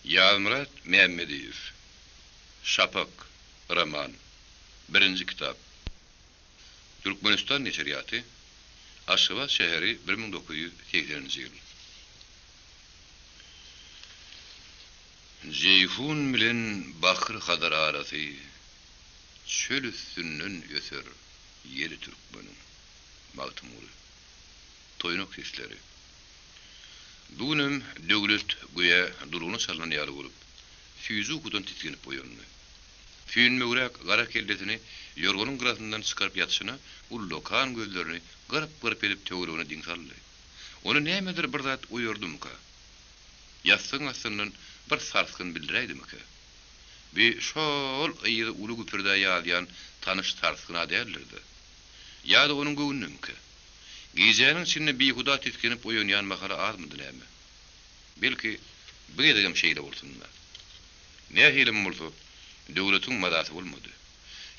Ýazmyrat Mämmediýew. Şapak, roman. Birinji kitap. Türkmenistan neşirýaty, Aşgabat şäheri 1980-nji ýyl. Jeýhun bilen Bahry Hazar arasy çöl üstünden öser ýeli türkmeniň. Magtymguly. Toýnak sesleri. Bu günem Döwlet göýä dulugyna çalnan ýaly bolup, süýji ukudan tisginip oýandy. Süýnmegräk gara kellesini ýorganyň gyrasyndan çykaryp ýatyşyna ullakan gözlerini gyrp-gyrp edip töweregine diň saldy. Ony nämedir bir zat oýardymyka? Ýassygyň astyndan bir sarsgyn bildiräýdimikä? Bi şo-ol yzy uly güpürdä ýazýan tanyş sarsgyn-a däldir-dä. Ýa-da onuň göwnünemikä? Gijäniň içinde bihuda tisginip oýanýan mahaly azmydy näme? Belki, bu gezegem şeýle bolsun-da. Nähilem bolsa, Döwletiň mazasy bolmady.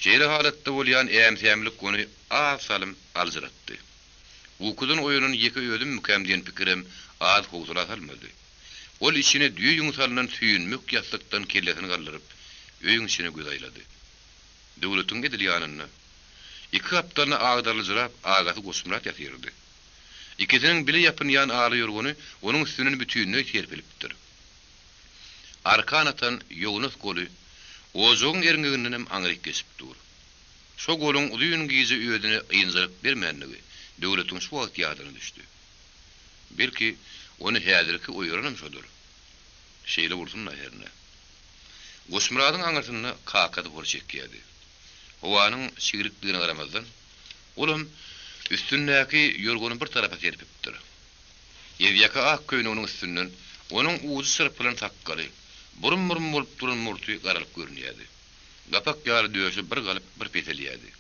Şeýle halatda bolýan äm-sämlik ony az salym aljyratdy. Ukudan oýanan ýeke özümmikäm diýen pikirem az howsala salmady. Ol içine düýe ýüňi salnan süýnmek ýassykdan kellesini galdyryp, öýüň içine göz aýlady. Döwletiň edil ýanynda, iki gapdalyna agdarylyjyrap agasy Goçmyrat ýatyrdy. Ikisiniň bile ýapynýan ala ýorgany onuň üstünden bütinleý serpilipdir. Arkan atan ýognas goly ojagyň erňegindenem aňryk geçip dur. Şo goluň uzyn gije özüne ynjalyk bermändigi Döwletiň şu wagt ýadyna düşdi. Belki, ony häzirki oýaranam şodur. Şeýle bolsun-da hernä. Goçmyradyň aňyrsynda kakasy hor çekýärdi. Howanyň çigrikdigine garamazdan, olam üstündäki ýorgany bir tarapa serpipdir. Ezýaka ak köýneginiň üstünden onuň ujy çyrpylan sakgaly, burum-burum bolup duran murty garalyp görünýärdi. Gapak ýaly döşi bir galyp, bir peselýärdi.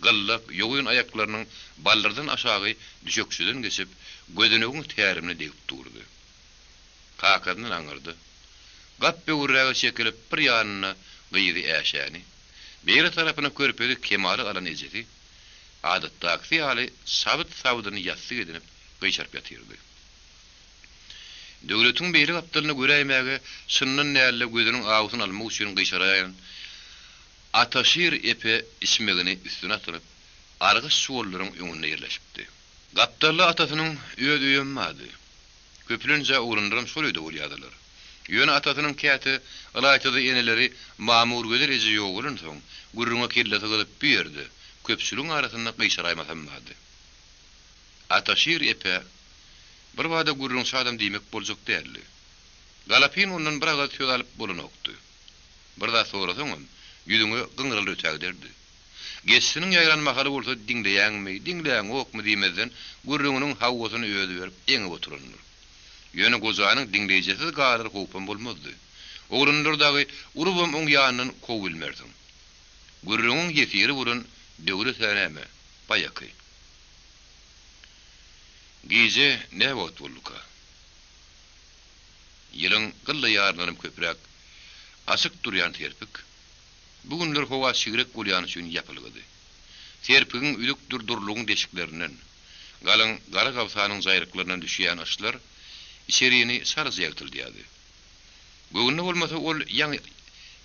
Gyllak, ýogyn aýaklarynyň baldyrdan aşagy düşekçeden geçip, gözenegiň tärimine degip durdy. Kakasyndan aňyrda, gap böwürräge çekilip bir ýanynda gyzy Äşäni, beýle tarapyna körpegi Kemaly alan ejesi, adatdakysy ýaly sabyt-sabydyny ýassyk edinip gyşaryp ýatyrdy. Döwletiň beýle gapdalyny göräýmäge çyndan dälde gözüniň awusyny almak üçin gyşaraýan Ataşir epe içmegini üstüne atynyp, argyş çuwallaryň öňünde ýerleşipdi. Gapdalda atasynyň öz öýem bardy. Köplenç-ä oglanlaram şol öýde bolýardylar. Ýöne atasynyň käte, ylaýta-da eneleri Mamurgözel eje ýogalansoň, gürrüňe kellesi gyzyp bu ýerde, köpçüligiň arasynda gyşaraýmasam bardy. Ataşir epe birbada gürrüňçi adam diýmek boljak däldi. Galapyn ondan bir agyz söz alyp bolanokdy. Bir zat sorasaňam, ýüzüňe gyňralar ötägiderdi. Geçisiniň ýaýran mahaly bolsa diňleýäňmi, diňläňokmy diýmezden gürrüňiniň hawwasyny özi berip eňip oturandyr. Ýöne gojanyň diňleýjisiz galar howpam bolmazdy. Oglanlar dagy urubam oň ýanyndan kowubilmersiň. Gürrüňiň ýesiri bolan Döwlet-ä näme, baýaky. Gije näwagt bolduka? Ýylyň gylla ýaryndanam köpräk açyk durýan serpik, Bu günler howa çigrek bolýany üçin ýapylgydy. Serpigiň üzükdir durlugyň deşiklerinden, galyň gara gabsanyň jaýryklaryndan düşýän yşlar içerini çalaja ýagtyldýardy. Göwnüne bolmasa ol ýaňy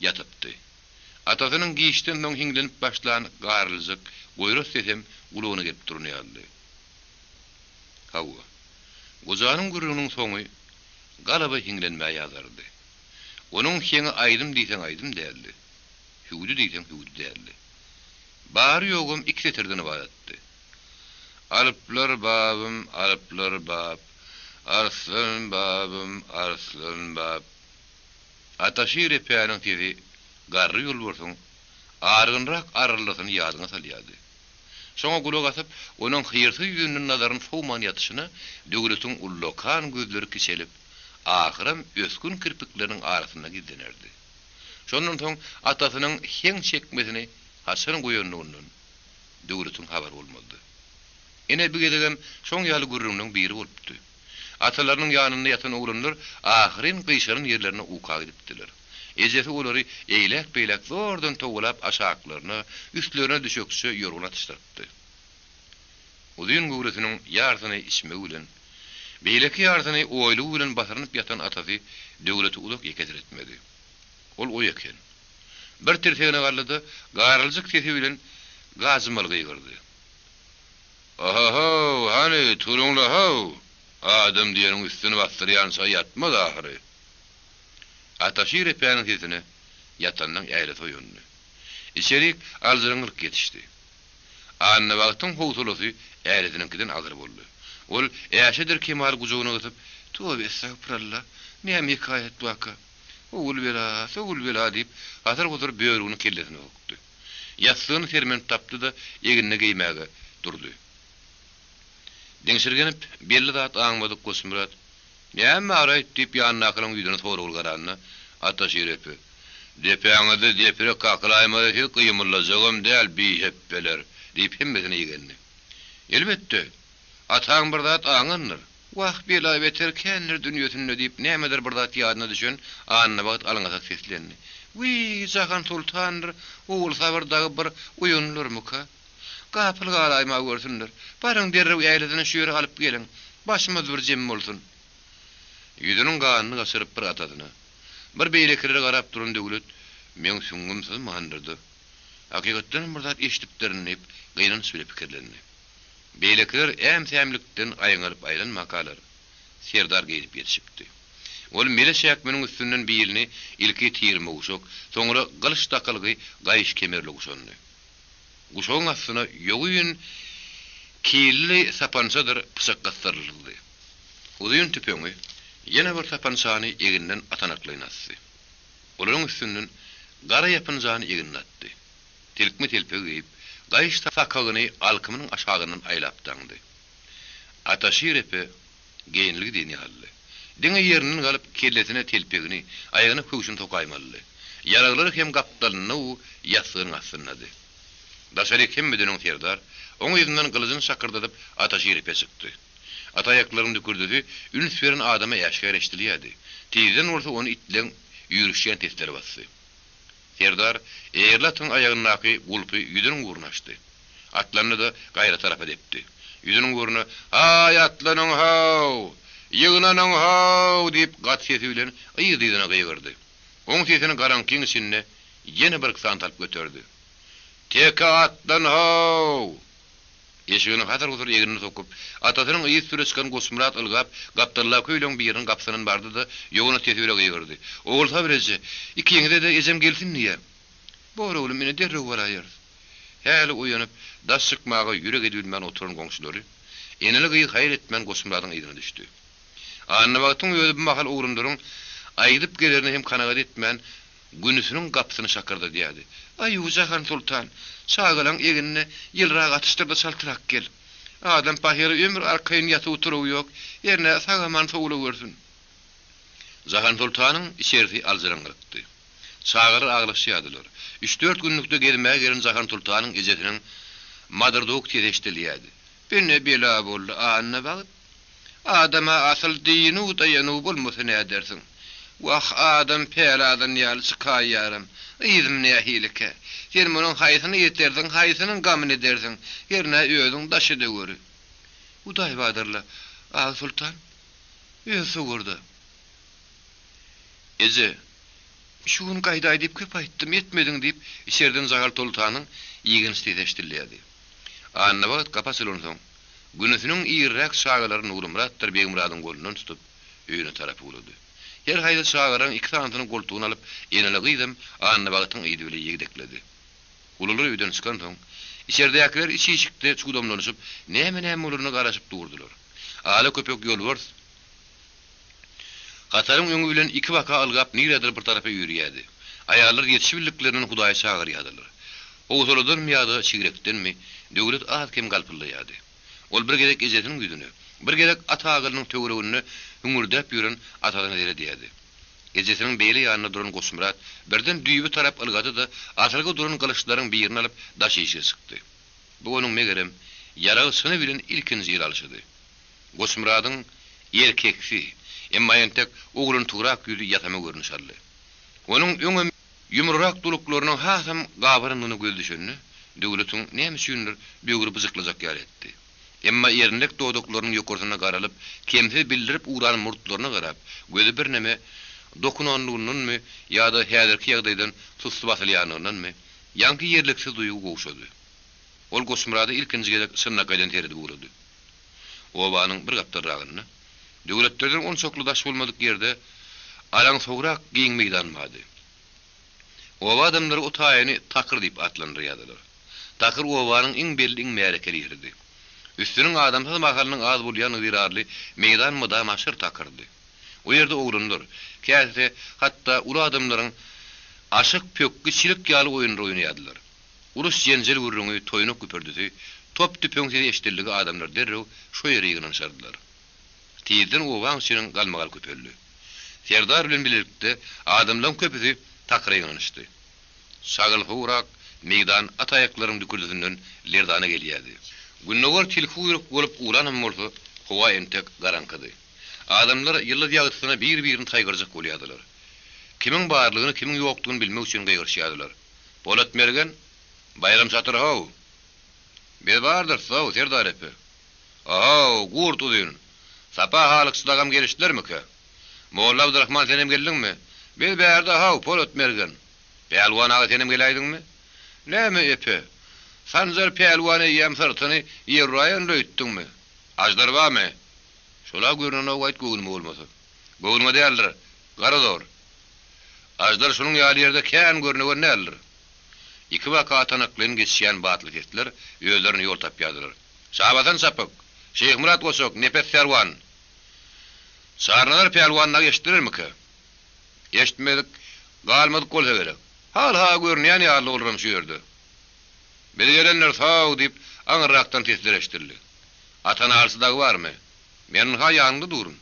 ýatypdy. Atasynyň giçden soň hiňlenip başlan garyljyk goýras sesem gulagyna gelip duran ýalydy. Hawa, gojanyň gürrüňiniň soňy galaba hiňlenmä ýazardy. Onuň heňi aýdym diýseň aýdym däldi, hüwdi diýseň hüwdi däldi. Bary-ýogam iki setirden ybaratdy. Alyplar babym, alyplar bap, Arslan babym, arslan bap. Ataşir epäniň sesi garry ýolbarsyň argynrak arryldysyny ýadyňa salýardy. Şoňa gulak asyp, onuň hyrsyz ýüzünden nazaryny sowman ýatyşyna Döwletiň ullakan gözleri kiçelip, ahyram ösgün kirpikleriniň arasynda gizlenerdi. Şondan soň atasynyň heň çekmesini haçan goýandygyndan Döwletiň habary bolmazdy. Ine, bu gezegem şoň ýaly gürrüňleň biri bolupdy. Atalarynyň ýanynda ýatan oglanlar ahyryn gyşaran ýerlerine uka gidipdiler. Ejesi olary eýläk-beýläk zordan towalap aşaklaryna, üstlerine düşekçe ýorgan atyşdyrypdy. Uzyn göwresiniň ýarsyny içmegi bilen. Beýleki ýarsyny oýlugy bilen basyrynyp ýatan atasy Döwleti uzak ýeke seretmedi. Ol oý eken. Bir tirsegine galdy-da, garyljyk sesi bilen gajymaly gygyrdy. Oho-how, hany, turuň-la-how! Adam diýeniň üstüni basdyrýança ýatmaz ahyry. Ataşir epäniň sesine ýatanlaň ählisi oýandy. Içerik aljyraňňylyk ýetişdi. Annabagtyň howsalasy ärisiniňkiden agyr boldy. Ol Äşedir Kemaly gujagyna gysyp, Toba estagpyralla, näme hekaýat waka? Ogulbela, sogulbela diýip, hasyr-husur börügini kellesine sokdy. Ýassygyny sermenip tapdy-da, egnine geýmäge durdy. Diňşirgenip, belli zat aňmadyk Goçmyrat, Näme bar-aýt? diýip, ýanyndakylaryň ýüzüne soragly garanda, Ataşir epe, Depäňizde deprek kakylaýmasa siz gymyldajagam däl, bihepbeler! diýip, hemmesine igendi. Elbetde, ataň bir zat aňandyr. Wah, bela-beter kändir dünýesinde diýip, nämedir bir zat ýadyna düşen Annabagt alňasak seslendi. Wiý, Jahan soltandyr, Ogulsabyr dagy bir oýandylarmyka? Gapyl galaýma görsünler. Baryň derrew ählisini şu ýere alyp geliň. Başymyz bir jem bolsun. Ýüzüniň ganyny gaçyryp bir atasyna, bir beýlekilere garap duran Döwlet, Meň süňňüm syzmandyr-da. Hakykatdanam bir zat eşidipdirin diýip, gynanç bile pikirlendi. Beýlekiler äm-sämlikden aýňalyp aýlanmakalar, Serdar geýnip ýetişipdi. Ol mele çäkmeniň üstünden bilini ilki tirme guşak, soňra gylyç dakylgy gaýyş kemerli guşandy. Guşagyň astyna ýogyn killi sapançadyr pyçak gysdyryldy. Uzyn tüpeňi, ýene bir sapançany eginden atanaklaýyn asdy. Olaryň üstünden gara ýapynjany egnine atdy. Silkme telpegi geýip, gaýyş sakagyny alkymynyň aşagyndan aýlap daňdy. Ataşir epe geýinligi diýen ýalydy. Diňe ýerinden galyp, kellesine telpegini, aýagyna köwşüni sokaýmalydy. Ýaraglary hem gapdalynda-u ýassygynyň astyndady. Daşaryk hemmeden öň serdar, oň yzyndan gylyjyny şakyrdadyp Ataşir epe çykdy. At aýaklaryň dükürdisi üns beren adama äşgär eşidilýärdi. Tizden bolsa ony itleň üýrüşýän sesleri basdy. Serdar eýerli atyň aýagyndaky gulpy ýüzüniň ugruna açdy. Atlandy-da, gaýra tarapa depdi. Ýüzüniň ugruna, Haý, atlanyň-how! Ýygnanyň-how! diýip, gaty sesi bilen yz-yzyna gygyrdy. Oň sesini garaňkyň içinde ýene birki sany talp göterdi. Teke atlan-how! Eşigini hasyr-husur egnine sokup, atasynyň yzysüre çykan Goçmyrat ylgap, gapdaldaky öýleň biriniň gapysyndan bardy-da, ýogyn sesi bile gygyrdy, Ogulsabyr eje, ikiňize-de ejem gelsin diýýä. Bor oglum, ine derrew baraýarys. Häli oýanyp, daş çykmaga ýürek edibilmän oturan goňşulary, eneli-gyz haýal etmän Goçmyradyň yzyna düşdi. Annabagtyň özi bu mahal oglanlaryň aýdyp gelerine hem kanagat etmän, günüsiniň gapysyny şakyrdadýardy. Aý-u, Jahan soltan, çagalaň egnine ýylyrak atyşdyr-da çaltrak gel. Adam pahyra ömür arkaýyn ýatuw-turuwy ýok, hernä sag-aman sowulawersin. Jahan soltanyň içerisi aljyraňňyrykdy. Çagalar aglaşýardylar. Üç-dört günlükde gezmäge gelen Jahan soltanyň ejesiniň madyrdawuk sesi eşidilýärdi. Bu ne bela boldy, Annabagt? Adama asyl dynuw-daýanuw bolmasa nädersiň? Wah, adam päli azan ýaly çykaýýaram. Yzym nähilikä? Sen munuň haýsyny ýetersiň, haýsynyň gamyny edersiň? Hernä özüň daş edeweri. Hudaý bardyr-la, Agsoltan. Özi sowurda. Eje, şu gün gaýdaý diýip köp aýtdym, etmediň diýip, içerden Jagal Toltanyň ýigrenç sesi eşidilýärdi. Annabagt gapy açylansoň, günüsiniň irräk çagalary Nurmyratdyr Begmyradyň golundan tutup, öýüne tarap ugrady. Her haýsy çagalaryň iki sanysyny goltugyna alyp, eneli-gyzam Annabagtyň yzy bile ýegdekledi. Ulular öýden çykansoň, içerdäkiler iç işikde çugdamlanyşyp, näme-näme bolaryna garaşyp durdular. Ala köpek ýolbars hataryň öňi bilen iki-baka ylgap nirädir bir tarapa üýrýärdi. Aýallar ýetişibildiklerinden Hudaýy çagyrýardylar. Howsaladanmy ýa-da çigrekdenmi, Döwlet az-kem galpyldaýardy. Ol bir gezek ejesiniň ýüzüne, bir gezek at agylynyň töwereginde hüňürdäp ýören atasyna seredýärdi. Ejesiniň beýle ýanynda duran Goçmyrat birden düýbe tarap ylgady-da, asylgy duran gylyçlaryň birini alyp, daş işige çykdy. Bu onuň, megerem, ýaragy çyny bilen ilkinji ýyl alşydy. Goçmyradyň erkeksi, emma entek oglantygyrak ýüzi ýasama görnüş aldy. Onuň öňem ýumrurak duluklarynyň hasam gabarandygyna gözi düşende, Döwletiň, näme üçindir, böwri byjyklajak ýaly etdi. Emma erinlek dodaklarynyň ýokarsynda garalyp, kemsiz bildirip ugran murtlaryna garap, gözi birneme dokunanlygyndanmy ýa-da häzirki ýagdaýdan sussy basylýanlygyndanmy, ýaňky ýerliksiz duýgy gowşady. Ol Goçmyrada ilkinji gezek çynlakaýdan seredip ugrady. Obanyň bir gapdalragynda, döwletlerden onçakly daş bolmadyk ýerde alaňsowrak giň meýdan bardy. Oba adamlary o taýyny Takyr diýip atlandyrýardylar. Takyr obanyň iň belli, iň märekeli ýeridi. Üstüniň adamsyz mahalynyň az bolýandygy zerarly meýdan mydama şyr takyrdy. O ýerde oglanlar, käsisi hatda uly adamlaryň aşyk, pökgi, çilik ýaly oýunlary oýnaýardylar. Uruş-jenjel gürrüňi, toýnak güpürdisi, top-tüpeň sesi eşidildigi adamlar derrew şo ýere ýygnanyşardylar. Tizden obaň içiniň galmagal köpeldi. Serdar bilen bilelikde adamlaryň köpüsi takyra ýygnanyşdy. Şagylhowrak meýdan at aýaklaryň dükürdisinden lerzana gelýärdi. Gündogar tilkiguýruk bolup ugranam bolsa, howa entek garaňkydy. Adamlar ýyldyz ýagtysyna bir-birini saýgarjak bolýardylar. Kimiň barlygyny, kimiň ýokdugyny bilmek üçin gygyryşýardylar. Polat mergen! Baýram çatyr how! Biz bardyrys-ow, serdar epe! Ahow, Gurt uzyn! Sapa halykçy dagam gelişdilermikä? Molla Abdyrahman senem geldiňmi? Biz bärde how, Polat mergen! Pälwan aga senem geläýdiňmi? Näme epe? Sanjar pälwan eýýäm syrtyny ýer uraýandyr öýtdüňmi? Aždar barmy? Şol-a görnenok aýt göwnüme bolmasa. Göwnüňe däldir, gara zor. Aždar şunuň ýaly ýerde kän görnegen däldir. Ikibaka atanaklaýyn geçýän batly sesler özlerine ýol tapýardylar. Şabasan çapyk! Şyhmyrat goçak, Nepes pälwan! Çarnazar pälwan dagy eşitdilermikä? Eşitmedik, galmadyk bolsa gerek. Hal-ha görünýän ýaly olaram şu ýerde. Biz gelenler sag diýip, aňyrrakdan sesler eşidildi. Atanalysy dagy barmy? Men ynha ýanyňda durun.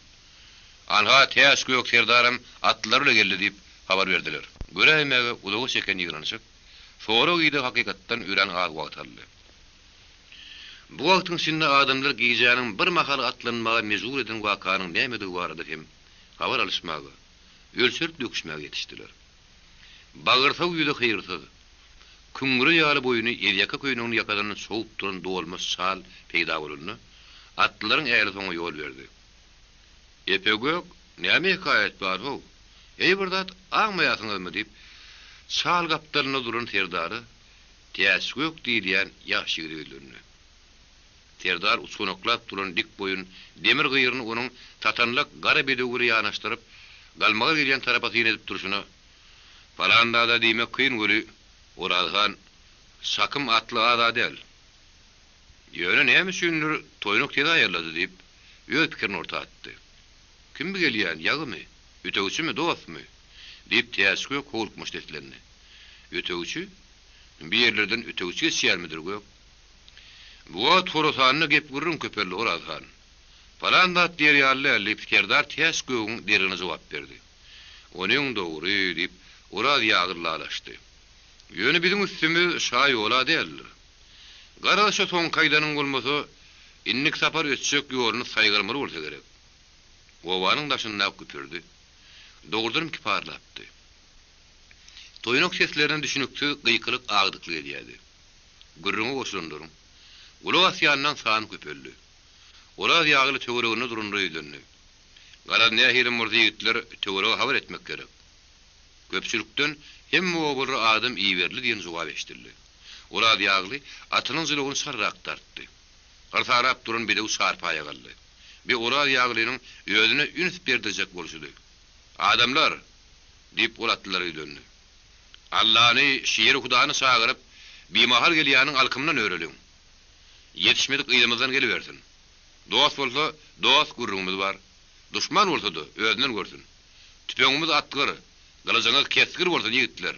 Anha Täç Gök serdaram atlylar bile geldi diýip, habar berdiler. Göräýmäge uzaga çeken ýygnanyşyk, sorag-ideg hakykatdan örän az wagt aldy. Bu wagtyň içinde adamlar gijäniň bir mahaly atlanmaga mejbur eden wakanyň nämedigi barada hem habar alyşmaga, ölçerip-döküşmäge ýetişdiler. Bagyrsak ýüzi hyrsyz, küňre ýaly boýuny ezýaka köýneginiň ýakasyndan çowup duran dolmuş çal peýda bolanda, atlylaryň älisi oňa ýol berdi. Epe gök, näme hekaýat bar-how? Eý, bir zat aňmaýarsyňyzmy? diýip, çal gapdalynda duran serdara Täçgök diýilýän ýaş ýigide ýüzlendi. Serdar uçganaklap duran dik boýun demir gyryny onuň satanlak gara bedewi bile ýanaşdyryp, galmagal gelýän tarapa syn edip durşuna, Palan zada diýmek kyn weli, Oraz han, çakym atly az-a däl. Ýöne näme üçindir toýnak tez aýarlady diýip, öz pikirini orta atdy. Kim bi gelýän, ýagymy? Ötegçimi, dostmy? diýip, Täçgök howlukmaç seslendi. Ötegçi? Bi ýerlerden ötegçi geçýärmidir, Gök? Bu wagt Horasanda gep-gürrüň köpeldi, Oraz han. Palan zat diýer ýaly däl, diýip, serdar Täç Gögüň deregine jogap berdi. Onyň dogry, diýip, Oraz ýagy lalaşdy. Ýöne biziň üstümiz şa ýol-a däldir. Garaz, şo soňky aýdanyň bolmasa, indiki sapar ötjek ýoluny saýgarmaly bolsa gerek. Obanyň daşyndaky güpürdi. Dogrudanam kiparlapdy. Toýnak seslerine düşüniksiz gykylyk agdyklyk edýärdi. Gürrüňe goşulanlaryň, gulak asýanlaň sany köpeldi. Oraz ýagyly töwereginde duranlara ýüzlendi. Garaz, nähilem bolsa ýigitler, töwerege habar etmek gerek. Köpçülikden Hemme obalara adam iberildi diýen jogap eşidildi. Oraz ýagly atynyň jylawyny çarrak dartdy. Yrsarap duran bedew çarpaýa galdy. Bi Oraz ýaglynyň özüne üns berdirjek bolşudy. Adamlar! Diýip, ol atlylara ýüzlendi. Allany, şiri-hudany çagyryp, bimahal gelýäniň alkymyndan öreliň. Ýetişmedik yzymyzdan gelibersin. Dost bolsa, dost gürrüňimiz bar. Duşman bolsa-da, özünden görsün. Tüpeňimiz atgyr, gylyjyňyz kesgir bolsun, ýigitler!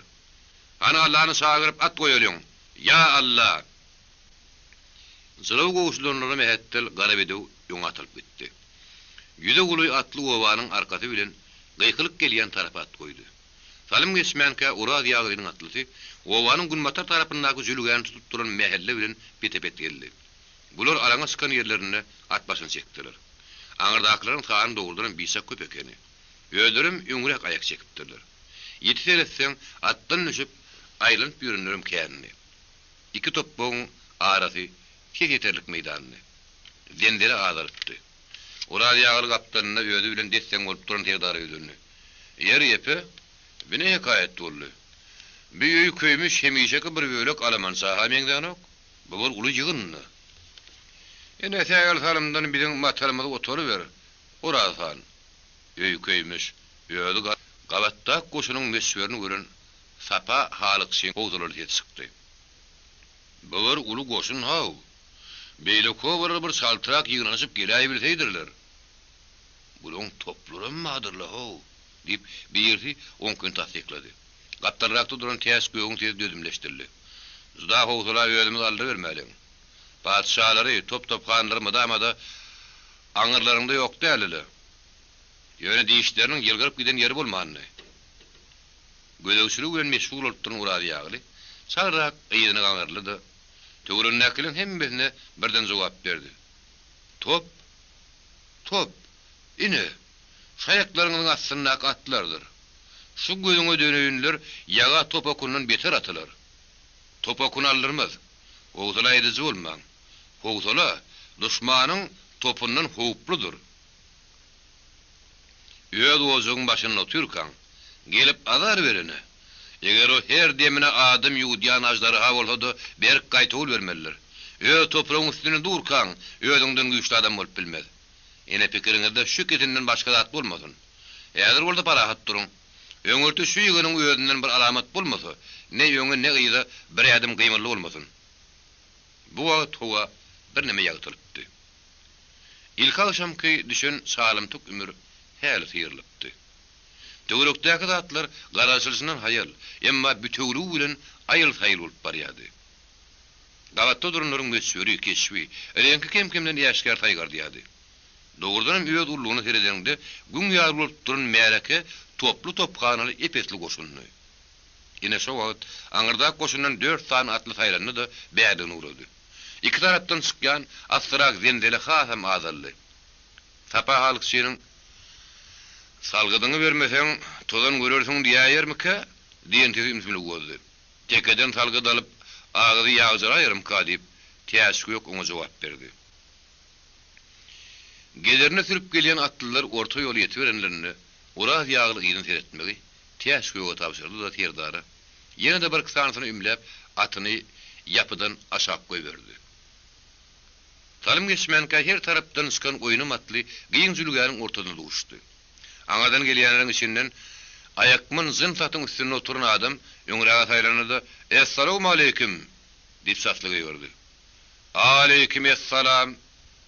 Hany Allany çagyryp at goýalyň! Ýa Alla! Jylaw gowşulanlara mähetdel gara bedew öňe atylyp gitdi. Ýüze golaý atly obanyň arkasy bilen gykylyk gelýän tarapa at goýdy. Salym geçmänkä Oraz ýaglynyň atlysy obanyň günbatar tarapyndaky jülgäni tutup duran mähelle bilen pete-pet geldi. Bular alaňa çykan ýerlerinde at başyny çekdiler. Aňyrdakylaryň sany dogrudanam biçak köp ekeni. Özlerem öňräk aýak çekipdirler. Ýiti seretseň, atdan düşüp, aýlanyp ýörenlerem kändi. Iki topbagyň arasy ses ýeterlik meýdandy. Zenzele azalypdy. Oraz ýagly gapdalynda özi bilen des-deň bolup duran serdara ýüzlendi. Ýeri, epe, bi ne hekaýat boldy? Bi öý köýmüş hemişeki bir bölek alamança-ha meňzänok. Bu bir uly ýygyn-da. Ine, sähel salymdan biziň matalymyzy otaryber, Oraz han. Öý köýmüş, özi gabatdaky goşunyň möçberini gören Sapa halykçyň howsalaly sesi çykdy. Bu bir uly goşun how. Beýleki obalar bir çaltrak ýygnanyşyp geläýbilseýdirler. Bulaň toplaram bardyr-la how, diýip, birisi oňkyny tassyklady. Gapdalrakda duran Täç gögüň sesi dözümleşdirildi. Juda howsala özümizi aldybermäliň. Patyşalary, top-tophanlary mydama-da aňyrlaryňda ýok däldi-le. Ýöne dişleriniň ýylgyryp giden ýeri bolmandy. Gözegçilik bilen meşgul bolup duran Oraz ýagly çalrak yzyna gaňyryldy-da, töweregindäkileriň hemmesine birden jogap berdi, Top! Top! Ine, şu aýaklaryňyzyň astyndaky atlardyr. Şu gözüňe döneýinler ýaga top okundan beter atylar. Top okuny aldyrmaz. Howsala ediji bolmaň. Howsala duşmanyň topundan howpludyr. Öz ojagyň başynda otyrkaň, gelip azar berene, eger o her demine adam ýuwudýan aždarha bolsa-da, berk gaýtawul bermelidir. Öz topragyň üstünde durkaň, özüňden güýçli adam bolup bilmez. Ene pikiriňizde şu ikisinden başga zat bolmasyn. Häzir bolsa parahat duruň. Öňürti şu ýygynyň özünden bir alamat bolmasa, ne öňe, ne yza bir ädim gymyldy bolmasyn. Bu wagt howa birneme ýagtylypdy. Ilkagşamky düşen çalymtyk ümür häli syrylypdy. Töwerekdäki zatlar garaşylyşyndan haýal, emma bütewüligi bilen aýyl-saýyl bolup barýardy. Gabatda duranlaryň möçberi, keşbi, reňki kem-kemden äşgär saýgardýardy. Dogrudanam öz ululygyna seredeniňde güň ýaly bolup duran märeke toply-tophanaly ep-esli goşundy. Ine şo wagt aňyrdaky goşundan dört sany atly saýlandy-da bärligine ugrady. Iki tarapdan çykýan assyrak zenzele hasam azaldy. Sapa halykçynyň, Salgydyňy bermeseň, tozan görersiň diýäýermikä? diýen sesi ümsümligi bozdy. Tekeden salgyt alyp, agyzy ýagjyraýarmyka diýip, Täçgök oňa jogap berdi. Gezerine sürüp gelýän atlylar orta ýola ýetiberenlerinde, Oraz ýagly yzyna seretmegi Täçgöge tabşyrdy-da serdara, Ýene-de birki sanysyny ümläp, atyny ýapydan aşak goýberdi. Salym geçmänkä her tarapdan çykan oýnam atly giň jülgäniň ortasynda duşdy. Aňyrdan gelýänleriň içinden aýakmyn jyns atyň üstünde oturan adam öňräge saýlandy-da, Essalawmaleýkim! diýip çasly gygyrdy. Aleýkim essalam!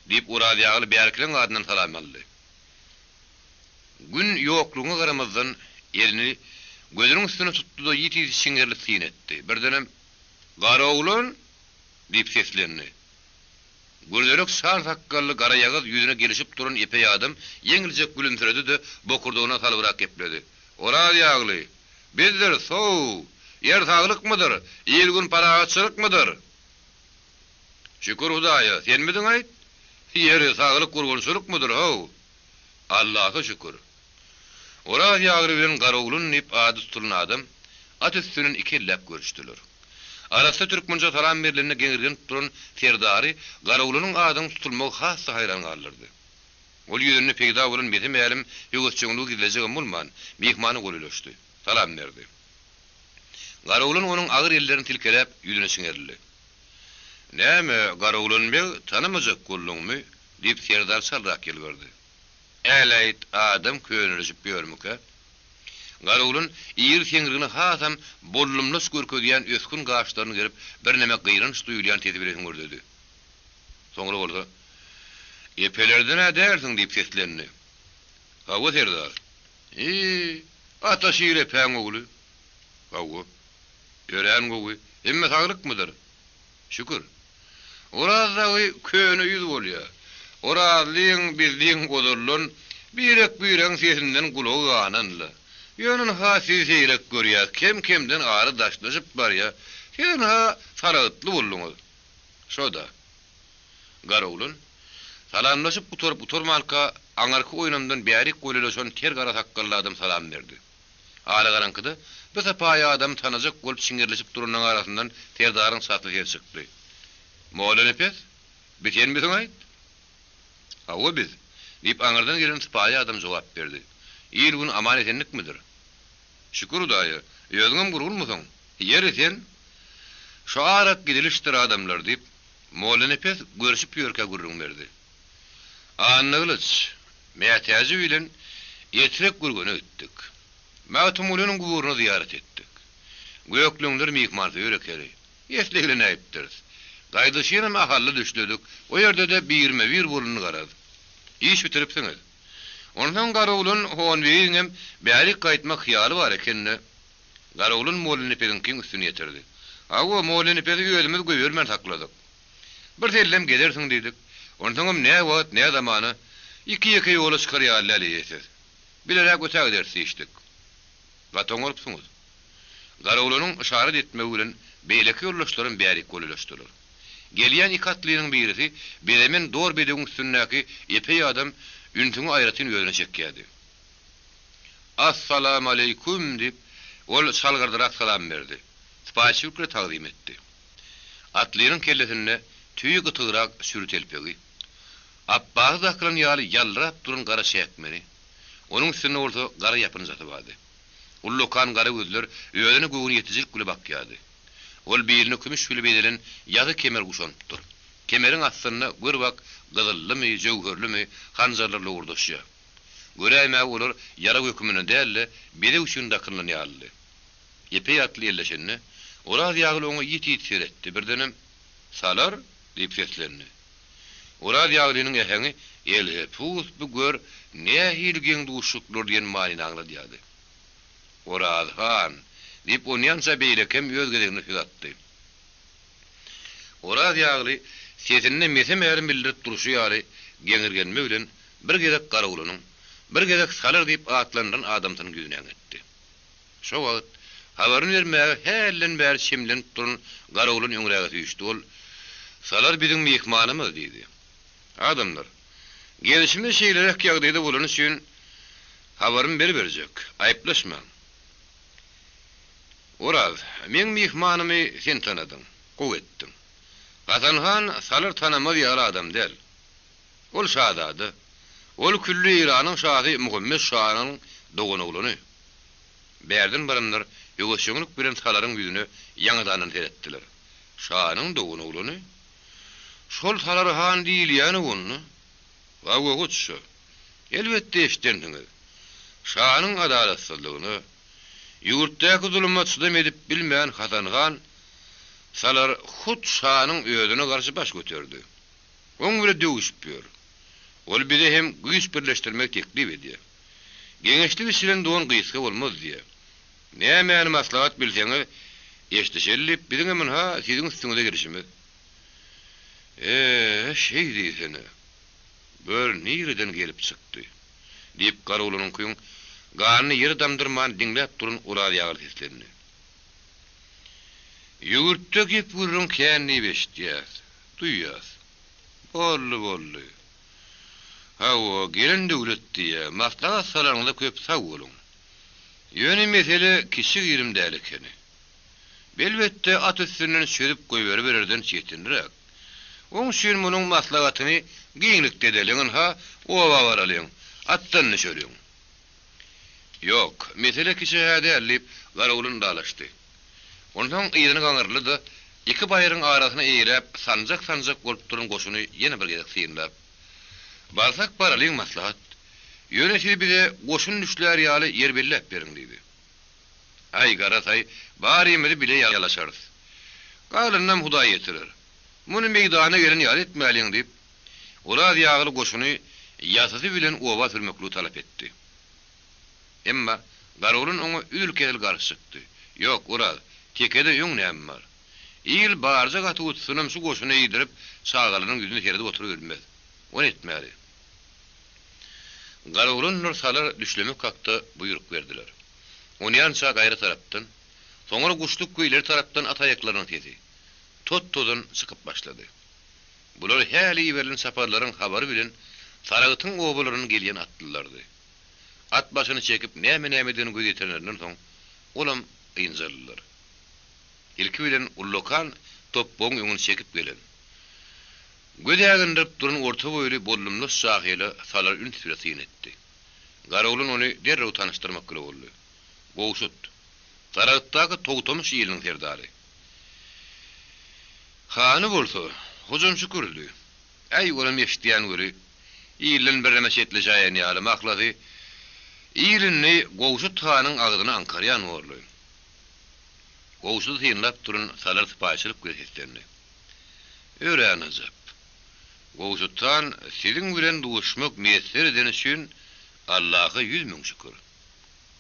diýip, Oraz ýagly bärkileriň adyndan salam aldy. Gün ýoklugyňa garamazdan, elini gözüniň üstüne tutdy-da, ýiti-ýiti çiňerilip syn etdi. Birdenem, Garaoglan! diýip seslendi. Gürzelek çal sakgally, garaýagyz, ýüzüne gelişip duran epeý adam ýeňiljek gülümsiredi-de, bokurdagyna salybrak gepledi. Oraz ýagly! Bizdir, sow! Ýer saglykmydyr? Il-gün parahatçylykmydyr? Şükür Hudaýa, senmidiň-aýt? Ýeri, saglyk gurgunçylykmydyr, how? Allaha şükür. Oraz ýagly bilen Garoglan diýip ady tutulan adam at üstünden iki elläp görüşdiler. Arassa türkmençe salam berlende geňirgenip duran serdary Garoglanyň adynyň tutulmagy has-da haýran galdyrdy. Ol ýüzünde peýda bolan mese-mälim höwesjeňligi gizlejegem bolman, myhmana golaýlaşdy. Salam berdi. Garoglan onuň agyr ellerini silkeläp, ýüzüne çiňerildi. Näme, Garoglan beg, tanamajak bolduňmy? Diýip, serdar çalrak ýylgyrdy. Äläýt, adam könelişip ýörmükä? Garoglan iri seňrigini hasam bollumlaç görkezýän ösgün gaşlaryny gerip, birneme gynanç duýulýan sesi bilen hüňürdedi. Soňra bolsa, Epelerden-ä dälsiň diýip seslendi. Hawa, serdar. Hi, Ata şir epäň ogly. Hawa. Örän gowy. Hemme saglykmydyr? Şükür. Oraz dagy köne ýüz bolýa. Orazlyň, bizliň ozaldan birek-biregiň sesinden gulagy ganan-la. Ýöne ynha sizi seýrek görýäs, kem-kemden ara daşlaşyp barýa. Siz ynha sargytly bolduňyz. Şo-da. Garoglan, salamlaşyp gutaryp-gutarmanka, aňyrky oýnamdan bärik golaýlaşan ter gara sakgally adam salam berdi. Alagaraňkyda bu sypaýy adamy tanajak bolup çiňerilişip duranlaryň arasyndan serdaryň çasly sesi çykdy. Mollanepes, bi senmisiň-aýt? Hawa, biz, diýip, aňyrdan gelen sypaýy adam jogap berdi. Il-gün aman-esenlikmidir? Şükür Hudaýa, özüňem gurgunmysyň? Ýeri, sen? Şu arak gidilişdir adamlar, diýip, Mollanepes görşüp ýörkä gürrüň berdi. Annagylyç, Mätäji bilen Etrek Gürgene gitdik. Magtymgulynyň guburyna zyýarat etdik. Gökleňler myhmansöýer ekeni. Esli eglenäýipdiris. Gaýdyşynam Ahally düşledik. O ýerde-de birme-bir bolundy garaz. Iş bitiripsiňiz. Onsoň Garoglan Honbegiňem bärik gaýtmak hyýaly bar eken-de. Garoglan Mollanepesiňkiň üstüni ýetirdi. Hawa, Mollanepesi özümiz goýbermän sakladyk. Bir sellem gezersiň diýdik. Onsoňam nä wagt, nä zamana, iki-ýeke ýola çykar ýaly däl eýesiz. Bileräk ötägideris diýişdik. Gaty oňarypsyňyz. Garoglanyň yşarat etmegi bilen beýleki ýoldaşlaram bärik golaýlaşdylar. Gelýän iki atlynyň birisi bezemen dor bedewiň üstündäki epeý adam ünsüňi aýratyn özüne çekýärdi. As-salam-aleýkum! diýip, ol çalgyrdyrak salam berdi. Sypaýyçylyk bilen tagzym etdi. Atlynyň kellesinde tüýi gytygrak süri telpegi, apbasy dakylan ýaly ýaldyrap duran gara çäkmeni, onuň üstünde bolsa gara ýapynjasy bardy. Ullakan gara gözler özüne göwniýetijilik bile bakýardy. Ol biline kümüş bile bezelen ýasy kemer guşanypdyr. Kemeriň astynda gör-bak gyzyllymy, jöwherlimi hanjarlar lowurdaşýar. Göräýmäge olar ýarag höküminde däl-de, bezeg üçin dakynylan ýalydy. Epeý atly elleşende, Oraz ýagly oňa ýiti-ýiti seretdi, birdenem, Salar? diýip seslendi. Oraz ýaglynyň äheňi Elhepus bu gör nähili geň duşuşyklar diýen manyny aňladýardy. Oraz han! diýip, onýança beýlekem öz gezeginde söz atdy. Oraz ýagly sesinde mese-mälim bildirip durşy ýaly geňirgenme bilen bir gezek Garagulanyň, bir gezek Salar diýip atlandyran adamsynyň ýüzüne äňetdi. Şo wagt, habaryny bermäge hälden bäri çemlenip duran Garoglan öňräge süýşdi. Ol, Salar biziň myhmanymyz, diýdi. Adamlar, gelşimiz şeýleräk ýagdaýda bolany üçin habarymy beriberjek. Aýyplaşmaň. Oraz, meň myhmanymy sen tanadyň. Gowy etdiň. Hasan han Salar tanamaz ýaly adam däl. Ol şazada. Ol külli Eýranyň şasy Muhammet şanyň doganoglany. Bärden baranlar höwesjeňlik bilen Salaryň ýüzüne ýaňadandan seretdiler. Şanyň doganoglany? Şol Salar han diýilýäni onda? Hawa, hut şo. Elbetde eşidensiňiz. Şanyň adalatsyzlygyna, ýurtdaky zuluma çydam edip bilmän Hasan han Salar hut şanyň özüne garşy baş göterdi. Oň bile döwüşip ýör. Ol bize hem güýç birleşdirmegi teklip edýär. Geňeşli biçilen don gysga bolmaz diýýär. Nämäni maslahat bilseňiz, eşdişeli diýip, biziňem ynha siziň üstüňize gelşimiz. E-e, şeý diýsene. Gör, nireden gelip çykdy? diýip, Garagulanyňkyň ganyny ýere damdyrman diňläp duran Oraz ýagly seslendi. Ýurtda gep-gürrüň kän diýip eşidýäs, duýýas. Boldy, boldy. Hawa, gelen döwlet diýýä, maslahat salanyňyza köp sag boluň. Ýöne mesele kiçi-girim däl ekeni. Elbetde, at üstünden çözüp goýberibererden çetinräk. Oň üçin munuň maslahatyny giňlikde edeliň, ynha, oba baralyň, atdan düşeliň. Ýok, mesele kiçi-hä däl, diýip, Garagulun dalaşdy. Onsoň yzyny gaňyrdy-da, iki baýryň arasyna eýläp, sanjak-sanjak bolup duran goşuny ýene bir gezek synlap, Barsak baralyň, maslahat. Ýöne siz bize goşun düşlär ýaly ýer belläp beriň, diýdi. Aý, garasaý, barymyzy bile ýalaşarys. Galanynam Hudaý ýetirer. Muny meýdana gelen ýaly etmäliň, diýip, Oraz ýagly goşuny ýasysy bilen oba sürmekligi talap etdi. Emma Garoglan oňa üzül-kesil garşy çykdy. Ýok, Oraz, tekede öň näme bar? Il barja gaty utsunam şu goşuny iýdirip, çagalarynyň ýüzüne seredip oturybilmez. Ony etmäli. Garoglandyr Salar düşlemek hakda buýruk berdiler. Onýança gaýra tarapdan, soňra guşluk we ileri tarapdan at aýaklarynyň sesi, tot-tozan çykyp başlady. Bular häli iberilen çaparlaryň habary bilen Saragtyň obalaryndan gelýän atlylardy. At başyny çekip näme-nämedigine göz ýetirenlerinden soň, olam ynjaldylar. Ilki bilen ullakan topbagyň öňüni çekip gelen. Göz ägindirip duran orta boýly bollumlaç jahyla Salar üns bile syn etdi. Garagulun ony derrew tanyşdyrmak bile boldy. Gowşut. Saragtdaky Togtamyş iliniň serdary. Hany bolsa, Hojam Şükürdi. Äý, olam eşidýän weli, ilden birneme çetleşäýen ýaly, mahlasy, il indi Gowşut hanyň agzyny aňkarýan borly. Gowşudy synlap duran Salar sypaýyçylyk bilen seslendi. Örän ajap. Gowşut han, siziň bilen duşmak miýesser edeni üçin Allaha 100 müň şükür.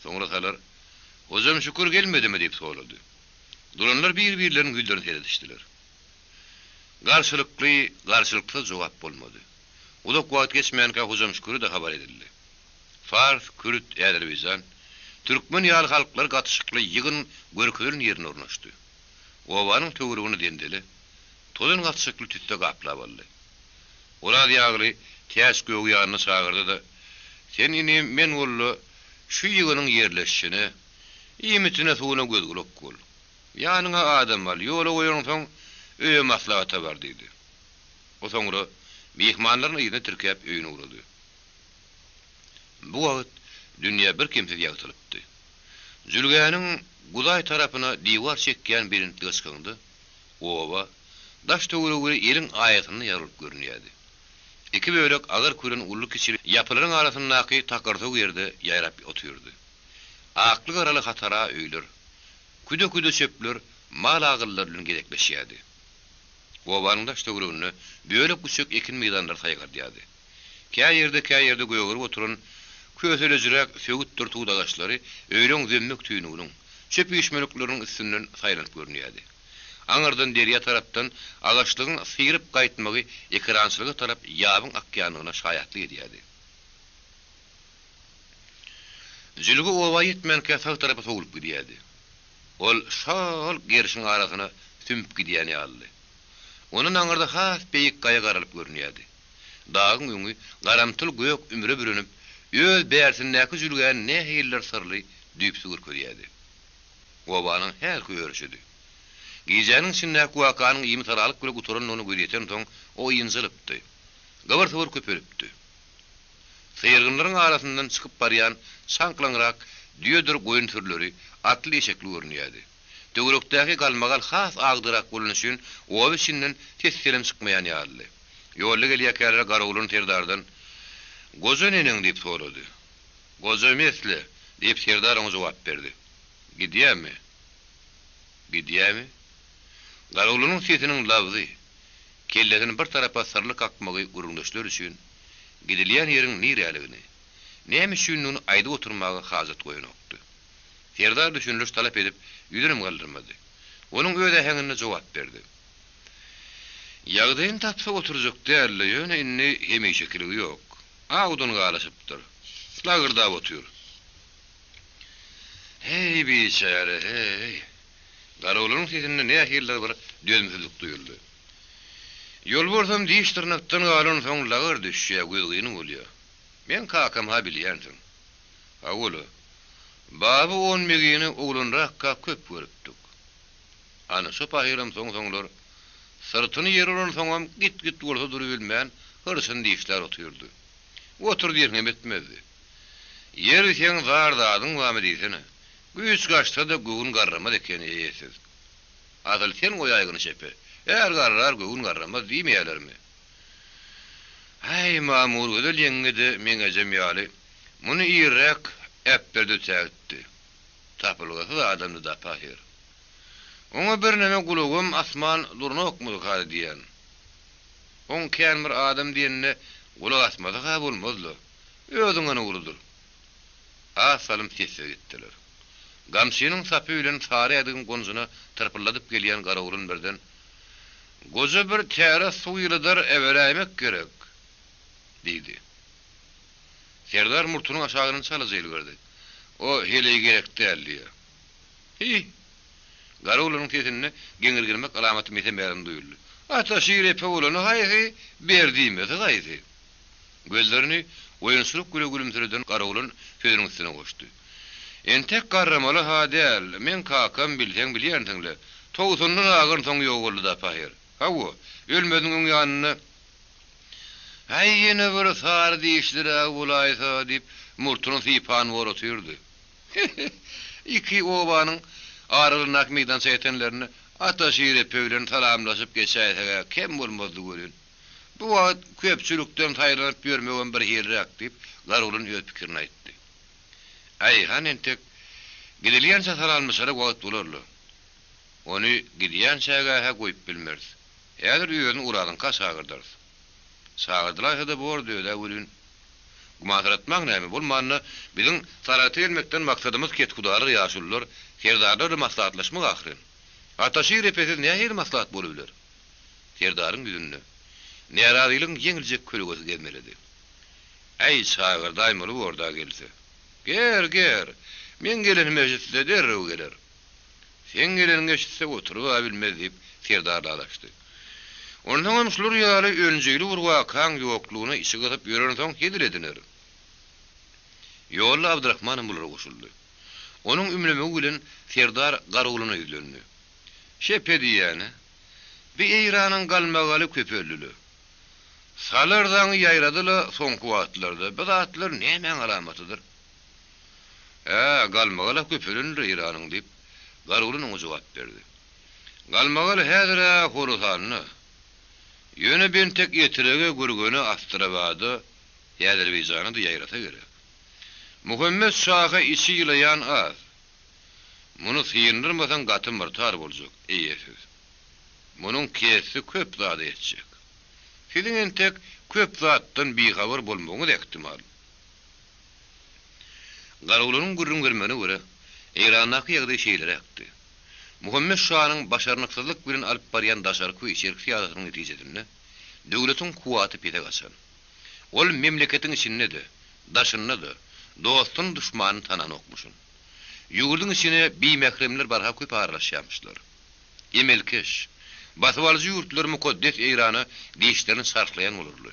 Soňra Salar, Hojam Şükür gelmedimi? diýip sorady. Duranlar bir-birleriniň ýüzlerine seredişdiler. Garşylykly, garşylyksyz jogap bolmady. Uzak wagt geçmänkä Hojam Şüküre-de habar edildi. Fars, kürt, äzerbaýjan, türkmen ýaly halklar gatyşykly ýygyn görkezilen ýerine ornaşdy. Obanyň töweregini zenzele, tozan gatyşykly tüsse gaplap aldy. Oraz ýagly Täç gögi ýanyna çagyrdy-da, Sen inim, men walla şu ýygynyň ýerleşişine, iýmitine-suwuna göz-gulak bol. Ýanyňa adam al, ýola goýansoň, öýe maslahata bar diýdi. O soňra myhmanlaryny yzyna tirkäp öýüne ugrady. Bu wagt dünýä birkemsiz ýagtylypdy. Jülgäniň guzaý tarapyna diwar çekýän belentlige çykaňda, oba, daş-töweregi eliň aýasynda ýarylyp görünýärdi. Iki bölek agyr küren uly-kiçili ýapylaryň arasyndaky takyrsow ýerde ýaýrap otyrdy. Akly-garaly hatara öýler, küde-küde çöpler mal agyllary bilen gezekleşýärdi. Obanyň daş-töwereginde bölek-büçek ekin meýdanlary saýgardýardy. Kä ýerde-kä ýerde gögerip oturan köselejiräk söwütdir tut agaçlary öýleň zömmek tüýnüginiň, çöp üýşmelikleriniň üstünden saýlanyp görünýärdi. Aňyrdan derýa tarapdan agaçlygyň syryp gaýtmagy ekerançylyga tarap ýabyň akýandygyna şaýatlyk edýärdi. Jülge oba ýetmänkä sag tarapa sowlup gidýärdi. Ol şo-ol gerşiň arasyna sümüp gidýän ýalydy. Ondan aňyrda has beýik gaýa garalyp görünýärdi. Dagyň öňi garamtyl gök ümre bürenip, öz bärsindäki jülgäni nähilidir syrly, düýpsüz görkezýärdi. Obanyň hälki örüşidi. Gijäniň içindäki wakanyň imi-salalyk bilen gutarandygyna gözi ýetensoň, o ynjalypdy. Gybyr-sybyr köpelipdi. Syrgynlaryň arasyndan çykyp barýan çaňklaňrak düýedir goýun sürüleri atly-eşekli görünýärdi. Töwerekdäki galmagal has agdyrak bolany üçin oba içinden ses-selem çykmaýan ýalydy. Ýolda gelýärkäler Garagulun serdardan, Goja neneň? diýip sorady. Goja mesle, diýip, serdar oňa jogap berdi. Gidýämi? Gidýämi? Garagulunyň sesiniň labzy, kellesini bir tarapa syrly kakmagy gürrüňdeşler üçin gidilýän ýeriň niräligini, näme üçindigini aýdyp oturmaga hajat goýanokdy. Serdar düşündiriş talap edip, ýüzünem galdyrmady. Onuň öz äheňinde jogap berdi. Ýagdaýyny tapsa oturjak däldi, ýöne indi hemişekiligi ýok. Awdan galyşypdyr. Lagyrdap otyr. Heý, biçäre, heý! Garagulunyň sesinde nähilidir bir dözümsizlik duýuldy. Ýolbarsam diş-dyrnakdan galansoň lagyr düşýä, gözgyny bolýa. Meň kakam-ha bilýänsiň. Hawa-la. Baba onbegini oglanrakka köp görüpdik. Ana, şo pahyram soň-soňlar syrtyny ýere uransoňam git-git bolsa durubilmän, hyrçyny dişlär otyrdy. Otur diýeniňem etmezdi. Ýer seň zar zadyň barmy diýsene. Güýç gaçsa-da göwün garramaz ekeni eýesiz. Asyl sen goýaýgyn şepe. Är garrar, göwün garramaz diýmeýärlermi? Äý, Mamurgözel ýeňňe-de meň ejem ýaly, muny irräk äpberdi ötägitdi. Tapylgysyz adamdy-da pahyr. Oňa birneme gulagam asman duranokmydyka diýýän. Oň kän bir adam diýenine gulak asmasa-ha bolmaz-la. Özüňe nugrudyr. Az salym sessiz gitdiler. Gamçynyň sapy bilen sary ädigiň gonjuna tyrpyldadyp gelýän Garagulun birden, Goja bir täre suw ýylydar äberäýmek gerek! diýdi. Serdar murtunyň aşagyndan çalaja ýylgyrdy. O heleý gerek däl diýýär. Hiý! Garagulunyň sesinde geňirgenmek alamaty mese-mälim duýuldy. Ata şir epe bolany haýsy, ber diýmesi haýsy? Gözlerini oýunçylyk güle gülümsireden Garagulun sözüniň üstüne goşdy. Entek garramaly-ha däl, meň kakam bilseň bilýänsiň-le, togsandan agansoň ýogaldy-da pahyr. Hawa, ölmeziniň öň ýanynda. Häý, ýene bir sary dişlirägi bolaýsa, diýip, murtuny sypan bor otyrdy. Iki obanyň aralygyndaky meýdança ýetenlerinde Ataşir epe bilen salamlaşyp geçäýseg-ä kem bolmazdy welin, bu wagt köpçülikden saýlanyp ýörmegem birhiliräk, diýip, Garoglan öz pikirini aýtdy. Äý, han entek gidilýänçä salamlaşara wagt bolar-la. Ony gidýänçäge-hä goýup bilmeris. Häzir özüni Orazyňka çagyrdarys. Çagyrdylaýsa-da bordy öz-ä welin. Gümansyratmaň näme, bolmanda biziň Saragta gelmekden maksadymyz kethudalar, ýaşulular, serdarlar bilen maslahatlaşmak ahyryn. Ataşir epesiz nähili maslahat bolubiler? Serdaryň ýüzünde närazylygyň ýeňiljek kölegesi gezmeledi. Äý, çagyrdaýmaly borda gelse. Ger, ger! Meň gelenimi eşitse, derrew geler. Seň geleniňi eşitse, oturyb-a bilmez, diýip, serdar dalaşdy. Onsoňam şular ýaly önjeýli bir wakaň ýoklugyna içi gysyp ýörensoň hezil ediner. Ýolda Abdyrahmanam bulara goşuldy. Onuň ümlemegi bilen serdar Garaguluna ýüzlendi. Şepe diýýän-ä, bi Eýranyň galmagaly köpeldi-le. Salar zaňy ýaýrady-la soňky wagtlarda, bi zatlar nämäň alamatydyr? Hä, galmagal-a köpelendir Eýranyň, diýip, Garagulun oňa jogap berdi. Galmagal häzir-ä Horasanda. Ýöne bentek Etrege, Gürgene, Astrabada, Häzirbegjana-da ýaýrasa gerek. Muhammet şaha içi ýylaýan az. Muny syndyrmasaň gaty myrtar boljak, eýesiz. Munuň kessi köp zada ýetjek. Siziň entek köp zatdan bihabar bolmagyňyz ähtimal. Garagulanyň gürrüň bermegine görä, Eýrandaky ýagdaý şeýleräkdi. Muhammet şanyň başarnyksyzlyk bilen alyp barýan daşarky we içerki syýasatynyň netijesinde döwletiň kuwwaty pese gaçan. Ol memleketiň içinde-de, daşynda-da dostuny-duşmanyny tananokmyşyn. Ýurduň içine bimähremler barha köp aralaşýarmyşlar. Emelkeş, basybalyjy ýurtlar mukaddes Eýrana dişlerini çarhlaýan bolarly.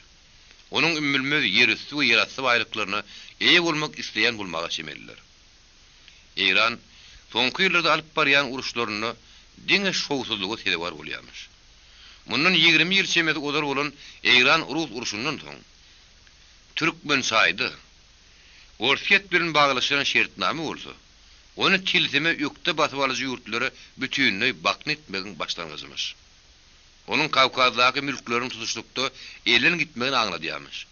Onuň ümmülmez ýerüsti we ýerasty baýlyklaryna eýe bolmak isleýän bolmaga çemeliler. Eýran soňky ýyllarda alyp barýan uruşlarynda diňe şowsuzlyga sezewar bolýarmyş. Mundan 20 ýyl çemesi ozal bolan Eýran-rus urşundan soň, Türkmençaýda Orsýet bilen baglaşylan şertnama bolsa, ony tilsime ökde basybalyjy ýurtlara bütinleý bakna etmegiň başlangyjymyş. Onuň Kawkazdaky mülkleriniň tutuşlykda elden gitmegini aňladýarmyş.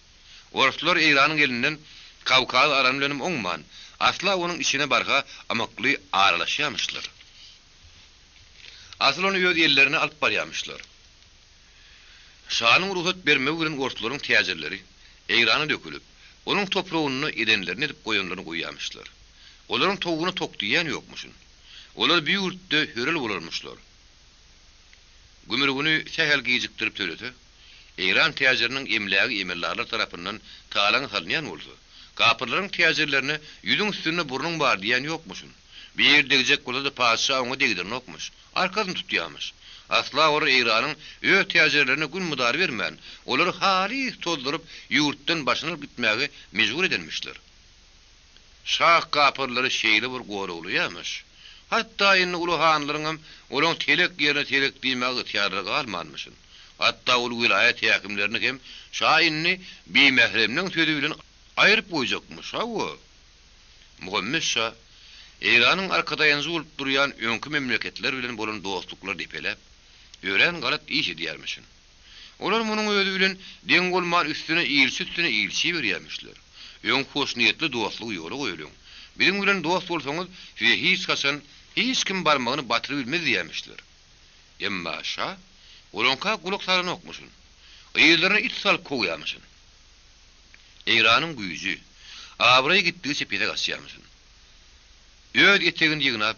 Orslar Eýranyň elinden Kawkazy alany bilenem oňman, asla onuň içine barha ymykly aralaşýarmyşlar. Asyl ony öz ellerine alyp barýarmyşlar. Şanyň rugsat bermegi bilen orslaryň täjirleri Eýrana dökülip, onuň topragynda edenlerini edip goýanlaryny goýýarmyşlar. Olaryň towugyna tok diýýän ýokmuşyn. Olar bu ýurtda hörel bolarmyşlar. Gümrügini sähel gijikdirip tölese, Eýran täjiriniň emlägi emeldarlar tarapyndan talaňa salynýan bolsa, kapyrlaryň täjirlerine ýüzüň üstünde burnuň bar diýýän ýokmuşyn. Bir degjek bolsa-da patyşa oňa degdirenokmyş. Arkasyny tutýarmyş. Asla olar Eýranyň öz täjirlerine gün mydar bermän, olary halys tozduryp, ýurtdan başyny alyp gitmäge mejbur edenmişler. Şah kapyrlary şeýle bir goraglaýarmyş. Hatda indi uly hanlaryňam olaň telek ýerine telek diýmäge ygtyýarlary galmanmyşyn. Hatda uly welaýat häkimlerini hem şa indi bimähremleň sözi bilen aýryp goýjakmyş. Hawa, Muhammet şa Eýranyň arkadaýanjy bolup durýan öňki memleketler bilen bolan dostluklary depeläp, örän galat iş edýärmişin. Olar munuň özi bilen deň bolman üstüne ilçi üstüne ilçi iberýärmişler. Öň hoşniýetli dostlugy ýola goýalyň. Biziň bilen dost bolsaňyz, size hiç haçan hiç kim barmagyny batyrybilmez diýýärmişler. Emma şa olaňka gulak salanokmyşyn. Yzlaryna it salyp kowýarmyşyn. Eýranyň güýji, abraýy gitdigiçe pese gaçýarmyşyn. Öz etegini ýygnap,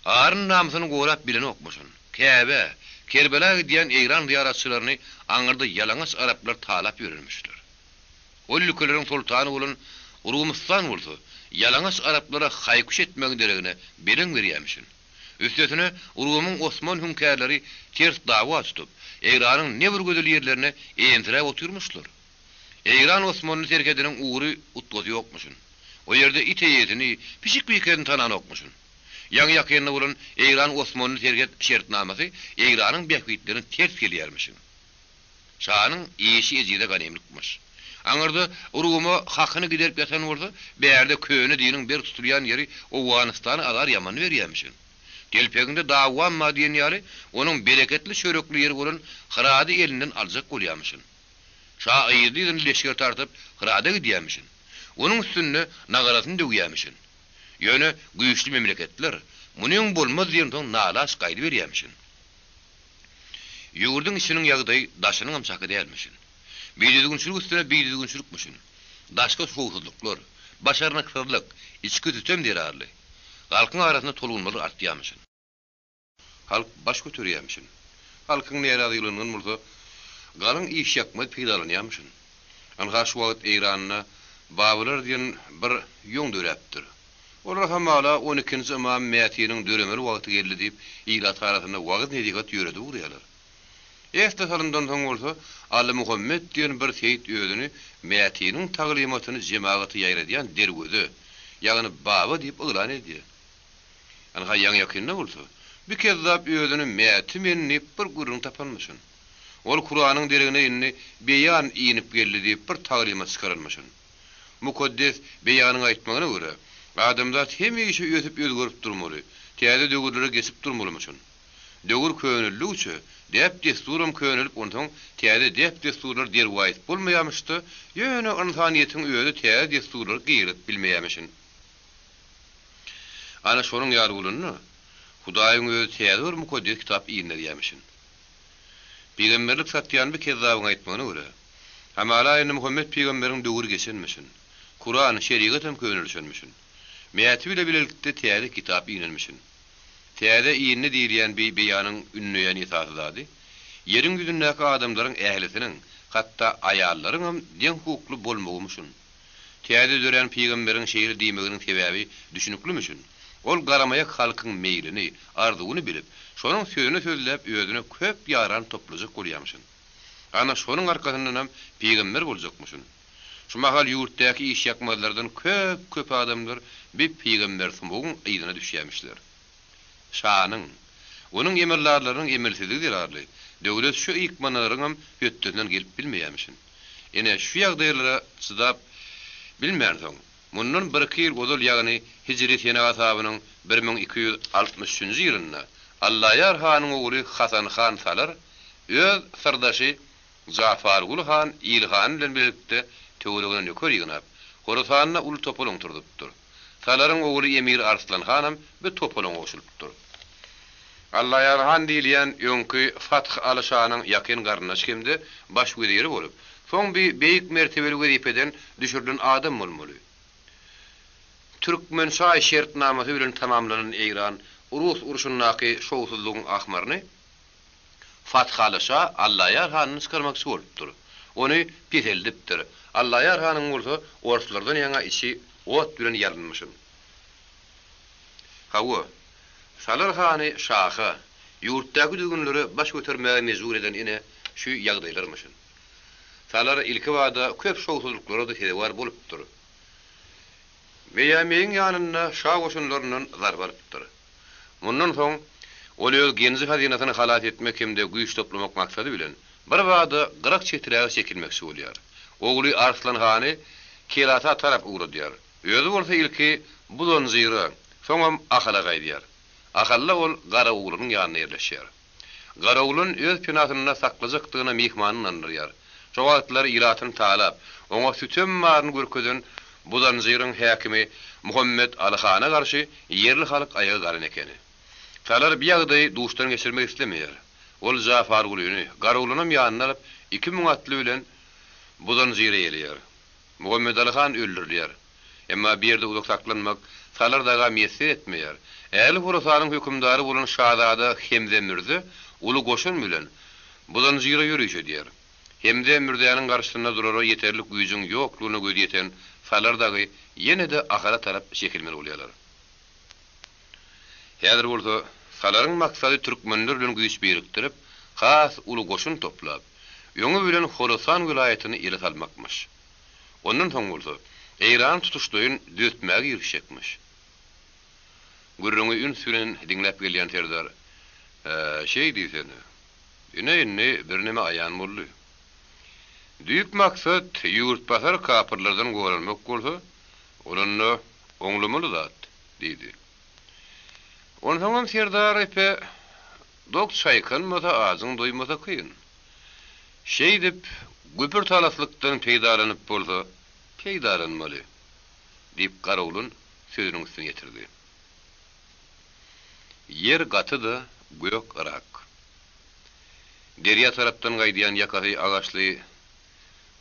aryn-namysyny gorap bilenokmyşyn. Käbä, Kerbela gidýän eýran zyýaratçylaryny aňyrda ýalaňaç araplar talap ýörenmişler. Ol ülkeleriň soltany bolan Rumystan bolsa, ýalaňaç araplara haý-küş etmegiň deregine beleň berýärmişin. Üstesine, Rumyň osman hüňkärleri ters dawa tutup, Eýranyň ne bir gözel ýerlerine eýemsiräp otyrmyşlar. Eýran-osmanly serhediniň ugry utgasy ýokmuşyn. O ýerde it eýesini, pişik bikesini tananokmyşyn. Ýaňy-ýakynda bolan Eýran-osmanly serhet şertnamasy Eýranyň bähbitlerine ters gelýärmişin. Şanyň işi ejize ganymlykmyş. Aňyrda Ruma hakyny giderip ýatan bolsa, bärde köne diniň berk tutulýan ýeri Owganystana azar ýaman berýämişin. Telpeginde dawam bar diýen ýaly, onuň bereketli çörekli ýeri bolan Hyrady elinden aljak bolýamyşyn. Şa yzly-yzyna leşger tartyp, Hyrada gidýämişin. Onuň üstünde nagarasyny döwýämişin. Ýöne güýçli memleketler, Munyň bolmaz diýensoň nalaç gaýdyberýämişin. Ýurduň içiniň ýagdaýy daşynyňam çaky dälmişin. Bidüzgünçilik üstüne bidüzgünçilikmişin. Daşky şowsuzlyklar, başarnyksyzlyk, içki sütem zerarly, halkyň arasynda tolgunmalar artýarmyşyn. Halk baş göterýärmişin. Halkyň närazylygyndan bolsa galyň işýakmaz peýdalanýarmyşyn. Ynha şu wagt Eýranda babylar diýen bir ýoň döräpdir. Olar hamala on ikinji ymam Mätiniň döremeli wagty geldi diýip ilat arasynda wagyz-nesihat ýöredip ugraýarlar. Esli salymdan soň bolsa Aly Muhammet diýen bir seýit özüni Mätiniň taglymatyny jemagata ýaýradýan derweze, ýagny baba diýip yglan edýär. Ynha ýaňy-ýakynda bolsa, bi kezzap özüni Mäti men diýip bir gürrüň tapanmyşyn. Ol Kuranyň deregine indi Beýan inip geldi diýip bir taglymat çykaranmyşyn. Mukaddes Beýanyň aýtmagyna görä, adamzat hemişe ösüp-özgerip durmaly, täze döwürlere geçip durmalymyşyn. Döwür köneldigiçe, däp-dessuram könelip onsoň täze däp-dessurlar derwaýys bolmaýamyş-da, ýöne ynsanyýetiň özi täze dessurlary girizip bilmeýämişin. Ana şonuň ýaly bolanda, Hudaýyň özi täze bir mukaddes kitap inderýämişin. Pygamberlik satýan bir kezzabyň aýtmagyna görä, hamala indi Muhammet pygamberiň döwri geçenmişin, Kuran, şerigatam könelişenmişin. Mäti bile bilelikde täze kitap inenmişin. Täze indi diýilýän bi beýanyň ündeýän esasy zady, ýeriň ýüzündäki adamlaryň ählisiniň, hatda aýallaryňam deň hukukly bolmagymyşyn. Täze dörän pygamberiň şeýle diýmeginiň sebäbi düşüniklimişin. Ol garamaýak halkyň meýlini, arzuwyny bilip, şonuň sözüni sözläp özüne köp ýaran toplajak bolýamyşyn. Ana şonuň arkasyndanam pygamber boljakmyşyn. Şu mahal ýurtdaky işýakmazlardan köp-köp adamlar bi pygambersumagyň yzyna düşýämişler. Şanyň, onuň emeldarlarynyň emelsizligi zerarly, döwlet şu ykmanalaryňam hötdesinden gelip bilmeýämişin. Ine, şu ýagdaýlara çydap bilmänsoň, mundan birki ýyl ozal, ýagny hijri sene hasabynyň 1263-nji ýylynda Allaýar hanyň ogly Hasan han Salar öz syrdaşy Jafarguly han Ilhan bilen bilelikde töweregine nöker ýygnap, Horasanda uly topalaň turzupdyr. Salaryň ogly emir Arslan hanam bu topalaňa goşulypdyr. Allaýar han diýilýän öňki Fath Aly şanyň ýakyn garyndaşy hem-de baş weziri bolup, soň bi beýik mertebeli wezipeden düşürilen adam bolmaly. Türkmençaý şertnamasy bilen tamamlanan Eýran, Rus urşundaky şowsuzlygyň ahmyryny Fathaly şa Allaýar hanyny çykarmakçy bolupdyr. Ony peseldipdir. Allaýar hanyň bolsa orslardan ýaňa içi ot bilen ýalynmyşyn. Hawa, Salar hany şaha, ýurtdaky düzgünlere baş götermäge mejbur eden ine, şu ýagdaýlarmyşyn. Salar ilkibada köp şowsuzlyklara-da sezewar bolupdyr. Meýameýiň ýanynda şa goşunlaryndan zarba alypdyr. Mundan soň, ol öz genji-hazynasyny halas etmek hem-de güýç toplamak maksady bilen, birbada gyrak-çeträge çekilmekçi bolýar. Ogly Arslan hany Kelata tarap ugradýar. Özi bolsa ilki Buzanjyra, soňam Ahala gaýdýar. Ahalda ol Garaoglanyň ýanynda ýerleşýär. Garaoglan öz penasynda saklajakdygyna myhmany ynandyrýar. Şo wagtlar ilatyny talap, oňa sütem baryny görkezen Buzanjyryň häkimi Muhammet Aly hana garşy ýerli halk aýaga galan ekeni. Salar bi ýagdaýy duşdan geçirmek islemeýär. Ol Jafargulyny, Garaoglanam ýanyna alyp, 2000 atly bilen Buzanjyra gelýär. Muhammedaly han öldürilýär. Emma bu ýerde uzak saklanmak Salar daga miýesser etmeýär. Ähli Horasanyň hökümdary bolan şazada Hemze Mürze uly goşun bilen Buzanjyra ýöriş edýär. Hemze Mürzäniň garşysynda durara ýeterlik güýjüň ýoklugyna gözi ýeten Salar dagy ýene-de Ahala tarap çekilmeli bolýarlar. Häzir bolsa Salaryň maksady türkmenler bilen güýç birikdirip, has uly goşun toplap, öňi bilen Horasan welaýatyny ele salmakmyş. Ondan soň bolsa, Eýrany tutuşlaýyn düzetmäge girişjekmiş. Gürrüňi üns bilen diňläp gelýän serdar, Hä, şeý diýsene. Ine, indi birneme aýan boldy. Düýp maksat ýurtbasar kapyrlardan goranmak bolsa, ol onda oňlamaly zat, diýdi. Onsoňam serdar epe dok çaýkanmasa, ajyň doýmasa kyn. Şeýdip, güpür-talaslykdan peýdalanyp bolsa, peýdalanmaly, diýip, Garoglan sözüniň üstüni ýetirdi. Ýer gaty-da, gök yrak. Derýa tarapdan gaýdýan ýakasy agaçly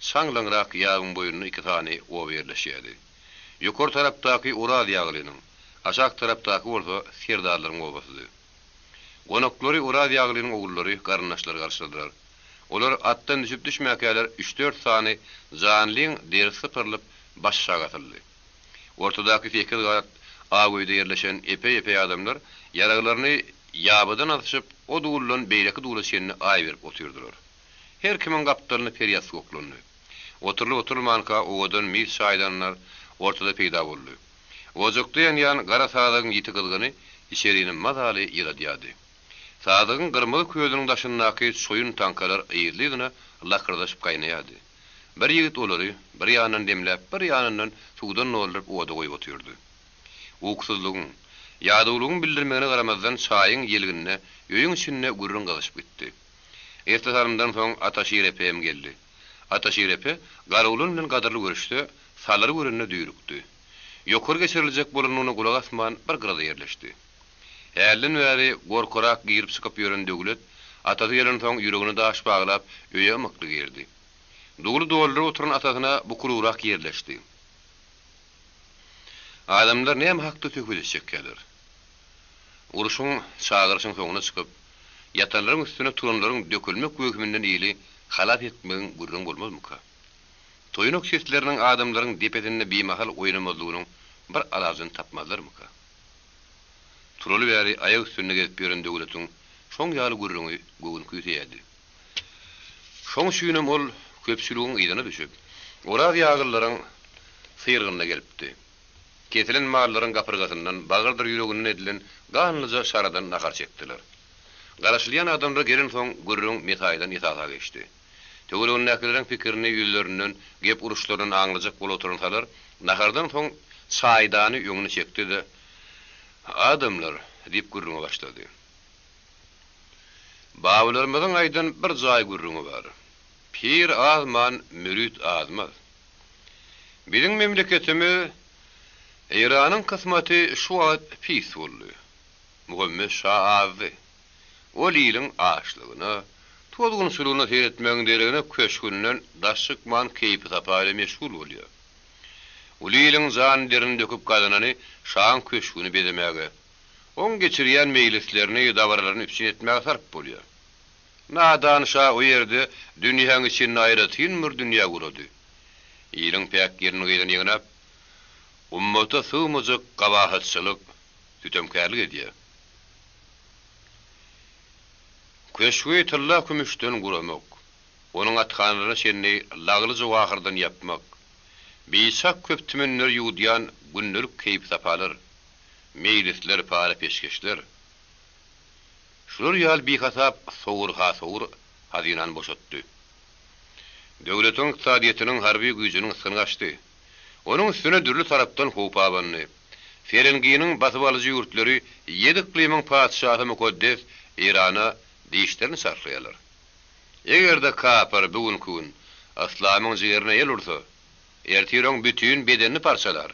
çaňlaňrak ýabyň boýunda iki sany oba ýerleşýärdi. Ýokary tarapdaky Oraz ýaglynyň, aşak tarapdaky bolsa serdarlaryň obasydy. Gonaklary Oraz ýaglynyň ogullary, garyndaşlary garşyladylar. Olar atdan düşüp-düşmäkäler üç-dört sany janlyň derisi sypyrylyp, başaşak asyldy. Ortadaky sekiz gat ak öýde ýerleşen epeý-epeý adamlar ýaraglaryny ýabydan asyşyp, o duldan beýleki dula çenli aý berip otyrdylar. Her kimiň gapdalyna perýasty oklandy. Oturylyp-oturylmanka owadan mis çaýdanlar ortada peýda boldy. Ojakda ýanýan gara sazagyň ýiti gyzgyny içerini mazaly ýyladýardy. Sazagyň gyrmyzy közüniň daşyndaky çoýun taňkalar yzly-yzyna lakyrdaşyp gaýnaýardy. Bir ýigit olary bir ýandan demläp, bir ýanyndan suwdan dolduryp oda goýup otyrdy. Ukusyzlygyň, ýadawlygyň bildirmegine garamazdan çaýyň ýelginine öýüň içinde gürrüň gyzyşyp gitdi. Esli salymdan soň Ataşir epe hem geldi. Ataşir epe Garoglan bilen gadyrly görüşse, Salary görende düýrükdi. Ýokary geçiriljek bolanyna gulak asman bir gyrada ýerleşdi. Hälden bäri gorkurak girip-çykyp ýören Döwlet, atasy gelensoň ýüregine daş baglap, öýe ymykly girdi. Duly dolduryp oturan atasyna bukulubrak ýerleşdi. Adamlar näme hakda söhbet etjekkäler? Urşuň, çagyryşyň soňuna çykyp, ýatanlaryň üstüne turanlaryň dökülmek wehiminden ili halas etmegiň gürrüňi bolmazmyka? Toýnak sesleriniň adamlaryň depesinde bimahal oýnamazlygynyň bir alajyny tapmazlarmyka? Turaly bäri aýak üstünde gezip ýören Döwletiň şoň ýaly gürrüňi göwün küýseýärdi. Şoň üçinem ol köpçüligiň yzyna düşüp, Oraz ýaglylaryň syrgynyna gelipdi. Kesilen mallaryň gapyrgasyndan, bagyrdyr ýüreginden edilen ganlyja şaradan nahar çekdiler. Garaşylýan adamlar gelensoň gürrüň mesaýydan esasa geçdi. Töweregindäkileriň pikirini ýüzlerinden, gep uruşlaryndan aňlajak bolup oturan Salar nahardan soň çaýdany öňüne çekdi-de, Adamlar, diýip gürrüňe başlady. Babalarymyzyň aýdan bir jaý gürrüňi bar. Pir azman, mürit azmaz. Biziň memleketimiz Eýranyň kysmaty şu wagt pis boldy. Muhammet şa azdy. Ol iliň açlygyna, tozgunçylygyna seretmegiň deregine köşgünden daş çykman keýpi-sapa ile meşgul bolýar. Uly iliň jan-derini döküp gazanany şaň köşgüni bezemäge, oň geçirýän meýlislerini, dabaralaryny üpjün etmäge sarp bolýar. Nadan şa o ýerde dünýäň içinde aýratyn bir dünýä gurady. Iliň päk gelin-gyzyny ýygnap, ummata sygmajak gabahatçylyk, sütemkärlik edýär. Köşgi tylla-kümüşden guramak, onuň athanalaryna çenli lagly-jowahyrdan ýapmak, biçak köp tümenleri ýuwudýan gündelik keýp-sapalar, meýlisler, para-peşgeşler, şular ýaly bihasap sowur-ha-sowur hazynany boşatdy. Döwletiň ykdysadyýetiniň, harby güýjüniň ysgyny gaçdy. Onuň üstüne dürli tarapdan howp abandy. Ferenginiň basybalyjy ýurtlary ýedi yklymyň patyşasy mukaddes Eýrana dişlerini çarhlaýarlar. Eger-de kapyr bu günki gün yslamyň jigerine el ursa, ertir oň bütin bedenini parçalar.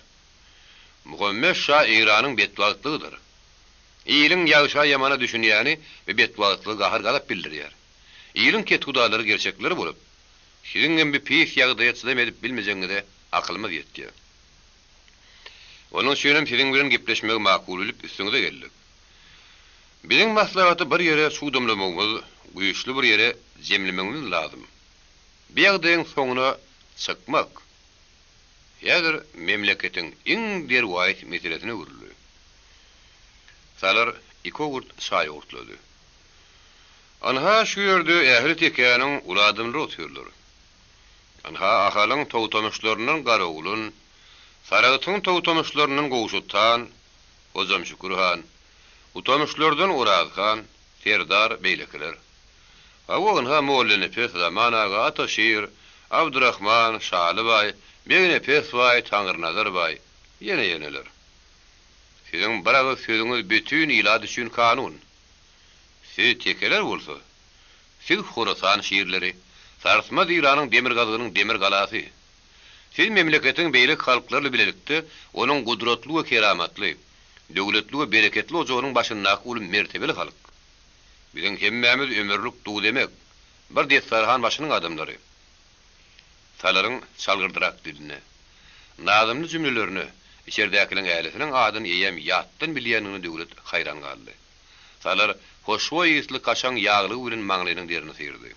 Muhammet şa Eýranyň betbagtlygydyr. Iliň ýagşa-ýamana düşünýäni bu betbagtlygy gahar-gazap bildirýär. Iliň kethudalary gerçekleri bolup, siziňem bu pis ýagdaýa çydam edip bilmejegiňize akylymyz ýetýär. Onuň üçinem siziň bilen gepleşmegi makul bilip üstüňize geldik. Biziň maslahaty bir ýere çugdamlamagymyz, güýçli bir ýere jemlemegimiz lazym. Bu ýagdaýyň soňuna çykmak häzir memleketiň iň derwaýys meselesine öwrüldi. Salar iki owurt çaý owurtlady. Ynha şu ýerde ähli tekäniň uly adamlary otyrlar. Ynha Ahalyň togtamyşlaryndan Garoglan, Saragtyň togtamyşlaryndan Gowşut han, Hojamşükür han, Utamyşlardan Oraz han, Serdar, beýlekiler. Hawa, ynha Mollanepes, Zaman aga, Ataşir, Abdyrahman, Şaly baý, Begnepes baý, Taňrynazar baý, ýene-ýeneler. Siziň bir agyz sözüňiz bütin ilat üçin kanun. Siz tekeler bolsa, siz Horasan şirleri, sarsmaz Eýranyň demirgazygynyň demir galasy. Siz memleketiň beýleki halklarly bilelikde onuň gudratly we keramatly, döwletli we bereketli ojagynyň başyndaky uly mertebeli halk. Biziň hemmämiz ömürlik duz-emek, bir destarhan başynyň adamlary. Salaryň çalgyrdyrak diline, nazymly jümlelerine, içerdäkileriň ählisiniň adyny eýýäm ýatdan bilýändigine Döwlet haýran galdy. Salar hoşboý ysly kaşaň ýaglygy bilen maňlaýynyň derini syrdy.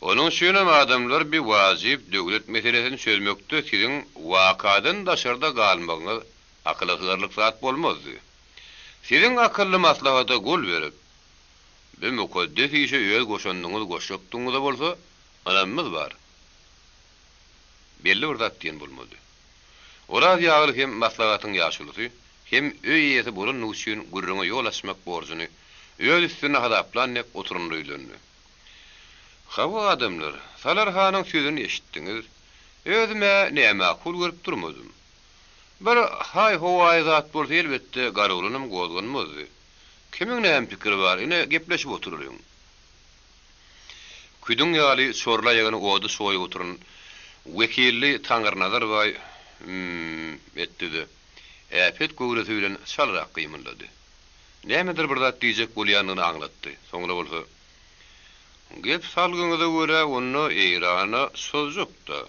Onuň üçinem adamlar bi wajyp döwlet meselesini çözmekde siziň wakadan daşarda galmagyňyz akyla sygarlyk zat bolmazdy. Siziň akylly maslahata gol berip, bi mukaddes işe öz goşandyňyzy goşjakdygyňyza bolsa ynamymyz bar. Belli bir zat diýen bolmady. Oraz ýagly hem maslahatyň ýaşulusy, hem öý eýesi bolandygy üçin gürrüňe ýol açmak borjuny öz üstünde hasaplan dek oturymly ýüzlendi. Hawa, adamlar, Salar hanyň sözüni eşitdiňiz. Özüm-ä nämakul görüp durmadym. Bir haý-howaýy zat bolsa elbetde garagulunam gozganmazdy. Kimiň näme pikiri bar, ine, gepleşip oturalyň. Küdüň ýaly çorly aýagyny oda çoýup oturan wekilli Taňrynazar baý Hüm-m etdi-de, äpet göwresi bilen çalrak gymyldady. Nämedir bir zat diýjek bolýandygyny aňlatdy. Soňra bolsa, Gep salgyňyza görä onda Eýrana çozjak-da,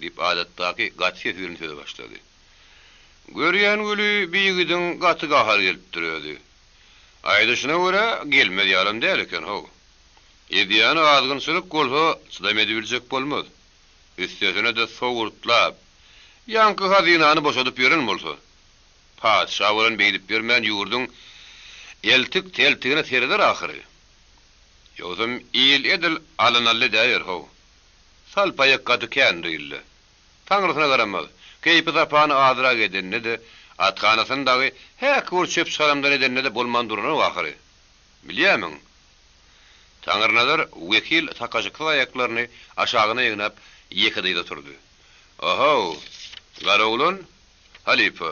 diýip, adatdaky gaty sesi bilen söze başlady. Görýän weli bi ýigidiň gaty gahary gelipdir özi. Aýdyşyna görä, gelmez ýalam däl eken, how. Edýäni azgynçylyk bolsa, çydam edibiljek bolmaz. Üstesine-de sowurtlap, ýaňky hazynany boşadyp ýören bolsa. Patyşa bolan beýdip ýörmän ýurduň eltik-teltigine sereder ahyry. Ýogsam il edil alyn-ally edäýer, how. Salpaýak gaty kändir ilde. Taňrysyna garamaz. Keýpi-sapany azrak edende-de, athanasyny dagy häki bir çöp-çalamdan edende-de bolman duranok ahyry. Bilýärmiň? Taňrynazar wekil sakaşyksyz aýaklaryny aşagyna ýygnap, ýeke dyza turdy. O-how, garoglan, halypa,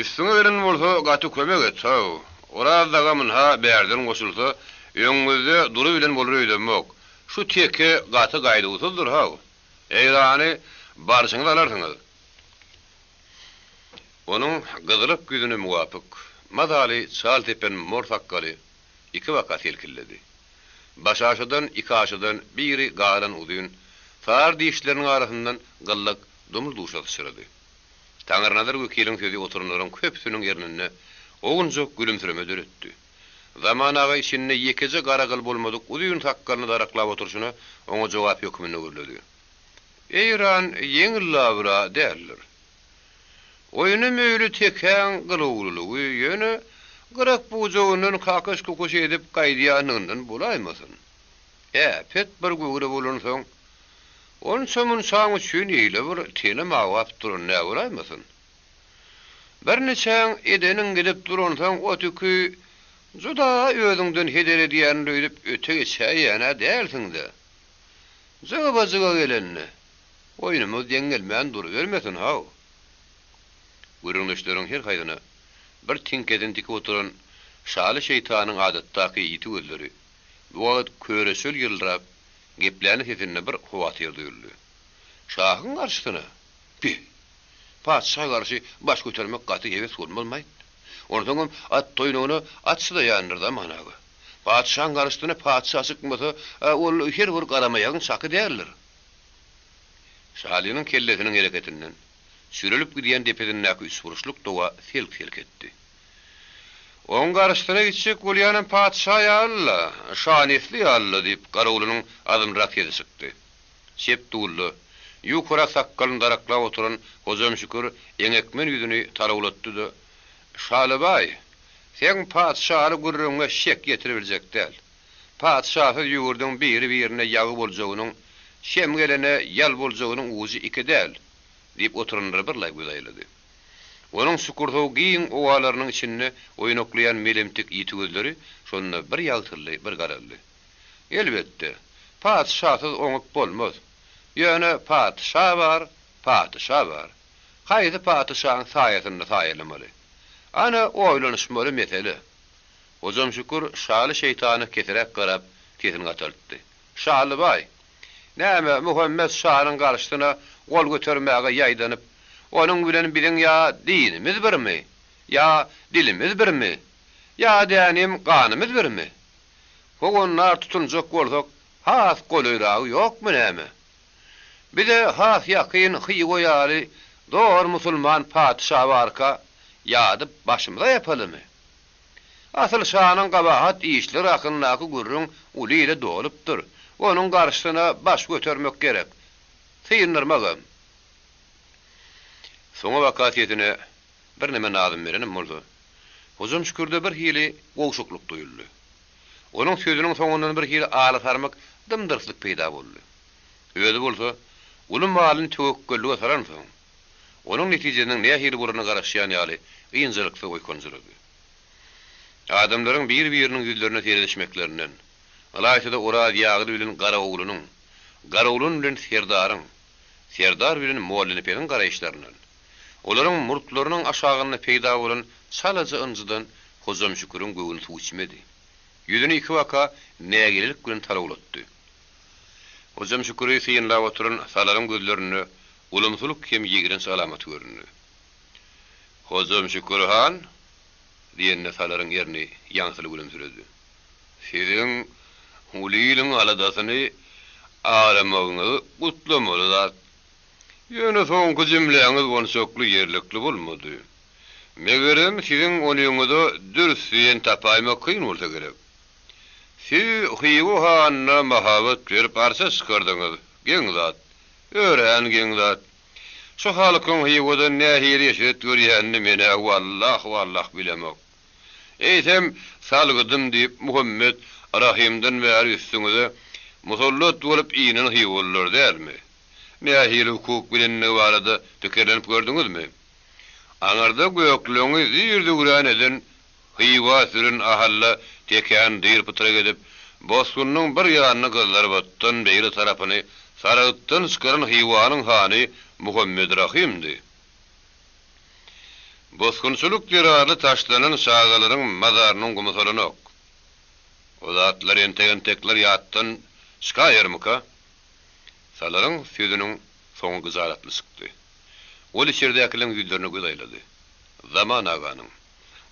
üstüňe gelen bolsa gaty kömek et, how. Oraz dagam ynha bärden goşulsa, öňüňizde durubilen bolar öýdemok. Şu teke gaty gaýduwsyzdyr, how. Eýrany barşyňyz alarsyňyz. Onuň gyzylyk ýüzüne muwapyk, mazaly çal sepen mor sakgaly ikibaka selkilledi. Başaşadan, ikaşadan biri galan uzyn, sary dişleriniň arasyndan gyllak dumly-duşa syçrady. Taňrynazar wekiliň sözi oturanlaryň köpüsiniň erninde owunjak gülümsireme döretdi. Zaman aga içinde ýekeje gara gyl bolmadyk uzyn sakgalyny daraklap oturyşyna oňa jogap hökmünde gürledi. Eýran ýeňil labyr-a däldir. Oýuna möýli tekäň gylawlylygy ýöne gyrak-bujagyndan kakyş-kukuş edip gaýdýanlygyndan bolaýmasyn. Äpet bir göwre bolansoň, onça-munçaň üçin eýle bir tenem awap duran nä bolaýmasyn. Birniçäň edeniň gidip duransoň o tüki juda özüňden heder edýändir öýdüp öte geçäýýän-ä dälsiň-dä. Jygyba-jyga gelende, oýnumyz deň gelmän durubermesin, haw! Gürrüňdeşleriň her haýsyna bir tiňkesini tikip oturan Şaly şeýtanyň adatdaky ýiti gözleri bu wagt köreçöl ýyldyrap, gepläni sesinde bir howatyr duýuldy. Şahyň garşysyna? Beh! Patyşa garşy baş götermek gaty hebes bolmazmaýt? Onsoňam at toýnagyna at çydaýandyr Zaman aga. Patyşaň garşysyna patyşa çykmasa, ol her bir garamaýagyň çaky däldir. Şalynyň kellesiniň hereketinden, çürelip gidýän depesindäki üçburçluk doga selk-selk etdi. Oň garşysyna gitjek bolýanam patyşa ýaly-la, şa nesli ýaly-la, diýip, garawulynyň azmlyrak sesi çykdy. Çep dulda, ýukarak sakgalyny daraklap oturan Hojamşükür eňekmen ýüzüni talawlatdy-da, Şalybaý, seň patyşaly gürrüňiňe şek ýetiribiljek däl. Patyşasyz ýurduň biri-birine ýagy boljagynyň, şem gelene ýal boljagynyň ujy iki däl, diýip oturanlara birlaý göz aýlady. Onuň çukursow giň owalarynyň içinde oýnaklaýan melemtik ýiti gözleri şonda bir ýagtyldy, bir garaldy. Elbetde, patyşasyz oňup bolmaz. Ýöne patyşa bar, patyşa bar. Haýsy patyşaň saýasynda saýalamaly? Ana, oýlanyşmaly mesele. Hojamşükür Şaly şeýtana keseräk garap, sesini gataltdy. Şaly baý! Näme, Muhammet şanyň garşysyna gol götermäge ýaýdanyp, onuň bilen biziň ýa dinimiz birmi, ýa dilimiz birmi, ýa dänim ganymyz birmi? Howandar tutunjak bolsak, has golaýragy ýokmy näme? Bize has ýakyn Hywa ýaly zor musulman patyşa barka, ýadyp başymyza ýapalymy? Asyl şanyň gabahat işleri hakyndaky gürrüň uly ile dolupdyr. Onuň garşysyna baş götermek gerek. Syndyrmagam. Soňabaka sesine birneme nazym berenem bolsa, Hojam Şükürde bir hili gowşaklyk duýuldy. Onuň sözüniň soňundan bir hili alasarmyk dym-dyrslyk peýda boldy. Özi bolsa, uly malyny töwekgellige salansoň, onuň netijesiniň nähili bolaryna garaşýan ýaly ynjalyksyz oýkanjyrady. Adamlaryň bir-biriniň ýüzlerine seredişmeklerinden, ylaýta-da Oraz ýagly bilen Garaoglanyň, Garaoglan bilen Serdaryň, Serdar bilen Mollanepesiň garaýyşlaryndan, olaryň murtlarynyň aşagynda peýda bolan çalaja ynjydan Hojamşüküriň göwni suw içmedi. Ýüzüni ikibaka nägilelik bilen talawlatdy. Hojamşüküri synlap oturan Salaryň gözlerinde ulumsylyk hem ýigrenç alamaty göründi. Hojamşükür han! diýende Salaryň erni ýaňsyly gülümsiredi. Siziň uly iliň aladasyny aramagyňyzy gutlamaly zat. Ýöne soňky jümläňiz onçakly ýerlikli bolmady. Megerem, siziň onyňyza dürs diýen tapaýmak kyn bolsa gerek. Siz Hywa hanyna mahabat berip arça çykardyňyz. Geň zat. Örän geň zat. Şu halkyň Hywada nähili eşret görýänini men-ä wallah-wallah bilemok. Eýsem, salgydym diýip, Muhammet Rahymdan bäri üstüňize musallat bolup inen hywalylar dälmi? Nähili hukuk bilendigi barada pikirlenip gördüňizmi? Aňyrda gökleňi zir-züwrän eden Hywa süren Ahalla tekäni dyr-pytrak edip, bosgunyň bir ýanyny Gyzlarbatdan, beýle tarapyny Saragtdan çykaran Hywanyň hany Muhammedrahymdy. Bosgunçylyk zerarly taşlanan çagalaryň mazarynyň gumy solanok. O zatlar entek-entekler ýatdan çykaýarmyka? Salaryň sözüniň soňy gyjalatly çykdy. Ol içerdäkileriň ýüzlerine göz aýlady. Zaman aganyň,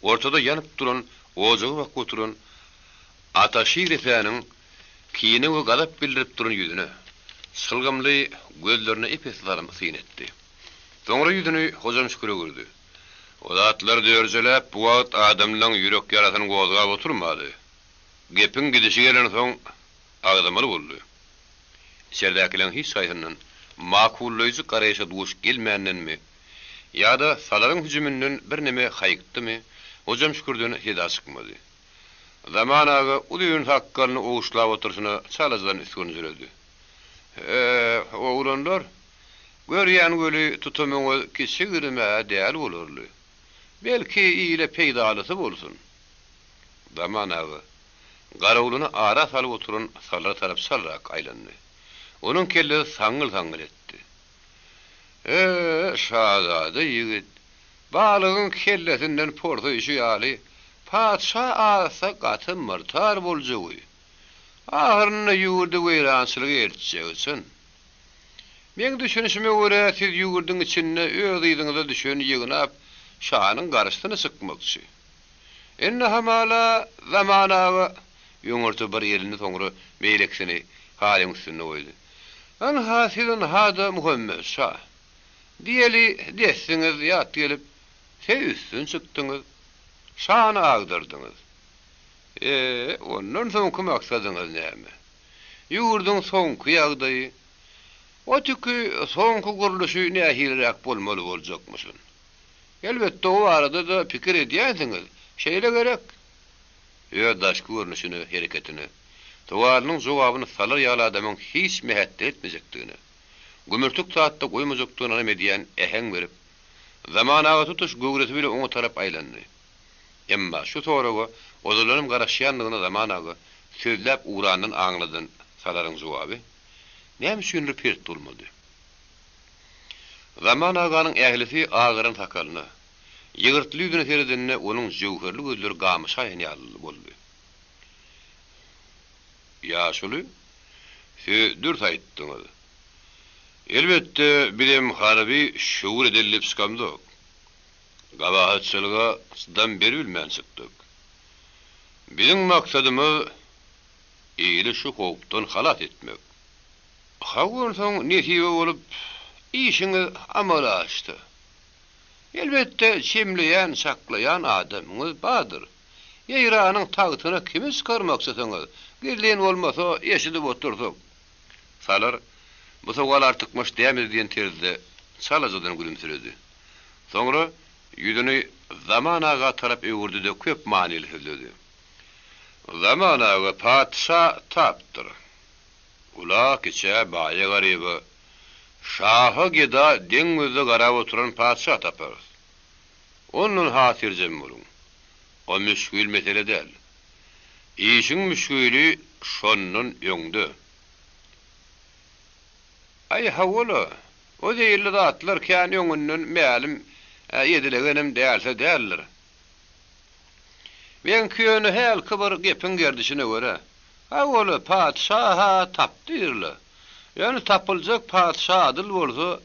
ortada ýanyp duran ojaga bakyp oturan Ataşir epäniň kine we gazap bildirip duran ýüzüne, çylgymly gözlerine ep-esli salym syn etdi. Soňra ýüzüni Hojamşüküre öwürdi. O zatlar dörjeläp, bu wagt adamlaň ýürek ýarasyny gozgap oturmady. Gepiň gidişi gelensoň, agzamaly boldy. Içerdäkileriň hiç haýsyndan makullaýjy garaýşa duş gelmändenmi ýa-da Salaryň hüjüminden birneme haýykdymy, Hojamşükürden seda çykmady. Zaman aga uzyn sakgalyny owuşlap oturyşyna çalajadan üsgünjiredi. He, oglanlar, görýän weli tutumyňyz kiçi-girim-ä däl bolarly. Belki, ile peýdalysy bolsun. Zaman aga Garawulyny ara salyp oturan Salyra tarap çalrak aýlandy. Onuň kellesi saňňyl-saňňyl etdi. E-e, şazada ýigit, balygyň kellesinden porsaýşy ýaly, patyşa azsa gaty myrtar boljagy. Ahyrynda ýurdy weýrançylyga eltjegi çyn. Meň düşünişime görä, siz ýurduň içinde öz yzyňyza düşeni ýygnap, şanyň garşysyna çykmakçy. Indi hamala Zaman aga öňürti bir elini soňra beýlekisini halyň üstünde goýdy. Ynha siz ynha-da Muhammet şa. Diýeli dessiňiz ýat gelip, siz üstün çykdyňyz. Şany agdardyňyz. E, ondan soňky maksadyňyz näme? Ýurduň soňky ýagdaýy, o tüki soňky gurluşy nähiliräk bolmaly boljakmyşyn? Elbetde, o barada-da pikir edýänsiňiz, şeýle gerek? Öz daşky görnüşine, hereketine, sowalynyň jogabyny salar ýaly adamyň hiç mähetdel etmejekdigine, gümürtik zatda goýmajakdygyna ynam edýän äheň berip, Zaman aga tutuş göwresi bile oňa tarap aýlandy. Emma şu soraga ozalanam garaşýandygyny Zaman aga sözläp ugrandan aňladan Salaryň jogaby. Näme üçindir pert bolmady. Zaman aganyň ählisi agaran sakalyna, ýygyrtly ýüzüne seredende onuň jöwherli gözleri gamyşaýan ýaly boldy. Ýaşuly, siz dürs aýtdyňyz. Elbetde, bizem harby şöwür edeli diýip çykamzok. Gabahatçylyga çydam beribilmän çykdyk. Biziň maksadymyz ili şu howpdan halas etmek. Hawa onsoň nesibe bolup, işiňiz amala aşsa. Elbetde, çemleýän, çaklaýan adamyňyz bardyr. Eýranyň tagtyna kimi çykarmakçysyňyz, gizlin bolmasa, eşidip otursak. Salar, bu sowal artykmaç dälmidi diýen terzde çalajadan gülümsiredi. Soňra ýüzüni Zaman aga tarap öwürdi-de köp manyly sözledi. Zaman aga patyşa tapdyr. Ula-kiçä, baýa-garyba, şaha-geda deň gözde garap oturan patyşa taparys. Ondan hatyrjem boluň. O müşgil mesele däl. Işiň müşgili şondan öňde. Aý, hawa-la, o zeýilli zatlar kän öňünden mälim edilegenem dälse däldir. Meňki ýöne hälki bir gepiň gerdişine görä. Hawa-la, patyşa-ha tapdyr-la. Ýöne tapyljak patyşa adyl bolsa,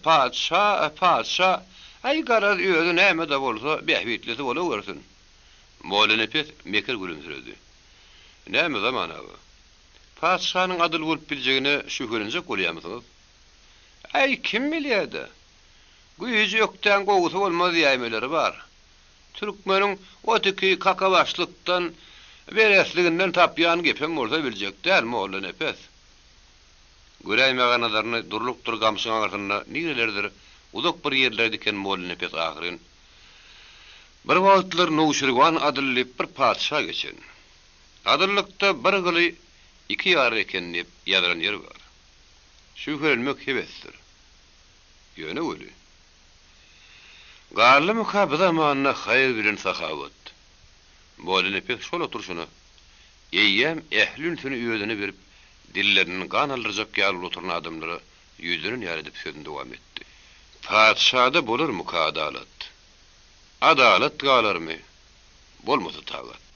patyşa, patyşa, aý, garaz, özi näme-de bolsa, bähbitlisi bolawersin. Mollanepes mekir gülümsiredi. Näme, Zaman aga? Patyşanyň adyl bolup biljegine şübhelenjek bolýamysyňyz? Äý, kim bilýä-dä. Güýji ökdäň gowusy bolmaz diýäýmeleri bar. Türkmeniň otüki kakabaşlykdan, beresliginden tapýan gepem bolsa biljek däl, Mollanepes. Göräýmäge nazaryny durlukdyr gamşyň aňyrsynda nirelerdir uzak bir ýerlere diken Mollanepes ahyryn, Bir wagtlar Nowşirwan adyl diýip bir patyşa geçen. Adyllykda bir gyly iki ýarar eken diýip ýazylan ýeri bar. Şübhelenmek hebesdir. Ýöne weli. Galdymyka bu zamanda haýyr bilen sahawat? Mollanepes şol oturyşyna, eýýäm ähli ünsüni özüne berip, dillerinden gan aldyrjak ýaly bolup oturan adamlara ýüzlenen ýaly edip sözüni dowam etdi. Patyşada bolarmyka adalat? Adalat galarmy, bolmasa tagat?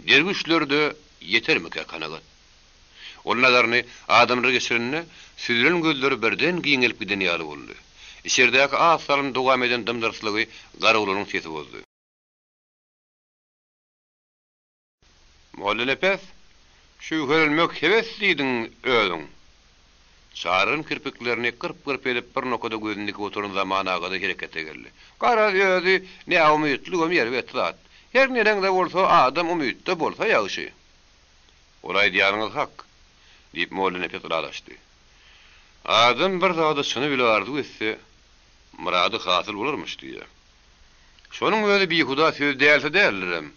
Derwüşlerde ýetermikä kanagat? Ol nazaryny adamlara geçirende, süzülen gözleri birden giňelip giden ýaly boldy. Içerdäki az salym dowam eden dym-dyrslygy garawulynyň sesi bozdy. Mollanepes, şübhelenmek hebes diýdiň özüň. Çarygyň kirpiklerini gyrp-gyrp edip bir nokada gözüni dikip oturan Zaman aga-da herekete geldi. Garaz, özi näumytlygam erbet zat. Her neneň-de bolsa adam umytda bolsa ýagşy. Ol aýdýanyňyz hak, diýip, Mollanepes ylalaşdy. Adam bir zady çyny bile arzuw etse, myrady hasyl bolarmyş diýýär. Şonuň özi bihuda söz dälse däldirem.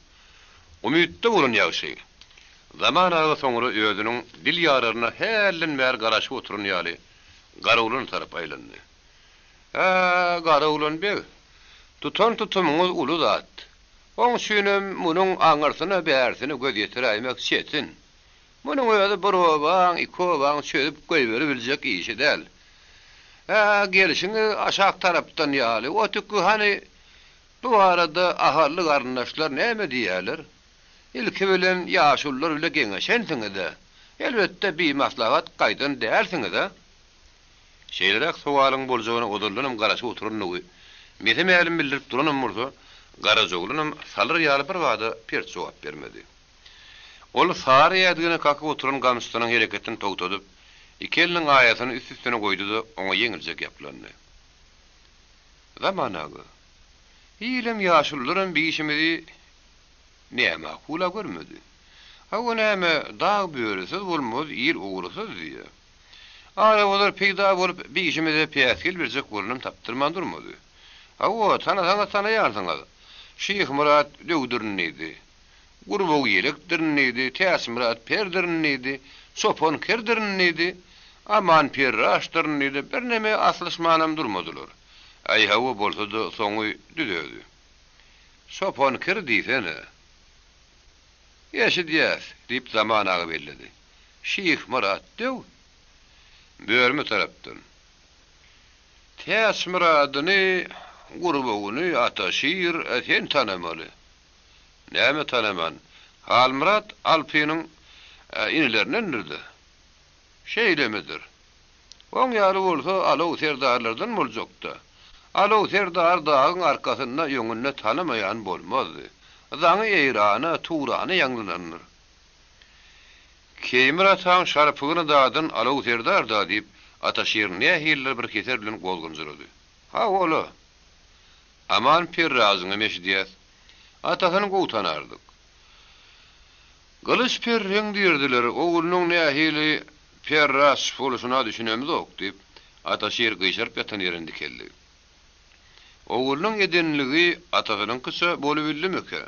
Umytda bolan ýagşy. Zaman aga soňra özüniň dil ýararyna hälden bäri garaşyp oturan ýaly, Garaoglana tarap aýlandy. Hä, Garaoglan beg, tutan tutumyňyz uly zat. Oň üçinem munuň aňyrsyna-bärsine göz ýetiräýmek çetin. Munuň özi bir obaň, iki obaň çözüp goýberibiljek işi däl. Hä, gelşiňiz aşak tarapdan ýaly, otüki hany, bu barada ahally garyndaşlar näme diýýärler? Ilki bilen ýaşulular bile geňeşensiňiz-ä? Elbetde, bimaslahat gaýdan dälsiňiz-ä? Şeýleräk sowalyň boljagyna ozaldanam garaşyp oturandygy mese-mälim bildirip duranam bolsa, Garajaoglanam Salyr ýaly birbada pert jogap bermedi. Ol sary ädigine kakyp oturan gamçysynyň hereketini togtadyp, iki eliniň aýasyny üst-üstüne goýdy-da, oňa ýeňiljek ýaplandy. Zaman aga, ilem, ýaşulularam bi işimizi nämakul-a görmedi. Hawa näme, dag börüsiz bolmaz, il ogrusyz diýýä. Arabazar peýda bolup, bi işimize päsgel berjek bolanam tapdyrman durmady. Hawa, tanasaňyz tanaýarsyňyz. Şyhmyrat döwdürin diýdi. Gurbagy ýelekdirin diýdi, Täçmyrat perdirin diýdi, Çopan kerdirin diýdi, Aman perraçdyryn diýdi, birneme aslyşmanam durmadylar. Äý, hawa, bolsa-da soňy düz özi. Çopan kir diýsene. Eşidýäs, diýip, Zaman aga belledi. Şyhmyrat döw. Börme tarapdan. Täçmyradyny, Gurbagyny, Ataşir, sen tanamaly. Näme tanaman? Halmyrat Alpynyň inilerindendir-dä. Şeýlemidir? Oň ýaly bolsa Alow serdarlardan boljakda. Alow serdar dagyň arkasynda öňünde tanamaýan bolmazdy. Zaňy Eýrana, Turana ýaňlanandyr. Keýmir ataň şarpygyny dadan Alow serdar-da, diýip, Ataşir nähilidir bir heser bilen gozganjyrady. Hawa-la. Aman perrazyňam eşidýäs. Atasyny gowy tanardyk. Gylyç perreň diýerdiler, oglunyň nähili perraç bolşuna düşünemzok, diýip, Ataşir gyşaryp ýatan ýerinden dikeldi. Oglunyň edenligi atasynyňkyça bolubildimikä?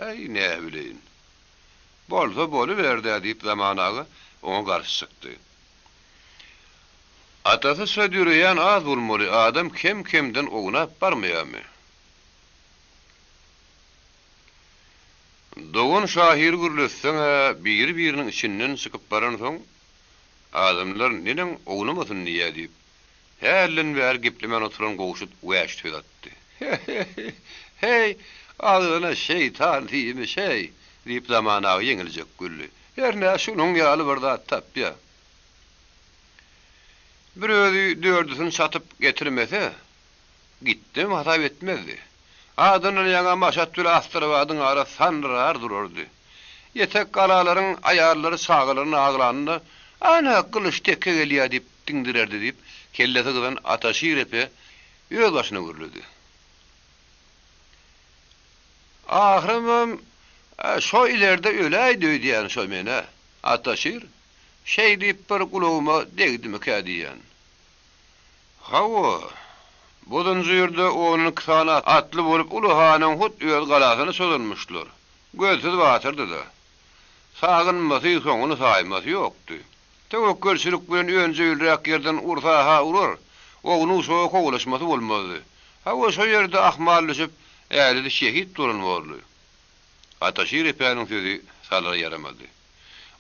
Äý, näbileýin. Bolsa boluber-dä, diýip, Zaman aga oňa garşy çykdy. Atasyça döreýän az bolmaly, adam kem-kemden ownap barmaýarmy? Dogan şahyry gürletseň-ä biri-biriniň içinden çykyp baransoň, adamlar neneň ownamasyn diýýä diýip, hälden bäri geplemän oturan Gowşut wäşi söz atdy. He-he-he-heý, agzyna şeýtan siýmiş-eý! diýip, Zaman aga ýeňiljek güldi. Hernä şunuň ýaly bir zat tapýa. Bir özi dördüsini çatyp getirmese, Gitdim hasap etmezdi. Adyndan ýaňa Maşat bile Astrabadyň arasy sandyrar durardy. Ýetek galalaryň aýallary çagalaryny aglanynda, Ana, Gylyç teke gelýä diýip diňdirerdi diýip, kellesi gyzan Ataşir epe öz başyna gürledi. Ahyrymam şo ilerde öläýdi öýdýän şo men-ä, Ataşir. Şeý diýip bir gulagyma degdimikä diýýän. Hawa, bu zynjyrda 12 sany atly bolup uly hanyň hut öz galasyna çozulmyşlar. Gözsüz batyrdy-da. Sagynmasy, soňuny saýmasy ýokdy. Töwekgelçilik bilen önjeýliräk ýerden ursa-ha urar, ownuk-şowa kowalaşmasy bolmazdy. Hawa, şo ýerde ahmal düşüp, älidi şehit bolan borly. Ataşir epäniň sözi Salyra ýaramady.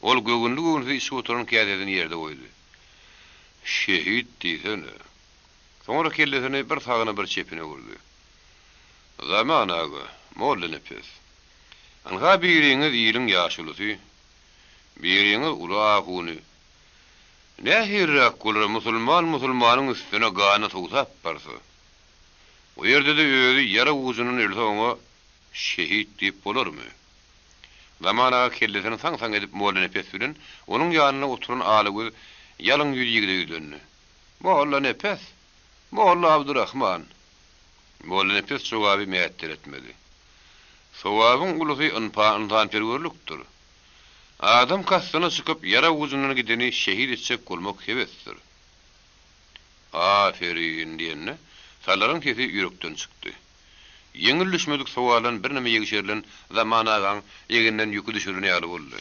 Ol göwünli-göwünsiz içip oturan käsesini ýerde goýdy. Şehit diýsene. Soňra kellesini bir sagyna bir çepine urdy. Zaman aga, Mollanepes. Ynha biriňiz iliň ýaşulusy, biriňiz uly ahuny. Nähiliräk bolar musulman musulmanyň üstüne gany suwsap barsa? O ýerde-de özi ýarag ujundan ölse oňa şehit diýip bolarmy? Zaman aga kellesini saň-saň edip Mollanepes bilen onuň ýanynda oturan alagöz ýalyn ýüz ýigide ýüzlendi. Mollanepes! Molla Abdurahman! Mollanepes jogaby mähetdel etmedi. Sogabyň ulusy ynsanperwerlikdir. Adam kastyna çykyp ýarag ujundan gideni şehit etjek bolmak hebesdir. Aferin! diýende, Salaryň sesi ýürekden çykdy. Ýeňil düşmedik sowaldan birneme ýegşerilen Zaman agaň eginden ýüki düşürilen ýaly boldy.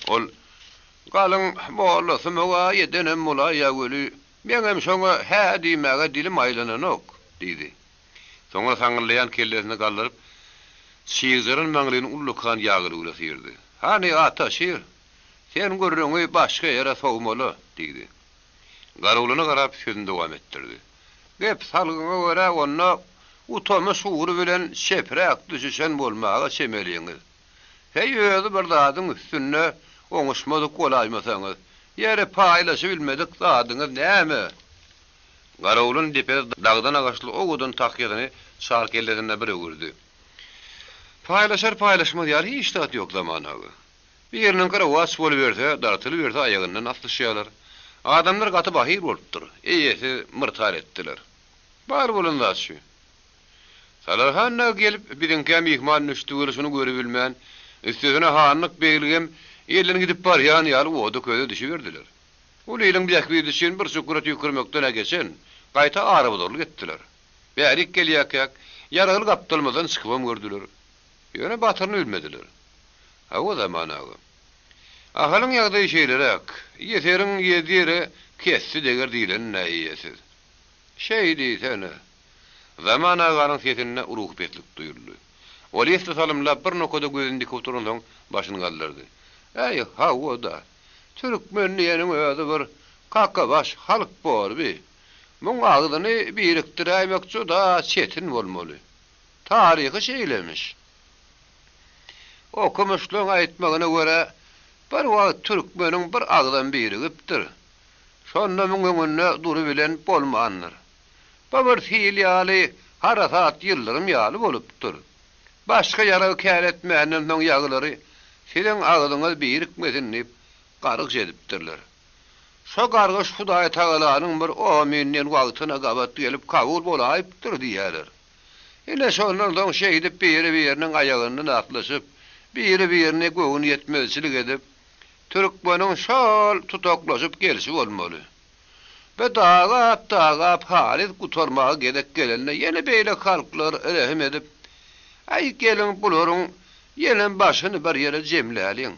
Ol, Galyň molla sumaga edenem bolaýýa weli, meňem şoňa hä diýmäge dilim aýlananok, diýdi. Soňra saňňyllaýan kellesini galdyryp, çygjaran maňlyny ullakan ýagly güle syrdy. Hany, Ataşir, sen gürrüňi başga ýere sowmaly, diýdi. Garagulana garap sözüni dowam etdirdi. Gep salgyňa görä onda Utamyş ugry bilen çepräk düşüşen bolmaga çemeliňiz. Heý özi bir zadyň üstünde oňuşmadyk bolaýmasaňyz, ýeri paýlaşybilmedik zadyňyz näme? Garagulun depesi dagdan agaçly owadan tahýasyny çar kellesinde bir öwürdi. Paýlaşar-paýlaşmaz ýaly hiç zat ýok Zaman aga. Biriniňki rowaç boluberse, dartylyberse aýagyndan aslyşýarlar. Adamlar gaty bahyr bolupdyr. Eýesi myrtar etdiler. Bar bolan zat şu. Salar han dagy gelip, biziňkä myhman düşdi weli şuny görübilmän, üstesine hanlyk begligem elden gidip barýan ýaly oda-köze düşüberdiler. Ol iliň bähbidi üçin bir çukura tüýkürmekden-ä geçen, gaýta arabozarlyk etdiler. Bärik gelýärkäk, ýaragly gapdalymyzdan çykybam gördüler. Ýöne batyryny bilmediler. Hawa, Zaman aga. Ahalyň ýagdaýy şeýleräk. Ýeseriň ýedi ýere kesdi deger diýlenine eýesiz. Şeý diýsene. Zaman aganyň sesinde ruhubeslik duýuldy. Ol esli salymlap bir nokada gözüni dikip oturansoň, başyny galdyrdy. Äý, hawa-da. Türkmen diýeniň özi bir. Kakabaş halk bor bi. Muň agzyny birikdiräýmek juda çetin bolmaly. Taryhy şeýlemiş. Okumyşlaň aýtmagyna görä, bir wagt türkmeniň bir agzam birigipdir. Şonda muň öňünde durubilen bolmandyr. Bu bir sil ýaly, harasat ýyldyrym ýaly bolupdyr. Başga ýarag kär etmänden soň ýagylary Siziň agzyňyz birikmesin diýip, gargyş edipdirler. Şo gargyş Hudaýtagalanyň bir omyn diýen wagtyna gabat gelip kabul bolaýypdyr diýýärler. Ine şondan soň şeýdip biri-biriniň aýagyndan aslyşyp, biri-birine göwün ýetmezçilik edip, türkmeniň şol tutaklaşyp gelşi bolmaly. Be dagap-dagap halys gutarmaga gezek gelende ýene beýleki halklar rehim edip, Aý geliň bularyň ýenem başyny bir ýere jemläliň.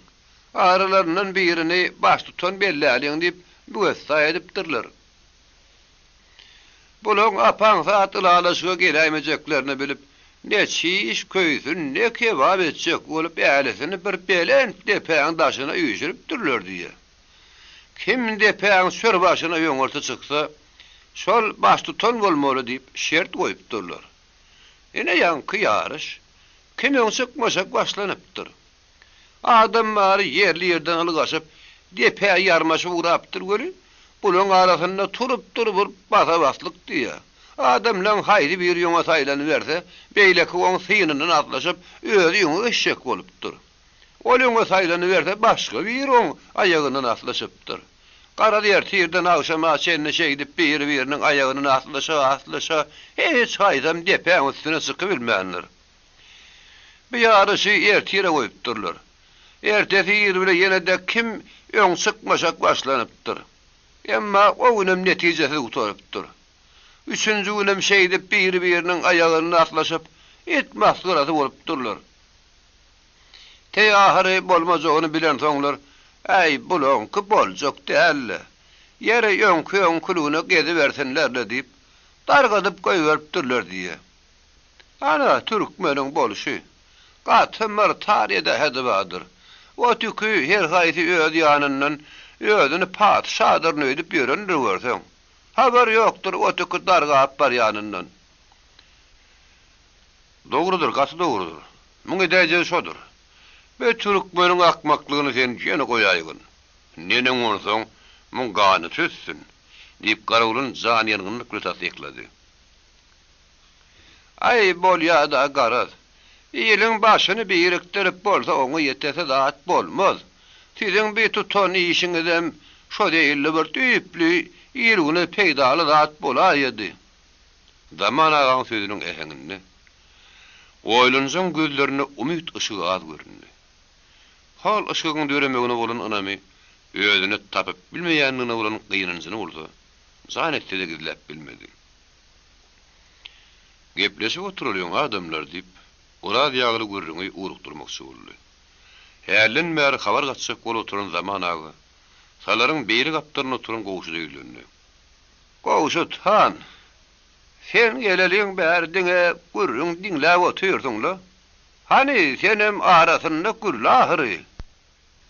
Aralaryndan birini baştutan belläliň diýip müwessa edipdirler. Bulaň ap-aňsat ylalaşyga geläýmejeklerini bilip, ne çiş köýsün, ne kebap etjek bolup älisini bir belent depäň daşyna üýşüripdirler diýýär. Kim depäň çür başyna öňürti çyksa, şol baştutan bolmaly diýip şert goýupdyrlar. Ine ýaňky ýaryş, kim öň çykmaşak başlanypdyr. Adam bary ýerli-ýerden ylgaşyp, depä ýarmaşyp ugrapdyr weli, bulaň arasynda turup-dur bir basa-baslyk diýýä. Adamlaň haýsy biri öňe saýlanyberse, beýleki oň synyndan atlaşyp, özi öňe geçjek bolupdyr. Ol öňe saýlanyberse, başga biri oň aýagyndan aslyşypdyr. Garaz, ertirden agşama çenli şeýdip biri-biriniň aýagyndan aslyşa-aslyşa, hiç haýsam depäň üstüne çykybilmändir. Bu ýaryşy ertire goýupdyrlar. Ertesi ir bile ýene-de kim öň çykmaşak başlanypdyr. Emma o günem netijesiz gutarypdyr. Üçünji günem şeýdip biri-biriniň aýagyny aslyşyp, it masgarasy bolupdyrlar. Teý ahyry bolmajagyny bilensoňlar, Äý, bulaňky boljak däl-le. Ýeri öňki-öňküligine gezibersinler-le diýip, dargadyp goýberipdirler diýýär. Ana, türkmeniň bolşy. Gaty myrtar edähedi bardyr. O tüki her haýsy öz ýanyndan özüni patyşadyryn öýdüp ýörendir görseň. Habar ýokdur o tüki dargap barýanyndan. Dogrudyr, gaty dogrudyr. Muň edäýjegi şodur. Be türkmeniň akmaklygyny sen ýene goýaýgyn. Neneň onsoň muň gany tüssün? diýip, Garagulun janyýangynlyk bilen tassyklady. Aý, bolýa-da, garaz. Iliň başyny birikdirip bolsa oňa ýetesi zat bolmaz. Siziň bi tutan işiňizem şo zeýilli bir düýpli, il-güne peýdaly zat bolaýady. Zaman agaň sözüniň äheňinde oýlanjaň gözlerinde umyt yşygy az göründi. Hol yşygyň döremegine bolan ynamy özünde tapyp bilmeýändigine bolan gynanjyny bolsa jan etse-de gizläp bilmedi. Gepleşip oturalyň, adamlar, diýip, Oraz ýagly gürrüňi ugrukdyrmakçy boldy. Hälden bäri habar gatjak bolup oturan Zaman aga Salaryň beýle gapdalynda oturan Gowşuda ýüzlendi. Gowşut han, sen geleliň bäri diňe gürrüň diňläp otyrsyň-la. Hany, senem arasynda gürle ahyry.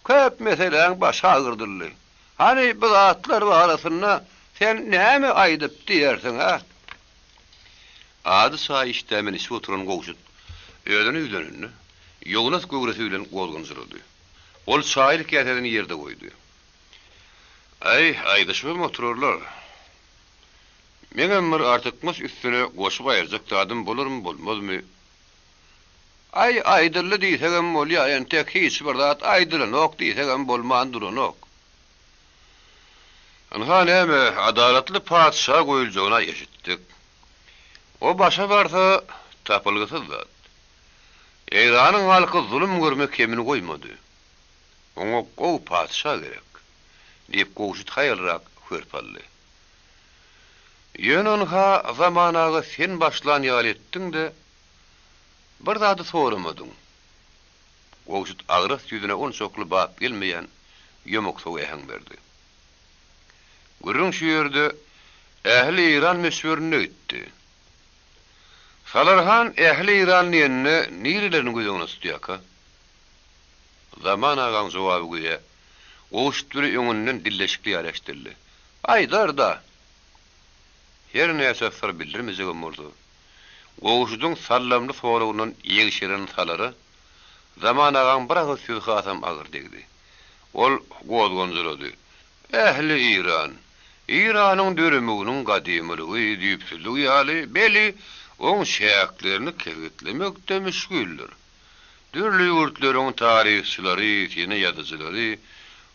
Köp meseläň başy agyrdyldy. Hany bu zatlar barasynda sen näme aýdyp diýersiň, hä? Ady çaý işdämen içip oturan Gowşut özüne ýüzlenende, ýognas göwresi bilen gozganjyrady. Ol çaýly käsesini ýerde goýdy. Aý, aýdyşybam oturarlar. Meňem bir artykmaç üstüne goşup aýyrjak zadym bolarmy, bolmazmy? Aý, aýdyldy diýsegem bolýa, entek hiç bir zat aýdylanok diýsegem bolman duranok. Ynha näme, adalatly patyşa goýuljagyny-a eşitdik. O başa barsa, tapylgysyz zat. Eýranyň halky zulum görme kemini goýmady. Oňa gowy patyşa gerek, diýip, Gowşut haýalrak hörp aldy. Ýöne ynha, Zaman aga sen başlan ýaly etdiň-de, Bir zady soramadyň. Gowşut agras ýüzüne onçakly bap gelmeýän ýomaksow äheň berdi. Gürrüň şu ýerde ähli Eýran möçberinde gitdi. Salar han ähli Eýran diýende nirelerini göz öňüne tutýarka? Zaman agaň jogaby göýä Gowşut biri öňünden dilleşikli ýaly eşidildi. Aýdar-da! Her näçe syr bildirmejegem bolsa, Gowşudyň sallamly soragyndan ýegşeren Salara Zaman agaň bir agyz sözi hasam agyr degdi. Ol gozganjyrady. Ähli Eýran, Eýranyň döremeginiň gadymylygy, düýpsüzligi ýaly, beli, oň çäklerini kesgitlemek-de müşgildir. Dürli ýurtlaryň taryhçylary, sene ýazyjylary,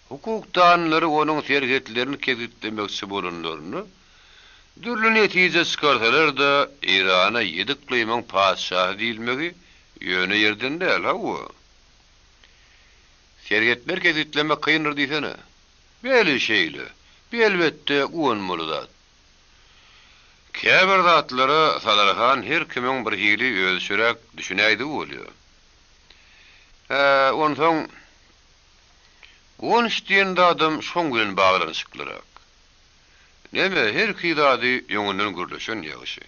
hukukdanlary onuň serhetlerini kesgitlemekçi bolanlarynda, dürli netije çykarsalar-da, Eýrana ýedi yklymyň patyşasy diýilmegi ýöne ýerden däl, hawa. Serhetleri kesgitlemek kyndyr diýsene. Beli şeýle. Bu elbetde guwanmaly zat. Käbir zatlara Salar han her kimiň bir hili özüçeräk düşünäýdigi bolýar. Hä, onsoň guwanç diýen zadam şoň bilen baglanyşyklyrak. Neme, herki zady öňünden gürleşen ýagşy.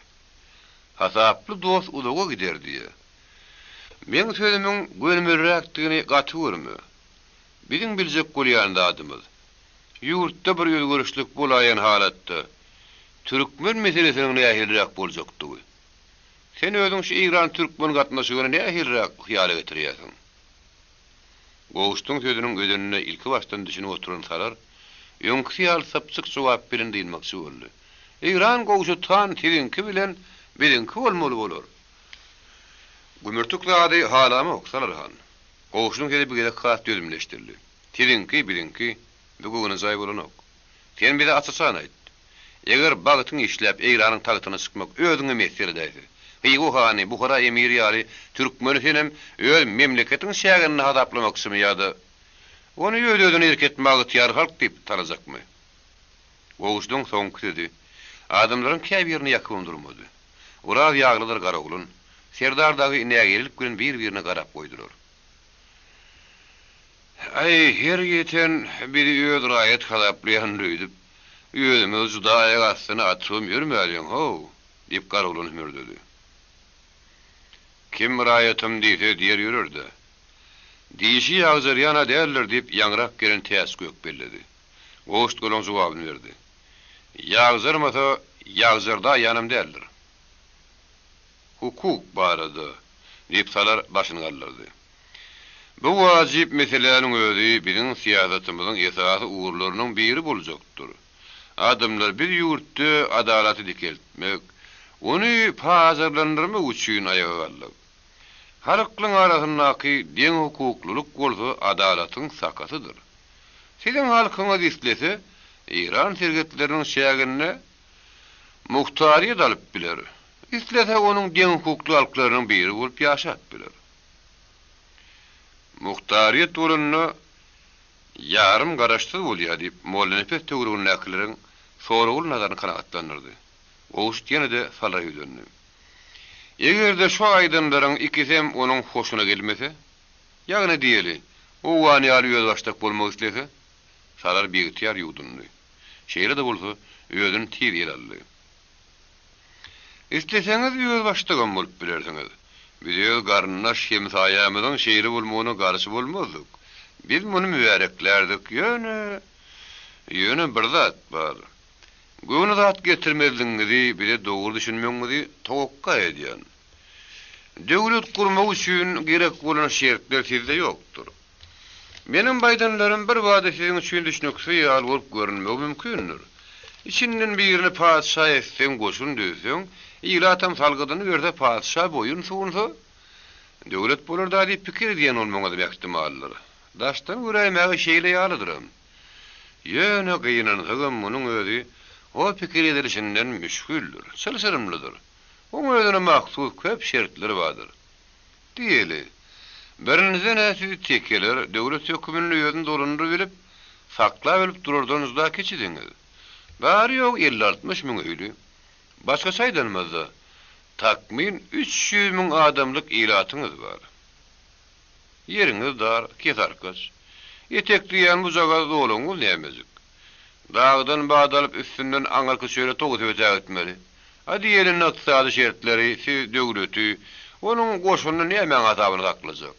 Hasaply dost uzaga gider diýýä. Meň sözümiň gönümelräkdigini gaty görme. Biziň biljek bolýan zadymyz, ýurtda bir özgerişlik bolaýan halatda, türkmen meselesiniň nähiliräk boljakdygy. Sen özüň şu eýran-türkmen gatnaşygyny nähiliräk hyýala getirýärsiň? Gowşudyň sözüniň özenine ilkibaşdan düşünip oturan Salar, öňküsi ýaly sypjyk jogap bilen dynmakçy boldy. Eýran Gowşut han siziňki bilen biziňki bolmaly bolar. Gümürtik zady halamok, Salar han. Gowşudyň sesi bu gezek has dözümli eşidildi. Siziňki, biziňki, bu göwnejaý bolanok. Sen bize aç-açan aýt. Eger bagtyň işläp, Eýranyň tagtyna çykmak özüňe miýesser edäýse, Hywa hany, Buhara emiri ýaly türkmeni senem öz memleketiň çäginde hasaplamakçymy ýa-da ony öz-özüne erk etmäge ygtyýarly halk diýip tanajakmy? Gowşudyň soňky sözi adamlaryň käbirini ýakybam durmady. Oraz ýaglydyr Garoglan, Serdar dagy nägilelik bilen bir-birine garap goýdular. Aý, her ýeten bizi öz raýat hasaplaýandyr öýdüp, özümizi juda aýak astyna atybam ýörmäliň, how! diýip, Garoglan hümürdedi. Kim raýatym diýse, diýer ýörer-dä. Dişi ýagjarýan-a däldir, diýip, ýaňyrak gelen Täçgök belledi. Gowşut golaň jogabyny berdi. Ýagjarmasa, ýagjardaýanam däldir. Hukuk barada, diýip, Salar başyny galdyrdy. Bu wajyp meseläniň özi biziň syýasatymyzyň esasy ugurlarynyň biri boljakdyr. Adamlar, biz ýurtda adalaty dikeltmek, ony pajarlandyrmak üçin aýaga galdyk. Halklaryň arasyndaky deňhukuklylyk bolsa adalatyň sakasydyr. Siziň halkyňyz islese, Eýran serhetleriniň çäginde muhtaryýet alyp biler, islese onuň deňhukukly halklarynyň biri bolup ýaşap biler. Muhtaryýet bolanda ýarym garaşsyz bolýar, diýip, Mollanepes töweregindäkileriň soragly nazaryny kanagatlandyrdy. Gowşut ýene-de Salyra ýüzlendi. Eger-de şu aýdanlaryň ikisem onuň hoşuna gelmese? Ýagny diýeli, owgan ýaly özbaşdak bolmak islese? Salar biygtyýar ýuwdundy. Şeýle-de bolsa, özüni tiz ele aldy. Isleseňiz özbaşdagam bolup bilersiňiz. Biz öz garyndaş hemsaýamyzyň şeýle bolmagyna garşy bolmazdyk. Biz muny mübäreklärdik, ýöne, ýöne bir zat bar. Göwne zat getirmezligiňizi, bize dogry düşünmegiňizi towakga edýän. Döwlet gurmak üçin gerek bolan şertler sizde ýokdur. Meniň bu aýdanlarym birbada siziň üçin düşnüksiz ýaly bolup görünmegi mümkindir. Içinden birini patyşa etseň, goşun düzseň, ilatam salgydyny berse, patyşa boýun sunsa, döwlet bolar-da diýip pikir edýän bolmagyňyzam ähtimaldyr. Daşdan göräýmäge şeýle ýalydyram. Ýöne gynansagam munuň özi o pikir edilişinden müşgildir, çylşyrymlydyr. Oň özüne mahsus köp şertleri bardyr. Diýeli, birinjiden-ä siz tekeler döwlet höküminde özüni dolandyrybilip, saklabilip durardan juda kiçidiňiz. Bary-ýogy elli-altmyş müň öýli. Başgaça aýdanymyzda, takmyn 300 müň adamlyk ilatyňyz bar. Ýeriňiz dar, kesarkaç. Etek diýýän bujagaz zolagyňyz nämejik. Dagdan bat alyp üstünden aňyrky çöle towsup ötägitmeli. A diýeli ykdysady şertleri siz döwleti, onuň goşunyny nämäň hasabyna saklajak?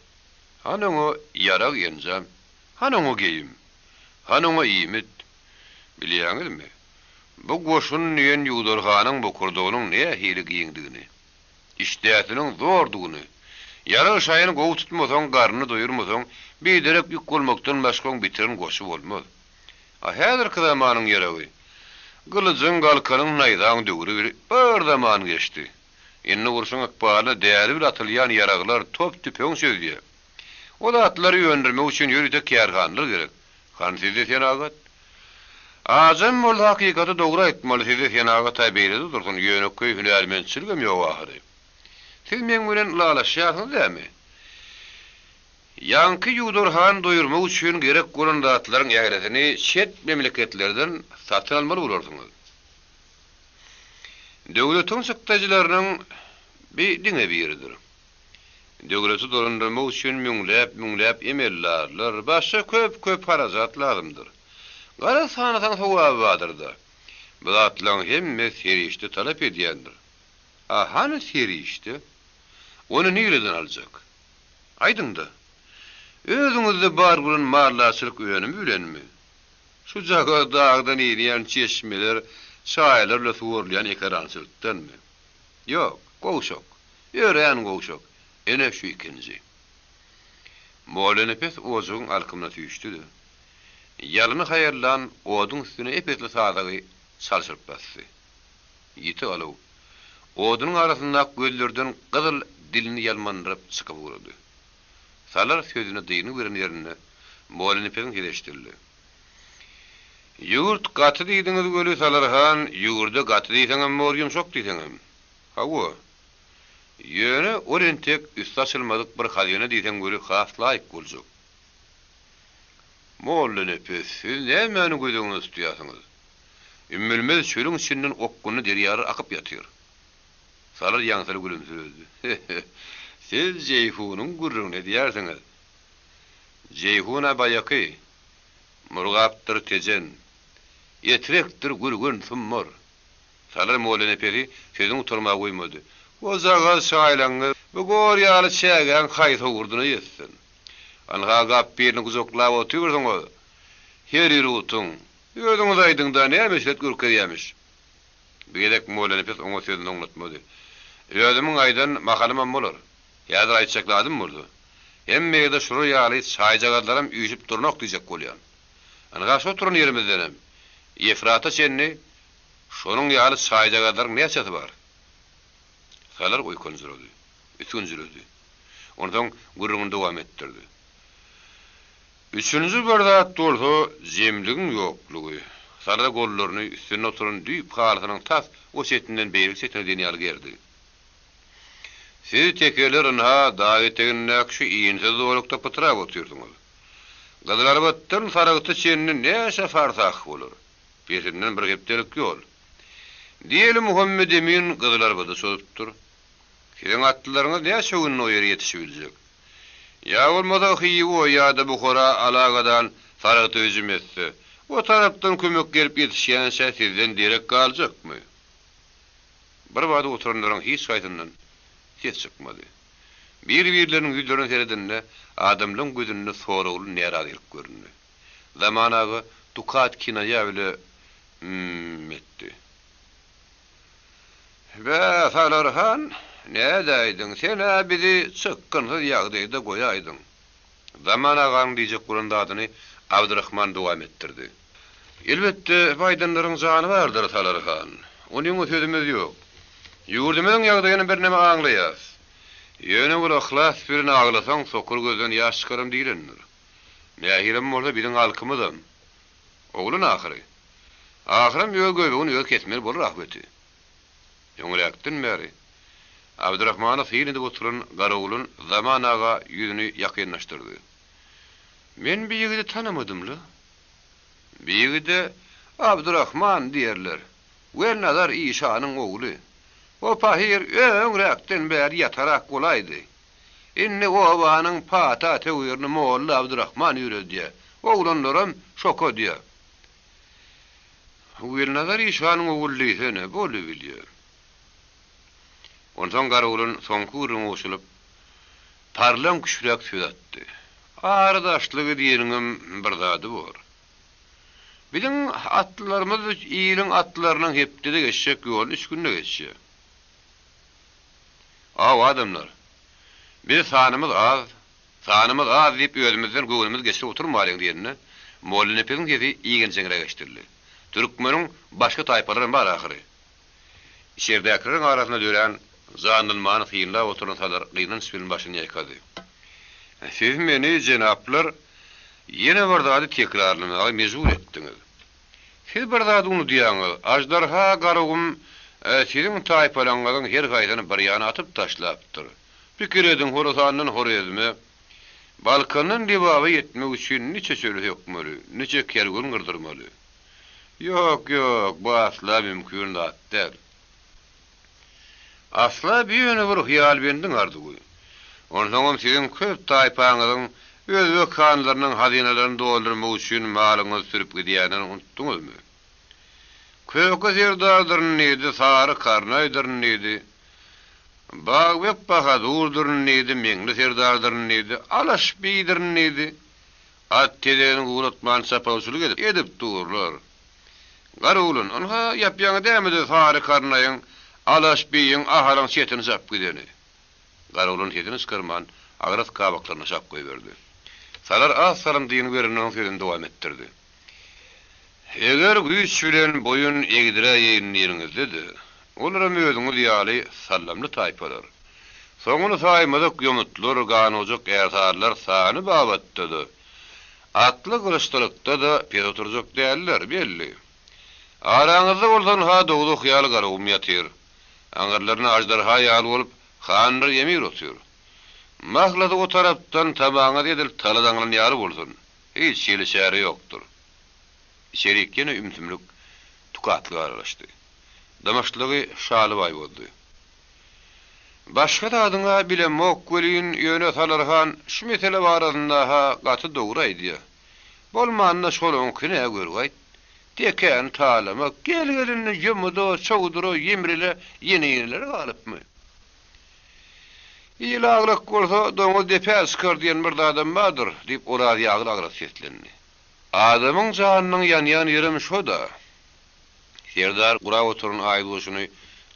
Hany oňa ýarag-enjam? Hany oňa geýim? Hany oňa iýmit? Bilýäňizmi? Bu goşun diýen ýuwdarhanyň bokurdagynyň nähili giňdigini, işdäsiniň zordugyny, ýarag-şaýyny gowy tutmasaň, garnyny doýurmasaň, biderek ýük bolmakdan başga oň bitiren goşy bolmaz. A häzirki zamanyň ýaragy, gylyjyň, galkanyň, naýzaň döwri bir zaman geçdi. Indi urşuň ykbalyny däli bile atylýan ýaraglar, top-tüpeň çözýär. O zatlary öndürmek üçin ýörite kärhanalar gerek. Hany sizde senagat? Ajam bolsa hakykaty dogry aýtmaly sizde senagat-a beýlede dursun ýönekeý hünärmentçiligem ýok ahyry. Siz meň bilen ylalaşýarsyňyz dämi? Ýaňky ýuwdarhany doýurmak üçin gerek bolan zatlaryň ählisini çet memleketlerden satyn almaly bolarsyňyz. Döwletiň çykdajylarynyň bi diňe biridir. Döwleti dolandyrmak üçin müňläp-müňläp emeldarlar, başga köp-köp harajat lazymdyr. Garaz sanasaň sogaby bardyr-da. Bu zatlaryň hemmesi serişde talap edýändir. A hany serişde? Ony nireden aljak? Aýdyň-da. Özüňizde bar bolan maldarçylyk önümi bilenmi? Şujagaz dagdan inýän çeşmeler, çaýlar bilen suwarylýan ekerançylykdanmy? Ýok, gowşak. Örän gowşak. Ene şu ikinji. Mollanepes ojagyň alkymyna süýşdi-de, ýalyny haýallan oduň üstüne ep-esli sazagy çalşyryp basdy. Ýiti alaw odunyň arasyndaky gözlerden gyzyl dilini ýalmandyryp çykyp ugrady. Salar sözüne dyngy beren ýerinde Mollanepesiň sesi eşidildi. Ýurt gaty diýdiňiz weli, Salar han, ýurda gaty diýseňem bor, ýumşak diýseňem. Hawa. Ýöne ol entek üsti açylmadyk bir hazyna diýseň weli has laýyk boljak. Mollanepes, siz nämäni göz öňünde tutýarsyňyz? Ümmülmez çölüň içinden okgunly derýalar akyp ýatyr. Salyr ýaňsyly gülümsiredi. Siz Jeýhunyň gürrüňini edýärsiňiz. Jeýhun-a baýaky, Murgapdyr Tejen, Etrekdir Gürgen, Sumbar. Salyr Mollanepesi sözüni gutarmaga goýmady. Ojagaz çaýlaňňyz bu gor ýaly çägäň haýsy owurdyna ýetsin? Anha gap birini gujaklap otyrsyňyz. Her ýeri utuň. Özüňiz aýdyň-da, näme eşret görkezýämiş? Bu gezek Mollanepes oňa sözüni oňlatmady. Özümiň aýdan mahalymam bolar. Häzir aýtjak zadym bolsa, hemme ýerde şular ýaly çaýjagazlaram üýşüp duranok diýjek bolýan. Ynha şo turan ýerimizdenem Ýefrata çenli şonuň ýaly çaýjagazlaryň näçesi bar? Salar oýkanjyrady, üsgünjiredi. Onsoň gürrüňini dowam etdirdi. Üçünji bir zat bolsa jemligiň ýoklugy. Salar gollaryny üstünde oturan düýp halysynyň tas o çetinden beýleki çetine diýen ýaly gerdi. Siz tekeler ynha dag etegindäki şu insiz zolakda pytrap otyrsyňyz. Gyzylarbatdan Saragta çenli näçe farsah bolar? Pesinden bir hepdelik ýol. Diýeli Muhammedemin Gyzylarbada çozupdyr. Siziň atlylaryňyz näçe günde o ýere ýetişibiljek? Ýa bolmasa Hywa ýa-da Buhara alagadan Saragta hüjüm etse, o tarapdan kömek gelip ýetişýänçä sizden derek galjakmy? Birbada oturanlaryň hiç haýsyndan ses çykmady. Bir-birleriniň ýüzlerine seredende, adamlaryň gözünde soragly närazylyk göründi. Zaman aga tukat kinaýa bile Hüm etdi. Bä, Salar han, nädäýdiň, sen-ä bizi çykgynsyz ýagdaýda goýaýdyň. Zaman aganyň diýjek bolan zadyny Abdyrahman dowam etdirdi. Elbetde, bu aýdanlaryň jany bardyr, Salar han. Onyň-a sözümiz ýok. Ýurdumyzyň ýagdaýyny birneme aňlaýas. Ýöne ol yhlas bilen aglasaň, sokur gözden ýaş çykaram diýlendir. Nähilem bolsa biziň halkymyzam. Oglan ahyry. Ahyram öz göbegini özi kesmeli bolar ahbeti. Öňräkden bäri Abdyrahmana syn edip oturan Garagulun Zaman aga ýüzüni ýakynlaşdyrdy. Men bi ýigidi tanamadym-la. Bi ýigide Abdyrahman diýerler. Welnazar işanyň ogly. O pahyr öňräkden bäri ýatarak bolaýdy. Indi obanyň pata töwirini molla Abdyrahman ýöredýär. Oglanlaram şoka diýýär. Welnazar işanyň ogly diýsene, bolubilýär. Onsoň Garagulun soňky gürrüňe goşulyp, parlaň küçräk söz atdy. Ara daşlygy diýeniňem bir zady bor. Biziň atlylarymyz iliň atlylarynyň hepdede geçjek ýoluny üç günde geçýär. Aw, adamlar, biz sanymyz az, sanymyz az diýip özümizden göwnümizi geçirip oturmalyň diýende, Mollanepesiň sesi igenjeňräk eşidildi. Türkmeniň başga taýpalaram bar ahyry. Içerdäkileriň arasynda dörän janlanmany synlap oturan Salar gynanç bilen başyny ýaýkady. Siz meni, jenaplar, ýene bir zady tekrarlamaga mejbur etdiňiz. Siz bir zady unudýaňyz, aždarha Garagum siziň taýpalaňyzyň her haýsyny bir ýana atyp taşlapdyr. Pikir ediň, Horasandan Horezme, Balkandan Lebaba ýetmek üçin niçe çöli sökmeli, niçe kerwen gyrdyrmaly? Ýok, ýok, bu asla mümkin zat däl. Asla bu ýöne bir hyýalbendiň arzuwy. Onsoňam siziň köp taýpaňyzyň özbek hanlarynyň hazynalaryny doldurmak üçin malyňyzy sürüp gidýänini unutdyňyzmy? Köke serdardyryn diýdi, Sary karnaýdyryn diýdi, Bagbek bahadurdyryn diýdi, Meňli serdardyryn diýdi, Alaş biýdirin diýdi. At tezegini guratman çapawçylyk edip edip durlar. Garoglan, ynha, ýap-ýaňy dämidi Sary karnaýyň, Alaş biýiň, Ahalyň çetini çapyp gideni. Garoglan sesini çykarman, agras gabaklaryny aşak goýberdi. Salar az salym dyngy berenden soň sözüni dowam etdirdi. Eger güýç bilen boýun egdiräýeýin diýeniňizde-de, olaram özüňiz ýaly sallamly taýpalar. Soňuny saýmadyk ýomutlar, ganojak ärsarylar sany babatda-da, atly gylyçlylykda-da pes oturjak däller, belli. Araňyzda bolsa ynha dowzah ýaly Garagum ýatyr. Aňyrlarynda aždarha ýaly bolup, handyr emir otyr. Mahlasy o tarapdan tamaňyz edil tala daňylan ýaly bolsun. Hiç hili çäre ýokdur. Içerik ýene ümsümlik, tukatlyk aralaşdy. Dymyşlygy Şaly baý bozdy. Başga zadyň-a bilemok welin, ýöne Salar han şu mesele barasynda-ha gaty dogry aýdýa. Bolmanda şolaňky nä görgaýt. Tekäni talamak, gel-gelinde ýomuda, çowdura, ýemrele, ýene-ýenelere galypmy? Il aglak bolsa, doňuz depä çykar diýen bir zadam bardyr, diýip, Oraz ýagyl agras seslendi. Adamyň janynyň ýanýan ýerem şo-da. Serdar gurap oturan aýdoguşyny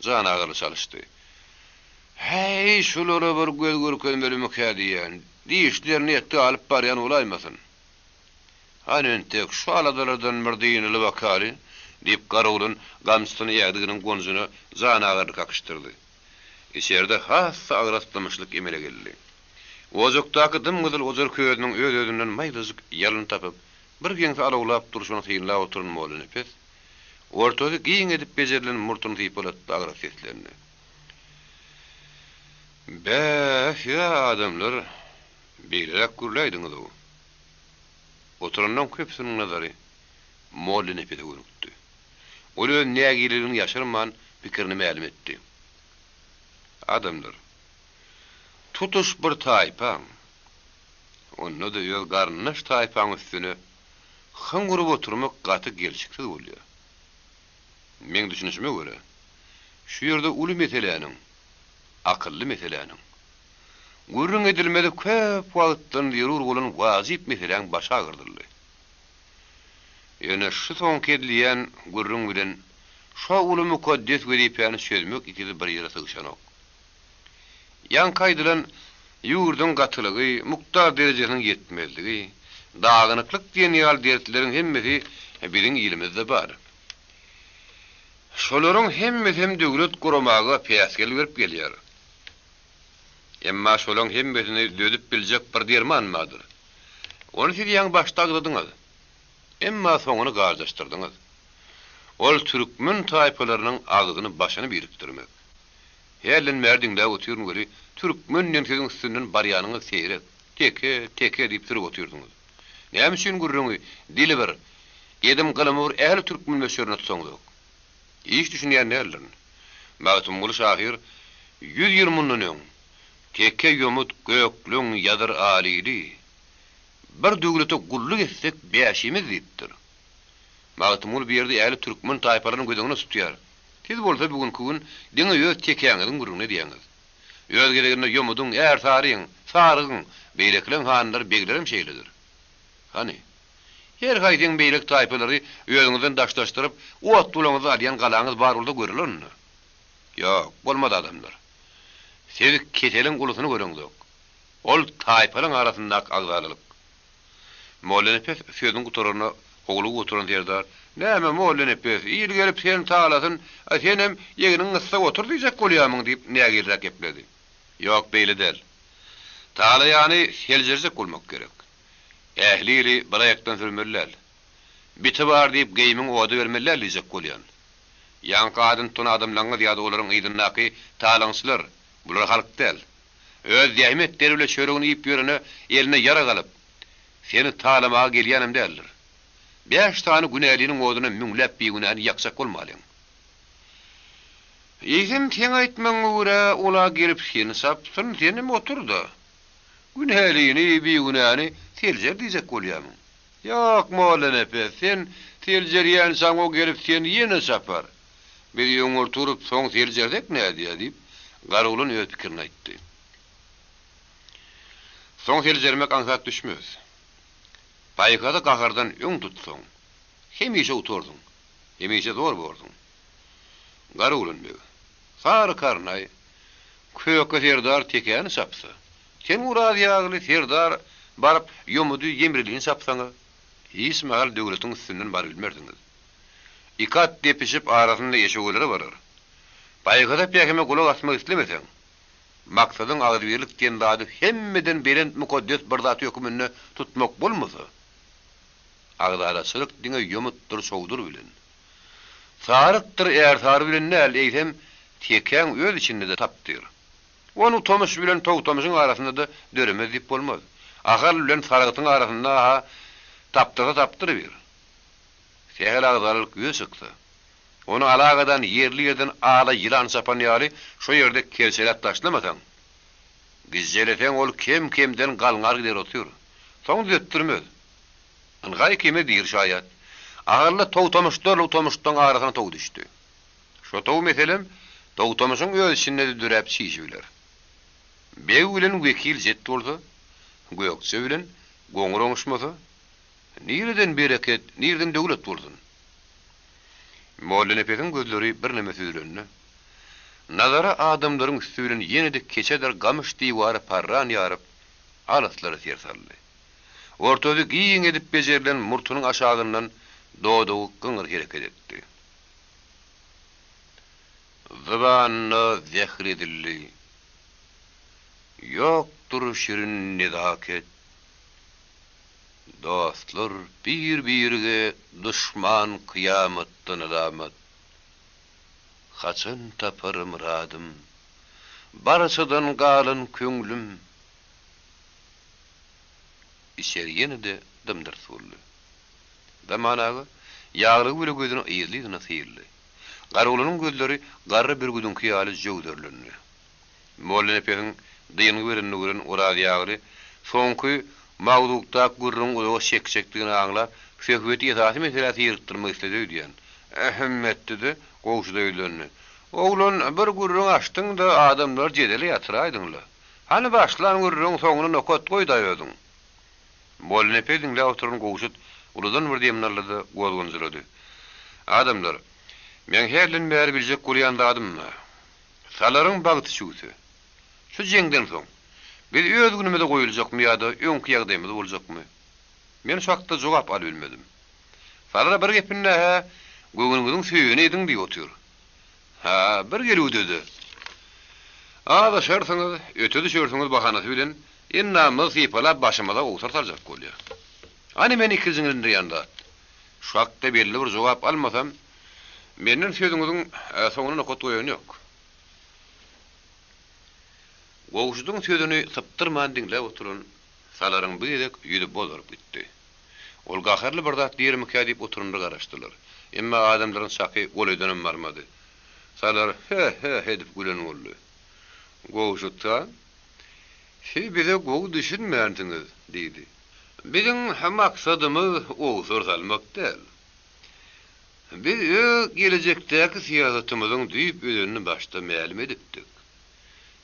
janagyryly çalyşdy. Häý, şulara bir göz görkezmelimikä diýýän. Dişlerini etde alyp barýan bolaýmasyn. Hany entek, şu aladalardan bir dynaly bakaly, diýip, Garoglan gamçysyny ädiginiň gonjuna janagyryly kakyşdyrdy. Içerde has-da agras dymyşlyk emele geldi. Ojakdaky dym-gyzyl ojar közüniň öz-özünden maýdajyk ýalyn tapyp, birgeňsi alawlap durşuny synlap oturan Mollanepes, ortasy giň edip bejerilen murtuny sypalatdy, agras seslendi. Bä, siz-ä adamlar, beýleräk gürläýdiňiz-ow. Oturanlaryň köpüsiniň nazary Mollanepese gönükdi. Ol öz nägileligini ýaşyrman, pikirini mälim etdi. Adamlar, tutuş bir taýpaň, onda-da öz garyndaş taýpaň üstüne hyň urup oturmak gaty gelşiksiz bolýar. Meň düşünişime görä, şu ýerde uly meseläniň, akylly meseläniň, gürrüň edilmezi köp wagtdan zerur bolan wajyp meseläň başy agyrdyldy. Ýöne şu soňky edilýän gürrüň bilen şo uly mukaddes wezipäni çözmek ikisi bir ýere sygyşanok. Ýaňky aýdylan ýurduň gatylygy, mukdar derejesiniň ýetmezligi, dagynyklyk diýen ýaly dertleriň hemmesi biziň ilimizde bar. Şolaryň hemmesem döwlet guramaga päsgel berip gelýär. Emma şolaň hemmesini dözüp biljek bir derman bardyr. Ony siz ýaňy başda agzadyňyz. Emma soňuny garjaşdyrdyňyz. Ol türkmen taýpalarynyň agzyny başyny birikdirmek. Hälden bäri diňläp otyryn weli, türkmen diýen sözüň üstünden barýanyňyz seýrek. Teke, teke diýip sürüp otyrdyňyz. Näme üçin gürrüňi dili bir, edim-gylymy bir ähli türkmen möçberine tutsaňzok? Hiç düşünýän däldirin. Magtymguly şahyr ýüz ýyl mundan öň, Teke, ýomut, gökleň, ýazyr, alili, bir döwlete gulluk etsek bäşimiz diýipdir. Magtymguly bu ýerde ähli türkmen taýpalaryny göz öňünde tutýar. Siz bolsa bu günki gün diňe öz tekäňiziň gürrüňini edýäňiz. Öz gezeginde ýomudyň, ärsaryň, sarygyň, beýlekileň hanlary, beglerem şeýledir. Hany? Her haýsyň beýleki taýpalary özüňizden daşlaşdyryp, ot bulaňyzda alýan galaňyz bar bolsa göreli onda. Ýok, bolmaz adamlar. Siz keseliň ulusyny göreňzok. Ol taýpalaň arasyndaky agzalalyk. Mollanepes sözüni gutaranda howlugyp oturan serdar, Näme, Mollanepes, il gelip seni talasyn, a senem egniňi gyssak otur diýjek bolýamyň diýip nägileräk gepledi. Ýok, beýle däl. Talaýany seljerjek bolmak gerek. Ähli ili bir aýakdan sürmeli däl. Biti bar diýip geýimiňi oda bermeli däl diýjek bolýan. Ýaňky adyny tutan adamlaňyz ýa-da olaryň yzyndaky talaňçylar, bular halk däl. Öz zähmet deri bile çöregini iýip ýörene eline ýarag alyp, seni talamaga gelýänem däldir. Bäş sany günäliniň oduna müňläp bigünäni ýakjak bolmalyň. Eýsem, seň aýtmagyňa görä, ol-a gelip seni çapsyn, senem otur-da. Günälini, bigünäni seljer diýjek bolýamyň? Ýok, Mollanepes, sen seljerýänçäň o gelip seni ýene çapar. Biz öňürti urup, soň seljersek nädýä? diýip, Garoglan öz pikirini aýtdy. Soň seljermek aňsat düşmez. Paýhasy gahardan öň tutsaň, hemişe utarsyň, hemişe zor borsuň. Garoglan beg, Sary karnaý, Köke serdar tekäni çapsa, sen Oraz ýagly serdar baryp ýomudy ýemrelini çapsaňyz, hiç mahal döwletiň üstünden barybilmersiňiz. Iki at depişip arasynda eşegelere barar. Paýhasa pähime gulak asmak islemeseň, maksadyň agzybirlik diýen zady hemmeden belent mukaddes bir zat höküminde tutmak bolmasa, agzalaçylyk diňe ýomutdyr çowdur bilen, sarykdyr ärsary bilen däl, eýsem, tekäň öz içinde-de tapdyr. Ony Utamyş bilen Togtamyşyň arasynda-da döremez diýip bolmaz. Ahal bilen Saragtyň arasynda-ha tapdyrsa tapdyrybir. Sähel agzalalyk ýüze çyksa, ony alagadan ýerli-ýerden ala ýylan çapan ýaly şo ýerde kerçeläp taşlamasaň, gijjeleseň ol kem-kemden galňar gider otyr. Soň düzetdirmez. Ynha ikimiz diri şaýat. Ahyrynda Togtamyşlarla Utamyşlaň arasyna tow düşdi. Şo tow meselem Togtamyşyň öz içinde-de döräp çişibiler. Beg bilen wekil jet bolsa, Gökje bilen Goňur oňuşmasa, Nireden bereket, nireden döwlet bolsun? Mollanepesiň gözleri birneme süzülende, Nazary adamlaryň üsti bilen ýene-de keçedir gamyş diwary parran ýaryp, alyslara ser saldy. Ortasy giň edip bejerilen murtunyň aşagyndan dodagy gyňyr hereket etdi. Zybanda zähr edildi. Ýokdur şirin nezaket. Dostlar bir-birige duşman kyýamatdan alamat. Haçan tapar myradym, barçadan galan köňlüm. Içeri ýene-de dym-dyrs boldy. Zaman aga ýaglygy bile gözüni yzly-yzyna syldy. Garagulanyň gözleri garry bürgüdiňki ýaly jöwzerlendi. Mollanepesiň dyngy berenini gören Oraz ýagly soňky mawzukdaky gürrüňiň uzaga çekjekdigini aňlap, söhbeti esasy meselä syrykdyrmak isledi öýdýän. Ähem etdi-de, Gowşuda ýüzlendi. Oglan, bir gürrüň açdyň-da, adamlary jedele ýatyraýdyň-la. Hany başlan gürrüňiň soňuna nokat goý-da özüň. Mollanepes diňläp oturan Gowşut uludan bir demini aldy-da, gozganjyrady. Adamlar, meň hälden bäri biljek bolýan zadym bar. Salaryň bagty çüwse, şu jeňden soň, biz öz günümize goýuljakmy ýa-da öňki ýagdaýymyz boljakmy? Men şu hakda jogap alybilmedim. Salara bir gepinde-hä göwnüňiziň söýeni ediň diýip otyr. Ha, bir gelüwde-de, azaşarsyňyz, öte düşersiňiz bahanasy bilen endamymyzy sypalap başymyza owsar saljak bolýar. Hany meni ikirjiňlendirýän zat? Şu hakda belli bir jogap almasam, menden sözüňiziň soňuna nokat goýan ýok. Gowşudyň sözüni sypdyrman diňläp oturan Salaryň bu gezek ýüzi bozaryp gitdi. Ol gaharly bir zat diýermikä diýip oturanlar garaşdylar. Emma adamlaryň çaky golaýdanam barmady. Salar he-he edip gülen boldy. Gowşut han, siz bize gowy düşünmänsiňiz, diýdi. Biziň maksadymyz owsar salmak däl. Biz öz gelejekdäki syýasatymyzyň düýp özenini başda mälim edipdik.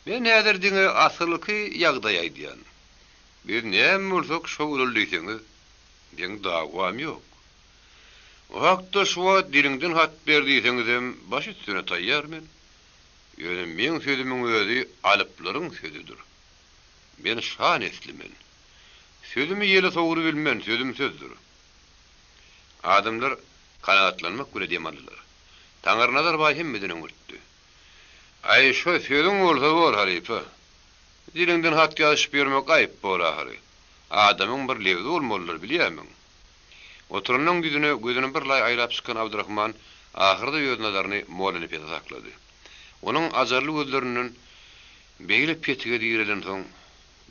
Men häzir diňe asylky ýagdaýy aýdýan. Biz näme bolsak şo bolar diýseňiz, Meň dawam ýok. O hakda şu wagt diliňden hat ber diýseňizem baş üstüne taýýar men. Ýöne meň sözümiň özi alyplaryň sözüdir. Men şa nesli men. Sözümi ýele sowrubilmen, sözüm sözdür. Adamlar kanagatlanmak bile dem aldylar. Taňyrynazar baý hemmeden öňürtdi. Aý, şo sözüň bolsa bor, halypa. Diliňden hat ýazyşyp ýörmek aýyp bor ahyry. Adamyň bir lebzi bolmalydyr, bilýärmiň? Oturanyň ýüzüne gözüni bir laý aýlap çykan Abdyrahman ahyrda öz nazaryny Mollanepese saklady. Onuň ajarly gözlerinden beýle petige direlensoň,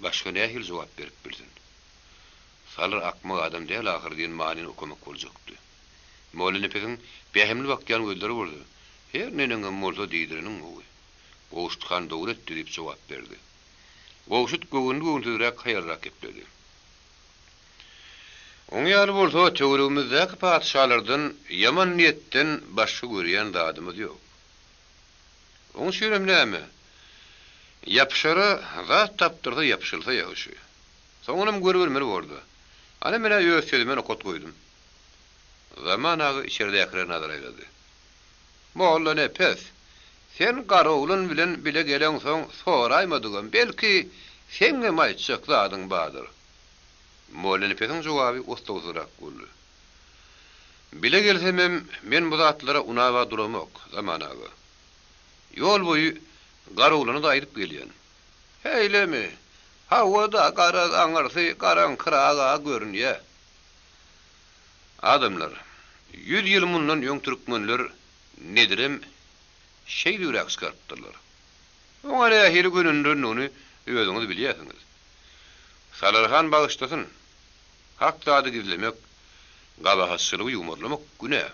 başga nähili jogap berip bilsin? Salyr akmak adam däl ahyry diýen manyny okamak boljakdy. Mollanepesiň pähimli bakýan gözleri bolsa, Her neneňem bolsa diýdireniň gowy. Gowşut han dogry etdi diýip jogap berdi. Gowşut göwünli-göwünsizräk haýalrak gepledi. Oň ýaly bolsa töweregimizdäki patyşalardan ýaman niýetden başga görýän zadymyz ýok. Oň üçinem näme, ýapyşara zat tapdyrsa ýapyşylsa ýagşy. Soňunam görübilmeli borda. Ana men-ä öz sözüme nokat goýdum. Zaman aga içeridäkilere nazar aýlady. Mollanepes, sen Garoglan bilen bile geleňsoň soraýmadygam, belki, seňňem aýtjak zadyň bardyr. Mollanepesiň jogaby oslagsyzrak boldy. Bile gelsemem, men bu zatlara unaba duramok, Zaman aga. Ýol boýy Garoglana-da aýdyp gelýän. Heýlemi? Hawa-da, garaz, aňyrsy garaňkyraga görünýä. Adamlar, ýüz ýyl mundan öň türkmenler Nedirem şeýdibräk çykarypdyrlar. Oňa nähili gönendirendigini özüňiz bilýärsiňiz. Salar han bagyşlasyn, hak zady gizlemek, gabahatçylygy ýuwmarlamak günä.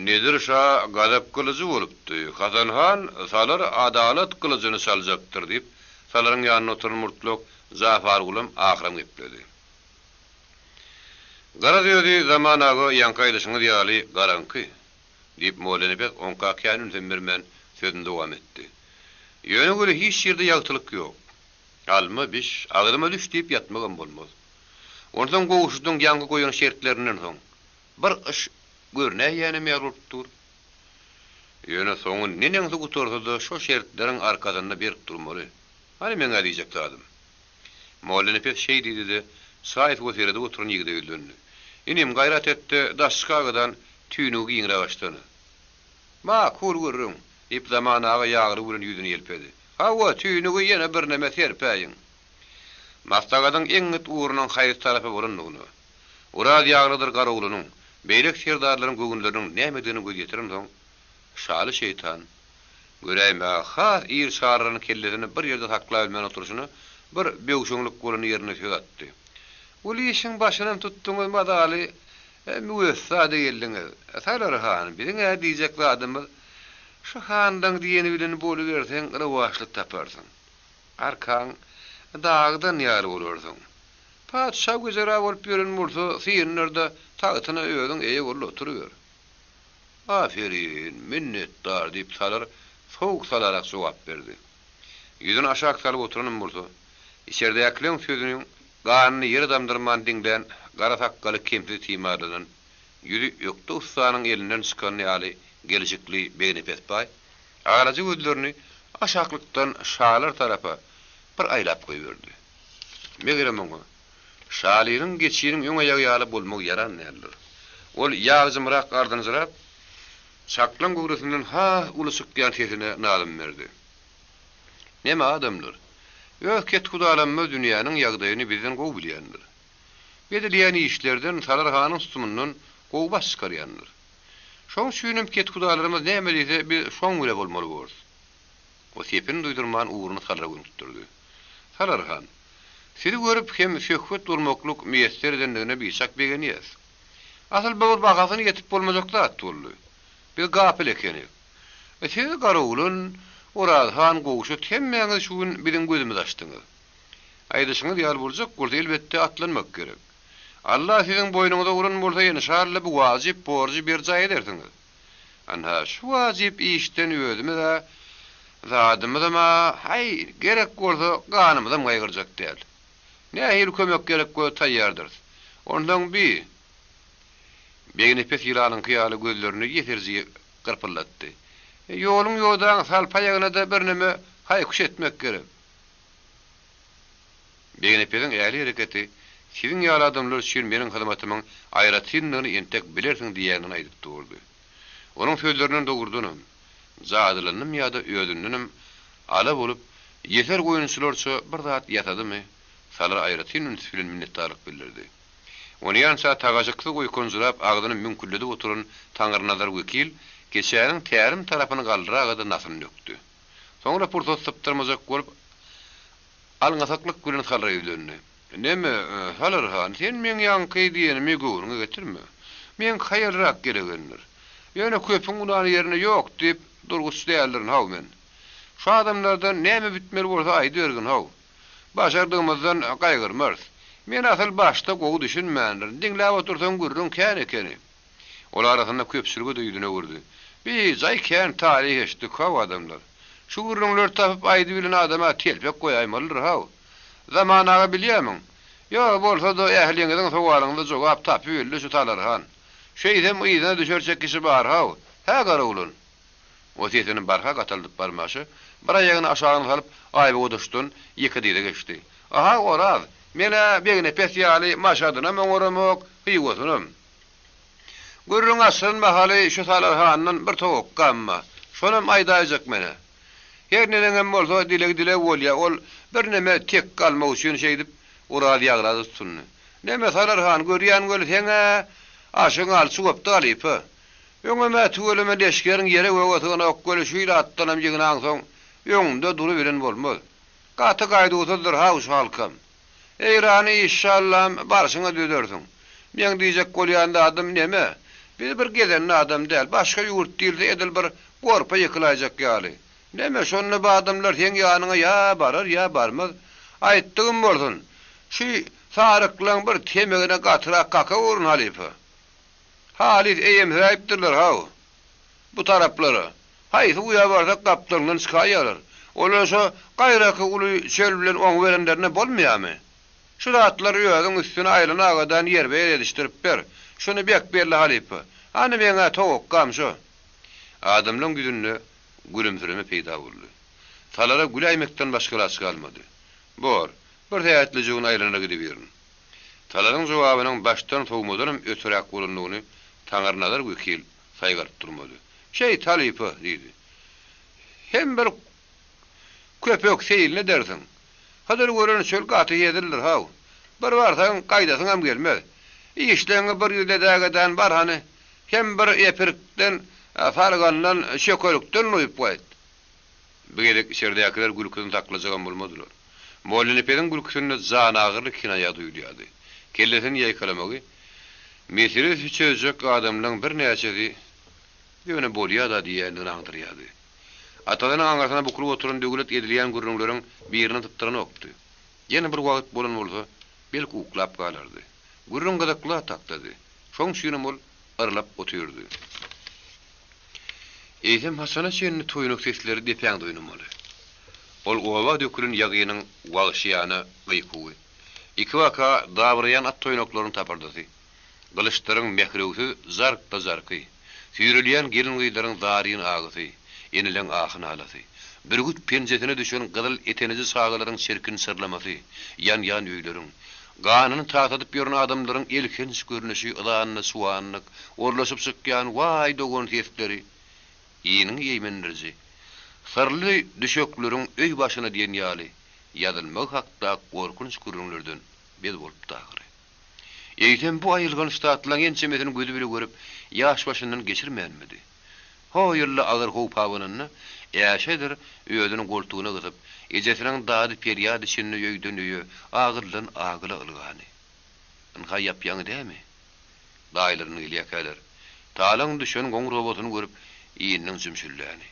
Nedir şa gazap gylyjy bolupdy. Hasan han Salar adalat gylyjyny çaljakdyr diýip, Salaryň ýanynda oturan murtlak Jafargulam ahyram gepledi. Garaz özi Zaman aga ýaňky aýdyşyňyz ýaly garaňky, diýip Mollanepes oňka kän ünsem bermän sözüni dowam etdi. Ýöne weli hiç ýerde ýagtylyk ýok. Alma biş, agzyma düş diýip ýatmagam bolmaz. Onsoň Gowşudyň ýaňky goýan şertlerinden soň, bir yş görünäýýänem ýaly bolup dur. Ýöne soňy neneňsi gutarsa-da şo şertleriň arkasynda berk durmaly. Hany meň-ä diýjek zadym. Mollanepes şeý diýdi-de, çaý suwa seredip oturan ýigide ýüzlendi. Inim, gaýrat et-de, daş çykagedan tüýnügi giňräk açsana. Makul gürrüň, diýip, Zaman aga ýagly bilen ýüzüni ýelpedi. Hawa, tüýnügi ýene birneme serpäýiň. Maslagadyň eňňit ugrunyň haýsy tarapa bolandygyna, Oraz ýaglydyr Garoglunyň, beýleki serdarlaryň göwünleriniň nämedigine göz ýetirensoň, Şaly şeýtan, göräýmäge has ir çarylan kellesini bir ýerde saklabilmän oturyşyna bir böwşeňlik bolan ýerinde söz atdy. Uly işiň başynam tutduňyz mazaly müwessa-da geldiňiz. Salar han, biziň-ä diýjek zadymyz, şu hanlaň diýeni bilen boluberseň rowaçlyk taparsyň. Arkaň dagdan ýaly bolarsyň. Patyşa güzera bolup ýören bolsa, synlar-da tagtyna özüň eýe bol-da oturyber. Aferin, minnetdar, diýip, Salar sowuk-salarak jogap berdi. Ýüzüni aşak salyp oturanam bolsa, içerdäkileň sözüniň ganyny ýere damdyrman diňlän gara sakgaly kemsiz timarlanan, ýüzi ökde ussanyň elinden çykan ýaly gelşikli Begnepes baý alaja gözlerini aşaklykdan şalar tarapa bir aýlap goýberdi. Megerem oňa, Şalynyň geçiniň öň aýagy ýaly bolmagy ýaran däldir. Ol ýagjymrak ardynjyrap, çaklaň göwresinden has uly çykýan sesine nazym berdi. Neme adamlar, öz kethudalamyz dünýäniň ýagdaýyny bizden gowy bilýändir. Edilýän işlerden Salar hanyň tutumyndan gowy baş çykarýandyr. Şoň üçinem kethudalarymyz näme diýse biz şoň bile bolmaly borus. O sepini duýdurman ugruny Salara gönükdirdi. Salar han, sizi görüp hem söhbet gurmaklyk miýesser edendigine biçak begenýäs. Asyl bu bir bahasyna ýetip bolmajak zat boldy. Biz gapyl ekenik. Siz Garoglan, Oraz han, Gowşut hemmäňiz şu gün biziň gözümizi açdyňyz. Aýdyşyňyz ýaly boljak bolsa elbetde atlanmak gerek. Alla siziň boýnuňyza uran bolsa enşalla bu wajyp borjy berjaý edersiňiz. Ynha, şu wajyp işden özümiz-ä, zadymyzam-a, haý, gerek bolsa ganymyzam gaýgyrjak däl. Nähili kömek gerek bolsa taýýardyrys. Onsoň bi, Begnepes ýylanyňky ýaly gözlerini ýeserji gyrpyldatdy. Ýoluň ýodaň salpaýagyna-da birneme haý-küş etmek gerek. Begnepesiň ähli hereketi siziň ýaly adamlar üçin meniň hyzmatymyň aýratyndygyny entek bilersiň diýýändigini aýdyp durdy. Onuň sözlerinden dogrudanam, jadylandym ýa-da özündenem ala bolup, ýeser goýunçylarça bir zat ýasadymy, Salyr aýratyn üns bilen minnetdarlyk bildirdi. Onýança tagaşyksyz oýkanjyrap agzyny müňkülledip oturan Taňrynazar wekil keçäniň tärim tarapyny galdyraga-da nasyny dökdi. Soňra pursat sypdyrmajak bolup, alňasaklyk bilen Salyra ýüzlendi. Neme, Salyr han, sen meň ýaňky diýenimi göwnüňe getirme. Meňki haýalrak gelegendir. Ýöne köpüň ulan ýerinde ýok diýip durguç däldirin haw men. Şu adamlardan näme bitmeli bolsa aýdybergin haw. Başardygymyzdan gaýgyrmarys. Men asyl başda gowy düşünmändirin. Diňläp otursaň gürrüň kän ekeni. Ol arasynda köpçülige-de ýüzüni öwürdi. Bijaý kän taryh eşitdik haw adamlar. Şu gürrüňleri tapyp aýdybilen adama telpek goýaýmalydyr haw. Zaman aga bilýämiň? Ýok, bolsa-da ähliňiziň sowalyňyza jogap tapybildi şu Salar han. Şeýsem yzyna düşerçek kişi bar haw. Hä garawulan? O sesini barha gataldyp barmaşa, bir aýagyny aşagyna salyp Aýbodaşdan ýeke dyza geçdi. Aha, Oraz, men-ä Begnepes ýaly Maşadynam oňaramok, Hyýwasynam. Gürrüň açylan mahaly şu Salar handan bir towakgam bar. Şonam aýdaýjak men-ä. Her neneňem bolsa dileg dileg bolýa, ol birneme tekge almak üçin şeýdip Oraz ýagrada tutundy. Neme Salar han, görýän weli seň-ä aşygyň alçy gopdy halypa. Öňem-ä tüweleme leşgeriň ýere-göge syganok weli şu ýyl atdanam ýygnaňsoň öňüňde durubilen bolmaz. Gaty gaýduwsyzdyr haw şu halkam. Eýrany işşallam barşyňa düzersiň. Meň diýjek bolýan zadym neme, biz bir gezenli adam däl, başga ýurt diýilse edil bir gorpa ýykylaýjak ýaly. Neme, şonda bu adamlar seň ýanyňa ýa barar, ýa barmaz. Aýtdygym bolsun, şu saryklaň bir temegine gatyrak kakawuryn halypa. Halys eýemsiräýipdirler haw, bu taraplara. Haýsy guýa barsak gapdalyňdan çykaýýarlar. Olar şo gaýraky uly çöl bilen oňuberenlerinde bolmaýarmy? Şu zatlary özüň üstüne Aýlan agadan ýerbe-ýer edişdirip ber. Şuny bek belli halypa. Hany meň-ä towakgam şo. Adamlaň ýüzünde gülümsireme peýda boldy. Salara güläýmekden başga alaç galmady. Bor, bir sähetlijigin aýlana gidibirin. Salaryň jogabynyň başdan sowmadanam öteräk bolandygyny Taňyrynazar wekil saýgaryp durmady. Şeýt, halypa, diýdi. Hem bir köpek seýilini edersiň. Hydyr gören çöl gaty hezildir, haw. Bir barsaň, gaýdasyňam gelmez. Işleňňi bir ýüzledägedän bar hany, hem bir epirikden, sargandan, çökelikden doýup gaýt. Bu gezek içerdäkiler gülküsini saklajagam bolmadylar. Mollanepesiň gülküsinde janagyryly kinaýa duýulýardy. Kellesini ýaýkalamagy meselesi çözjek adamlaň birnäçesi Ýöne bolýa-da diýýändigini aňdyrýardy. Atasynyň aňyrsyna bukulyp oturan Döwlet edilýän gürrüňleriň birini sypdyranokdy. Ýene bir wagt bolan bolsa, belki uklap galardy. Gürrüň gyzykly takdady. Şoň üçinem ol yrlap otyrdy. Eýsem haçana çenli toýnak sesleri depäňde oýnamaly? Ol oba dökülen ýagynyň wagşyýana gykuwy. Ikibaka dabyraýan at toýnaklaryň tapyrdysy. Gylyçlaryň mährewsiz jark-da-jarky, süýrelýän gelin-gyzlaryň zaryn agysy, eneleň ahy-nalasy, bürgüt penjesine düşen gyzyl eteniji çagalaryň çirkin çyrlamasy, ýanýan öýleriň, ganyny tasadyp ýören adamlaryň elhenç görnüşi, yzanly-çuwanlyk, orlaşyp çykýan waý dogan sesleri iniňi eýmendiriji, syrly düşekleriň öý başyna diýen ýaly ýazylmagy hakdaky gorkunç gürrüňlerden bez bolupdy ahyry. Eýsem, bu aýylganç zatlaryň ençemesini gözi bile görüp, ýaş başyndan geçirmänmidi? Ho ýylda agyr howp abananda, Äşedir özüni goltugyna gysyp, ejesiniň dady-perýat içinde öýden-öýe, agyldan agyla ylgany. Ynha ýap-ýaňy dämi? Daýylaryna gelýärkäler, talaň düşen goňur obasyny görüp, ininiň jümşülläni.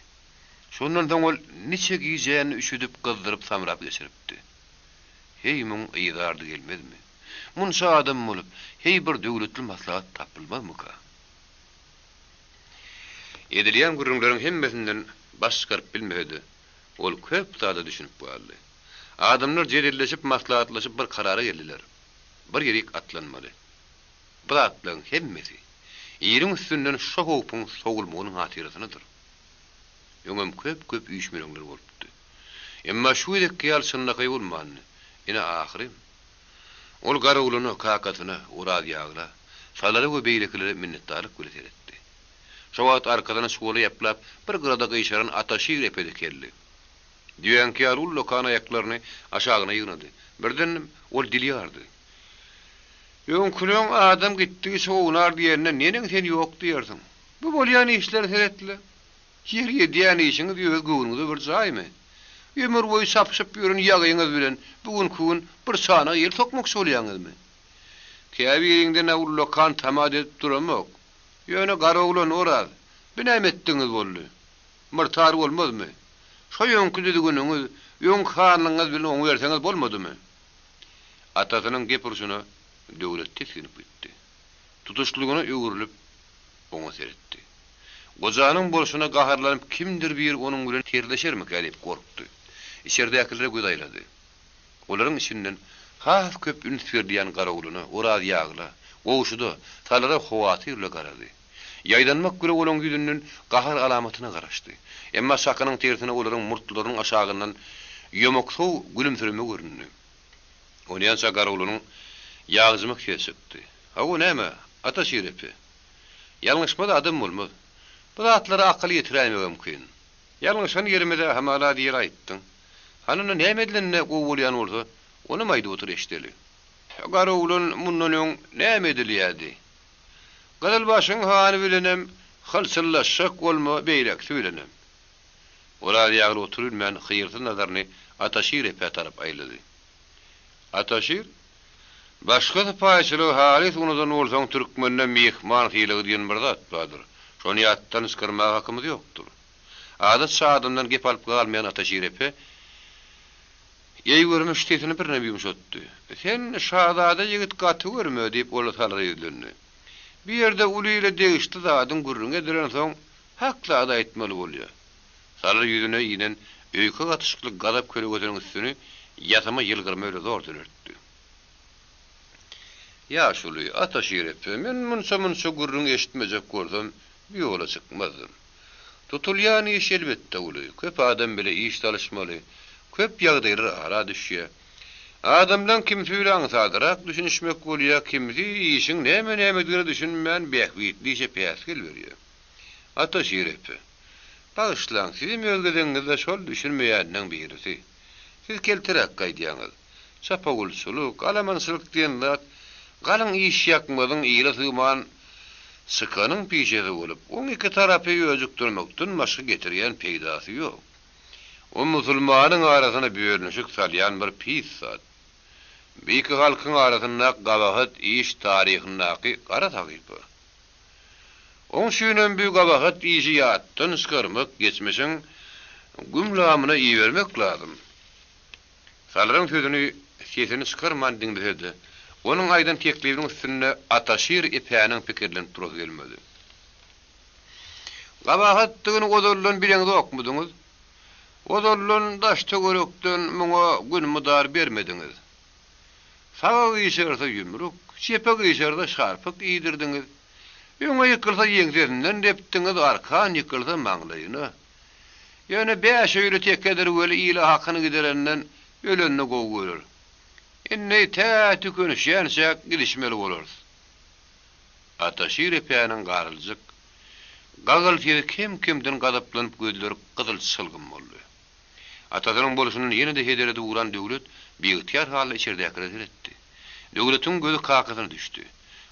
Şondan soň ol niçe gijäni üşüdip, gyzdyryp, samrap geçiripdi. Heý, muň yzy-ardy gelmezmi? Munça adam bolup, heý bir döwletli maslahat tapylmazmyka? Edilýän gürrüňleriň hemmesinden baş çykaryp bilmese-de, ol köp zada düşünip galdy. Adamlar jedelleşip, maslahatlaşyp bir karara geldiler. Bir ýerik atlanmaly. Bu zatlaryň hemmesi iliň üstünden şo howpuň sowulmagynyň hatyrasynadyr. Öňem köp-köp üýşmeleňler bolupdy. Emma şu gezekki ýaly çynlakaý bolmandy. Ine, ahyrym. Ol Garagulana, kakasyna, Oraz ýagla, Salara we beýlekilere minnetdarlyk bile seretdi. Şo wagt arkadan çuwaly ýaplap, bir gyrada gyşaran Ataşir epedi keldi. Düýäňki ýaly ullakan aýaklaryny aşagyna ýygnady. Birdenem ol dil ýardy. Öňküleň adam gitdigiçe ownar diýenine neneň sen ýok diýersiň? Bu bolýan işlere seret-le. Ýeri edýän işiňiz öz göwnüňize bir jaýmy? Ömür boýy çapyşyp ýören ýagyňyz bilen bu günki gün bir çanak el sokmakçy bolýaňyzmy? Käbiriňden-ä ullakan tama edip duramok. Ýöne garoglan Oraz, bi näme etdigiňiz boldy? Myrtar bolmazmy? Şo öňki düzgüniňiz, öňki hanlygyňyz bilen oňuberseňiz bolmadymy? Atasynyň gep urşuna Döwlet tisginip gitdi. Tutuşlygyna öwrülip, oňa seretdi. Gojanyň bolşuna gaharlanyp kimdir biri onuň bilen tersleşermikä diýip gorkdy. Içerdäkilere göz aýlady. Olaryň içinden has köp üns berilýän Garaguluna, Oraz ýagla, Gowşuda, Salyra howatyr bile garady. Ýaýdanmak bile olaň ýüzünden gahar alamatyna garaşdy. Emma çakynyň tersine olaryň murtlarynyň aşagyndan ýomaksow gülümsireme göründi. Onýança Garagulunyň ýagjymak sesi çykdy. Hawa, näme, Ata Şirepe? Ýalňyşmaz adam bolmaz. Bu zatlara akyl ýetiräýmegem kyn. Ýalňyşan ýerimize hamala diýer aýtdyň. Hany onda näme edilende gowy bolýan bolsa, onam aýdyp otur eşideli. Garoglan mundan öň näme edilýädi? Gyzylbaşyň hany bilenem hylçyllaşjak bolma beýlekisi bilenem. Oraz ýagly oturybilmän hyýrsyz nazaryny Ataşir epä tarap aýlady. Ataşir, Başga sypaýyçylygy halys unudan bolsaň türkmende myhman sylagy diýen bir zat bardyr. Şony ýatdan çykarmaga hakymyz ýokdur. Adatça adamdan gep alyp galmaýan Ataşir epe eý görmüş sesini birneme ýumşatdy. Sen, şazada ýigit gaty görme, diýip, ol Salyra ýüzlendi. Bu ýerde uly ile degişli zadyň gürrüňi edilensoň, hak zady aýtmaly bolýar. Salyr ýüzüne inen öýke gatyşykly gazap kölegesiniň üstüni ýasama ýylgyrma bile zor düzeltdi. Ýaşuly, Ataşir epe, men munça-munça gürrüň eşitmejek bolsam, bu ýola çykmazdym. Tutulýan iş elbetde uly, köp adam bile iş salyşmaly, köp ýagdaýlar ara düşýär. Adamlaň kimsi bile aňsadrak düşünişmek bolýar, kimsi işiň näme-nämedigine düşünmän bähbitli işe päsgel berýär. Ataşir epe, bagyşlaň, sizem öz gezegiňizde şol düşünmeýänleň birisi. Siz kelteräk gaýdýaňyz. Çapawulçylyk, alamançylyk diýen zat galyň iş ýakmazyň ile sygman çykanyň pişesi bolup, oň iki tarapy öjükdirmekden başga getirýän peýdasy ýok. O musulmanyň arasyna bölünişik salýan bir pis zat. Bu iki halkyň arasyndaky gabahat iş taryhyndaky gara sahypa. Oň üçinem bu gabahat işi ýatdan çykarmak, geçmişiň güm-lamyna ibermek lazym. Salyryň sözüni sesini çykarman diňlese-de, onuň aýdan teklibiniň üstünde Ataşir epäniň pikirlenip durasy gelmedi. Gabahatdygyny ozaldan bileňzokmydyňyz? Ozaldan daş-töwerekden muňa gün-mydar bermediňiz. Saga gyşarsa ýumruk, çepe gyşarsa şarpyk iýdirdiňiz. Öňe ýykylsa ýeňsesinden depdiňiz, arkan ýykylsa maňlaýyna. Ýöne bäş öýli tekedir weli ile hakyny giderenden ölenini gowy görer. Indi tä tükenişýänçäk gidişmeli bolarys. Ataşir epäniň garyljyk, gagyl sesi kem-kemden gazaplanyp gözleri gyzyl çylgym boldy. Atasynyň bolşundan ýene-de heder edip ugran Döwlet biygtyýar halda içerdäkilere seretdi. Döwletiň gözi kakasyna düşdi.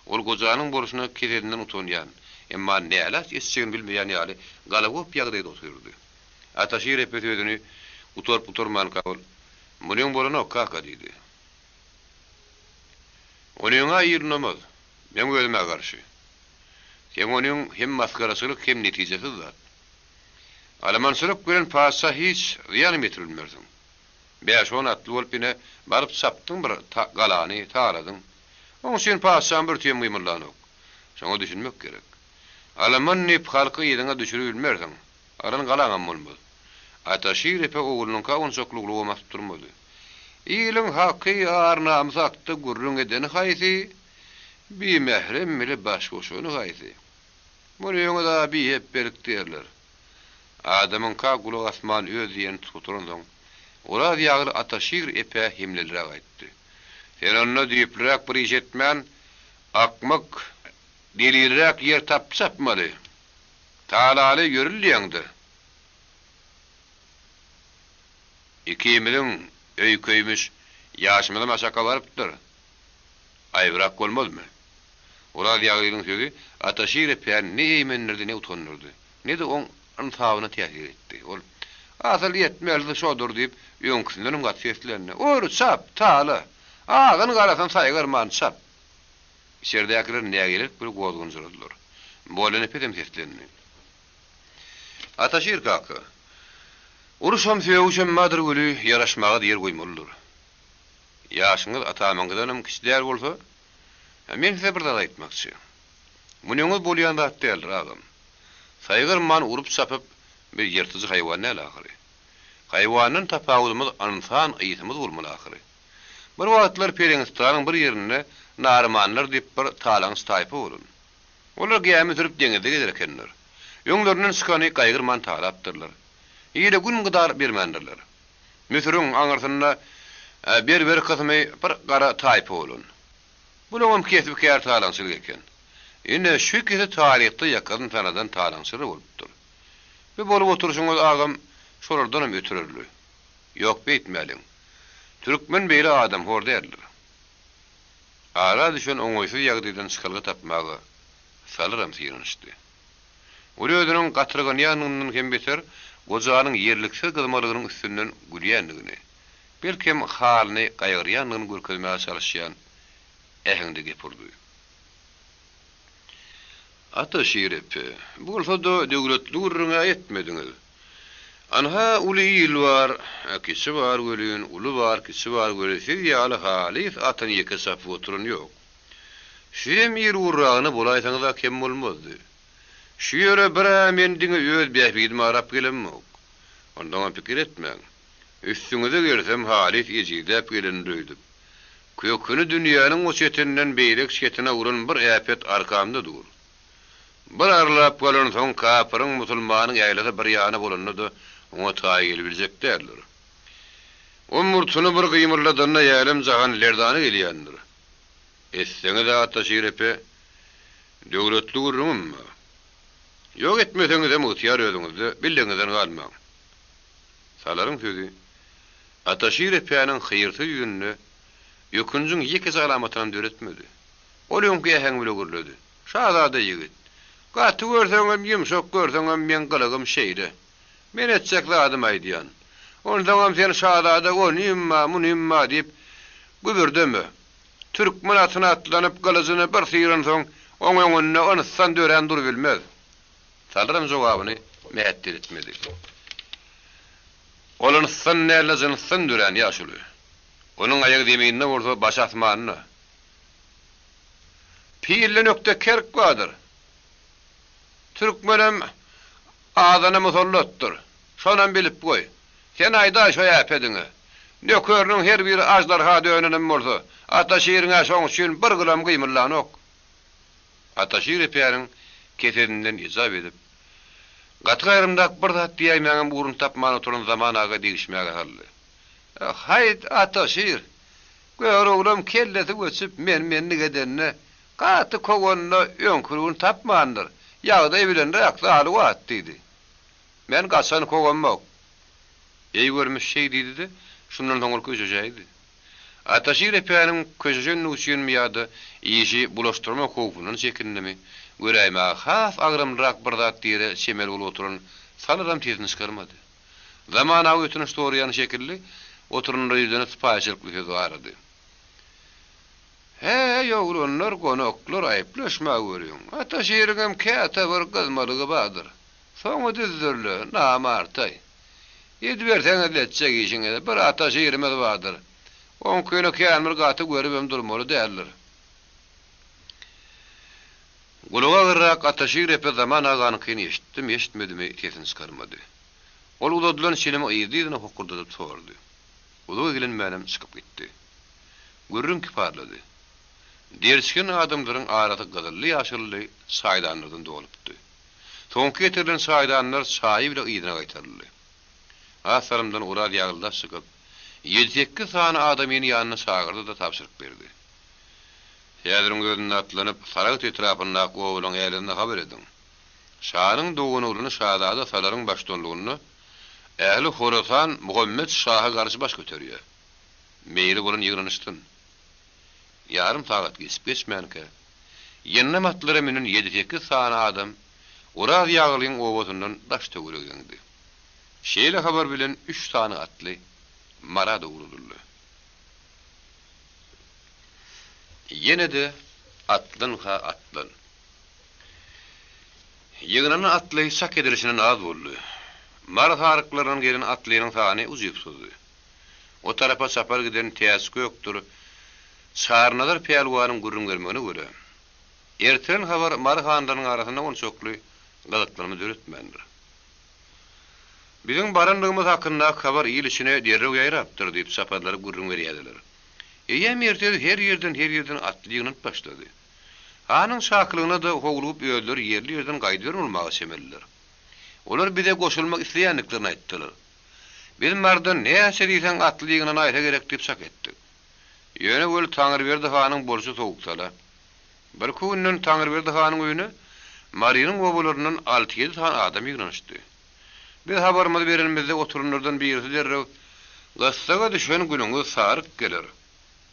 Ol gojanyň bolşuna keselinden utanýan, emma nälaç etjegini bilmeýän ýaly galagop ýagdaýda otyrdy. Ataşir epe sözüni gutaryp-gutarmanka ol, Munyň bolanok, kaka diýdi. Onyň-a ýylynamaz. Meň özüm-ä garşy. Seň onyň hem masgaraçylyk, hem netijesiz zat. Alamançylyk bilen patyşa hiç zyýanam ýetirip bilmersiň. Bäş-on atly bolup ine, baryp çapdyň bir galany, taladyň. Oň üçin patyşaň bir tüýem gymyldanok. Şoňa düşünmek gerek. Alaman diýip halky yzyňa düşüribilmersiň. Alan galaňam bolmaz. Ataşir epe oglunyňka onçakly gulagam asyp durmady. Iliň haky, ar-namysy hakda gürrüň edeni haýsy, bimährem bile baş goşany haýsy? Muny öňe-de bihepbelik diýerler. Adamyňka gulak asman öz diýenini tutup oturansoň, Oraz ýagly Ataşir epä hemleliräk aýtdy. Sen onda düýplüräk bir iş etmän, akmak, delilräk ýer tapyp çapmaly. Talaly ýörülýäň-de. Ikimiziň öý-köýmüş ýaşymyzam aşakka barypdyr. Aýybrak bolmazmy? Oraz ýaglynyň sözi Ataşir epäni ne eýmendirdi, ne utandyrdy, ne-de oň ynsabyna täsir etdi. Ol, Asyl ýetmelisi şodur diýip, öňküsindenem gaty seslendi. Ur, çap, tala! Agyn-garasyny saýgarman çap! Içerdäkiler nägilelik bilen gozganjyradylar. Mollanepesem seslendi. Ataşir kaka, uruşam, sögüşem bardyr weli, ýaraşmaga-da ýer goýmalydyr. Ýaşyňyz atamyňkydanam kiçi däl bolsa, men size bir zat aýtmakçy. Munyňyz bolýan zat däldir, agam. Saýgarman urup-çapyp, biz ýyrtyjy haýwan däl ahyry. Haýwandan tapawudymyz ynsan ysymyz bolmaly ahyry. Bir wagtlar Pereňistanyň bir ýerinde narymanlar diýip bir talaňçy taýpa bolan. Olar gämi sürüp deňizde gezer ekenler. Öňlerinden çykany gaýgyrman talapdyrlar. Ile gün gydar bermändirler. Müsüriň aňyrsynda berber kysymy bir gara taýpa bolan. Bulaňam kesbi-käri talaňçylyk eken. Ine, şu ikisi taryhda ýakasyny tanadan talaňçylar bolupdyr. Bu bolup oturyşyňyz, agam, şolardanam ötürerli. Ýok, beýtmäliň. Türkmen beýle adamhor däldir. Ara düşen oňaýsyz ýagdaýdan çykalga tapmaga Salyram synanyşdy. Ol özüniň gatyrganýanlygyndan hem beter gojanyň ýerliksiz gyzmalygynyň üstünden gülýändigini, belkem, halyny gaýgyrýandygyny görkezmäge çalyşýan äheňde gep urdy. Ata Şirepe, bolsa-da döwletli gürrüň-ä etmediňiz. Anha, uly il bar, kiçi bar welin, uly bar, kiçi bar welin, siz ýaly halys atyny ýeke çapyp oturan ýok. Sizem il urragyna bolaýsaňyz-a kem bolmazdy. Şu ýere bir-ä men diňe öz bähbidimi arap gelemok. Ondaňam pikir etmäň. Üstüňize gelsem halys ejizläp gelendir öýdüp. Köküni dünýäniň o çetinden beýlek çetine uran bir äpet arkamda dur. Bir arlap galansoň kapyryň, musulmanyň ýaýlasy bir ýana bolanda-da oňa taý gelibiljek däldir. O murtuny bir gymyldadanda älem-jahan lerzana gelýändir. Etseňiz-ä Ataşir epe, döwletli gürrüňim bar. Ýok etmeseňizem ygtyýar özüňizde, bildigiňizden galmaň. Salaryň sözi Ataşir epäniň hyýrsyz ýüzünde ökünjiň ýekeje alamatynam döretmedi. Ol öňki äheňi bile gürledi. Şazada ýigit, gaty görseňem, ýumşak görseňem meň gylygym şeýle. Men etjek zadymy aýdýan. Onsoňam sen şazada onym-a, munym-a diýip gübürdeme. Türkmen atyna atlanyp, gylyjyny bir syransoň, oň öňünde ynsan dörän durubilmez. Salyram jogabyny mähetdel etmedi. Ol ynsan däl-de, jynsdan dörän ýaşuly. Onuň aýagy zeminde bolsa, başy asmanda. Pilden ökde kerk bardyr. Türkmenem azana musallatdyr. Şonam bilip goý. Sen aýdaý şo äpediňe. Nökeriniň her biri aždarha dönenem bolsa, Ataşiriň-ä şoň üçin bir gylam gymyldanok. Ataşir epäniň keselinden ejap edip, gaty gaýrymdak bir zat diýäýmäňem ugruny tapman oturan Zaman aga degişmäge saldy. Haýt, Ataşir! Göroglam kellesi göçüp, men-menlik edende, gaty kowanda öňküligini tapmandyr. Ýagdaý bilenräk, zaluwat, diýdi. Men gaçany kowamok. Eý görmüş şeý diýdi-de, şundan soň ol köşeşäýdi. Ataşir epäniň köşeşendigi üçinmi ýa-da işi bulaşdyrmak howpundan çekindimi, göräýmäge has agramlyrak bir zat diýere çemeli bolup oturan Salyram sesini çykarmady. Zaman aga ötünç soraýan şekilli oturanlara ýüzlenip sypaýyçylykly söz garady. Hä-äý, oglanlar, gonaklar, aýyplaşma görüň. Ataşiriňem käte bir gyzmalygy bardyr. Soňy düzdür-le, namartaý. Ediberseňiz etjek işiňizi, bir Ataşirimiz bardyr. Oňkyny känbir gaty görübem durmaly däldir. Gulagy agyrrak Ataşir epe Zaman aganyňkyny eşitdimi, eşitmedimi sesini çykarmady. Ol uzadylan çilimi yzly-yzyna hokurdadyp sordy. Uzak eglenmänem çykyp gitdi. Gürrüň kiparlady. Derçigen adamlaryň arasy gyzylly-ýaşylly çaýdanlardan dolupdy. Soňky getirilen çaýdanlar çaýy bile yzyna gaýtaryldy. Az salymdan Oraz ýagyldaş çykyp, ýedi-sekiz sany adamyny ýanyna çagyrdy-da tabşyryk berdi. Häziriň özünde atlanyp, Saragt etrapyndaky obalaryň älerine habar ediň. Şanyň doganogluny şazada Salaryň baştutanlygynda ähli Horasan Muhammet şaha garşy baş göterýär. Meýli bolan ýygnanyşsyn. Ýarym sagat geçip-geçmänkä, ýyndam atlara münen ýedi-sekiz sany adam Oraz ýaglyň obasyndan daş-töwerege eňdi. Şeýle habar bilen üç sany atly Mara-da ugradyldy. Ýene-de atlan-ha atlan. Ýygnanan atly çak edilişinden az boldy. Mary saryklaryndan gelen atlynyň sany ujypsyzdy. O tarapa çapar giden Täç Gökdür Çarynazar pälwanyň gürrüň bermegine görä, ertilen habar Mary hanlarynyň arasynda onçakly gyzyklanma döretmändir. Biziň barandygymyz hakyndaky habar il içine derrew ýaýrapdyr diýip, çaparlar gürrüň berýärdiler. Eýýäm ertesi her ýerden-her ýerden atly ýygnanyp başlady. Hanyň çakylygyna-da howlugyp özleri ýerli-ýerden gaýdyberin bolmaga çemeliler. Olar bize goşulmak isleýändiklerini aýtdylar. Biz Marydan näçe diýseň atly ýygnanaýsa gerek diýip çak etdik. Ýöne weli Taňryberdi hanyň bolşy sowuk-sala. Birki günden Taňryberdi hanyň öýüne Marynyň obalaryndan alty-ýedi sany adam ýygnanyşdy. Biz habarymyzy berenimizde oturanlardan birisi derrew, Gyssaga düşen günüňiz saryk geler.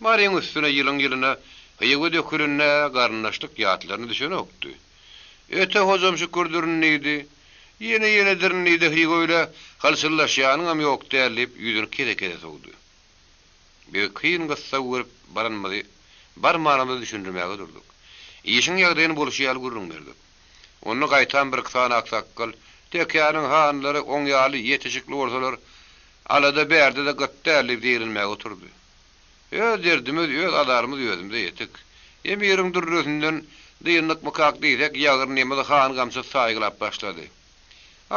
Maryň üstüne ýylyň-ýylyna hyýawy dökülende garyndaşlyk ýatlaryna düşenokdy. Öte hojam şükürdirin diýdi. Ýene-ýenedirin diýdi, hyýawy bile hylçyllaşýanyňam ýok däl diýip, ýüzüni kese-kese sowdy. Biz kyn gyssag görüp baranymyzy, barmanymyzy düşündirmäge durduk. Işiň ýagdaýyny bolşy ýaly gürrüň berdik. Onda gaýtam birki sany aksakgal, Tekäniň hanlary oň ýaly ýetişikli bolsalar, alada bärde-de gyt däl diýip zeýrenmäge oturdy. Öz derdimiz, öz azarymyz özümize ýetik. Emiriň dürresinden dyndykmykak diýsek, ýagyrnymyzy han gamçysy saýgylap başlady.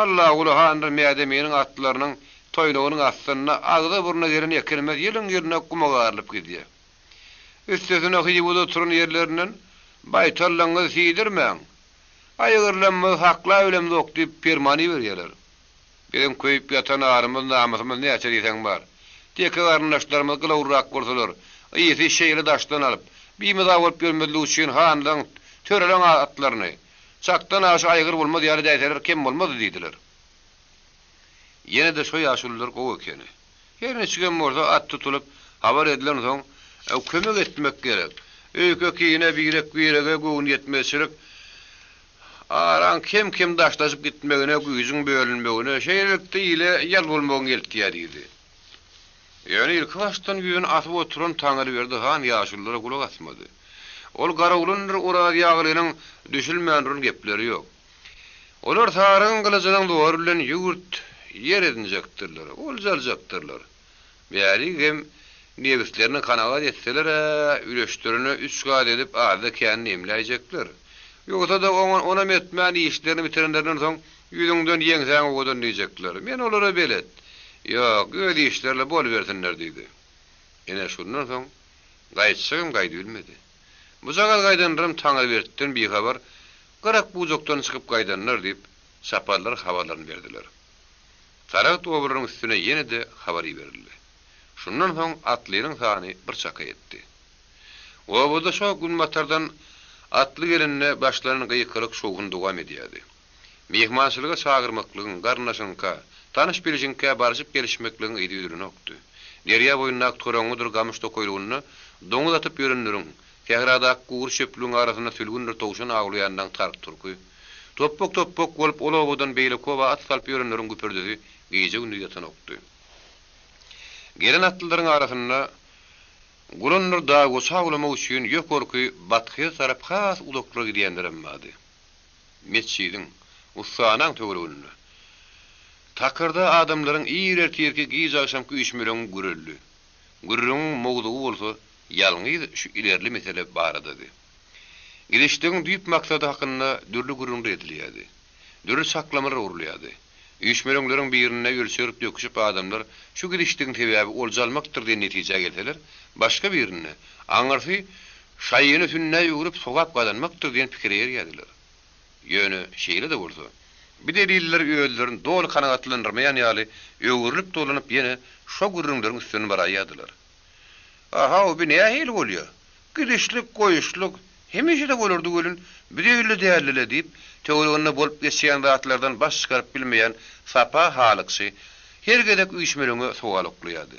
Allaguly handyr Mädeminiň atlarynyň toýnagynyň astynda agza-burna gelen ekinimiz ýylyň-ýylyna guma garylyp gidýär. Üstesine Hyýuwda oturan ýerlerinden Baýtallaňyzy siýdirmäň, aýgyrlamyzy saklabilemzok diýip perman iberýärler. Biziň köýüp ýatan arymyz, namysymyz näçe diýseň bar. Teke garyndaşlarymyz gylawrak bolsalar, ysy şeýle daşdan alyp, bimyza bolup ýörmezlik üçin hanlaň, töreleň atlaryny, çakdan aşa aýgyr bolmaz ýaly edäýseler kem bolmazdy diýdiler. Ýene-de şo ýaşulular gowy ekeni. Her niçigem bolsa at tutulyp, habar edilensoň, kömek etmek gerek. Öýke-kine, birek-birege göwniýetmezçilik araň kem-kem daşlaşyp gitmegine, güýjüň bölünmegine, şeýlelikde ile ýal bolmagyň eltýär diýdi. Ýöne ilkibaşdan ýüzüni asyp oturan Taňryberdi han ýaşululara gulak asmady. Ol Garagulyndyr Oraz ýaglynyň düşülmän duran gepleri ýok. Olar sarygyň gylyjynyň zory bilen ýurt, ýer edinjekdirler, olja aljakdyrlar. Bärik hem nebislerini kanagat etseler-ä, üleşdirene üç gaz edip azda-känini emläýjekler. Ýogsa-da oňa onam etmän işlerini bitirenlerinden soň ýüzüňden ýeňsäň owadan diýjekler. Men olara belet. Ýok, öz işlerine bolubersinler diýdi. Ine, şundan soň gaýtjagam gaýdybilmedi. Bujagaz gaýdanlaram Taňrybertden bihabar gyrak-bujakdan çykyp gaýdanlar diýip, çaparlar habarlaryny berdiler. Saragt obalaryň üstüne ýene-de habar iberildi. Şundan soň atlynyň sany bir çaka ýetdi. Obada şo günbatardan atly gelende başlanan gykylyk şowhun dowam edýärdi. Myhmançylyga çagyrmaklygyň, garyndaşyňka, tanyş-bilişiňkä barşyp-gelişmekligiň yzy üzülenokdy. Derýa boýundaky toraňňydyr gamyş tokaýlygynda doňuz atyp ýörenleriň, sähradaky gury çöplügiň arasynda sülgündir towşan awlaýanlaryň tark-turky, topbak-topbak bolup ol obadan beýleki oba at salyp ýörenleriň güpürdisi gije-gündiz ýatanokdy. Gelen atlylaryň arasynda gulandyr dag-goç awlamak üçin ýokarky Bathyz tarap has uzaklara gidýänlerem bardy. Metjidiň, ussahanaň töwereginde takyrda adamlaryň ir ertirki, giç agşamky üýşmeleňi güreldi. Gürrüňiň mowzugy bolsa ýalňyz şu ilerli mesele baradady. Gidişligiň düýp maksady hakynda dürli gürrüňler edilýärdi. Dürli çaklamalar gurulýardy. Üýşmeleňleriň birinde ölçerip-döküşip adamlar şu gidişligiň sebäbi olja almakdyr diýen netijä gelseler, başga birinde, aňyrsy şaýyny sünnä öwrüp sogap gazanmakdyr diýen pikire erýärdiler. Ýöne, şeýle-de bolsa, bu deliller özlerini doly kanagatlandyrmaýan ýaly öwrülip-dolanyp ýene şo gürrüňleriň üstünden baraýýardylar. A-haw, bi nähili bolýa? Gidişlik, goýuşlyk hemişe-de bolardy welin, bi zeýilli däldi-le diýip, töwereginde bolup geçýän zatlardan baş çykaryp bilmeýän Sapa halykçy her gezek üýşmeleňe sowal oklaýardy.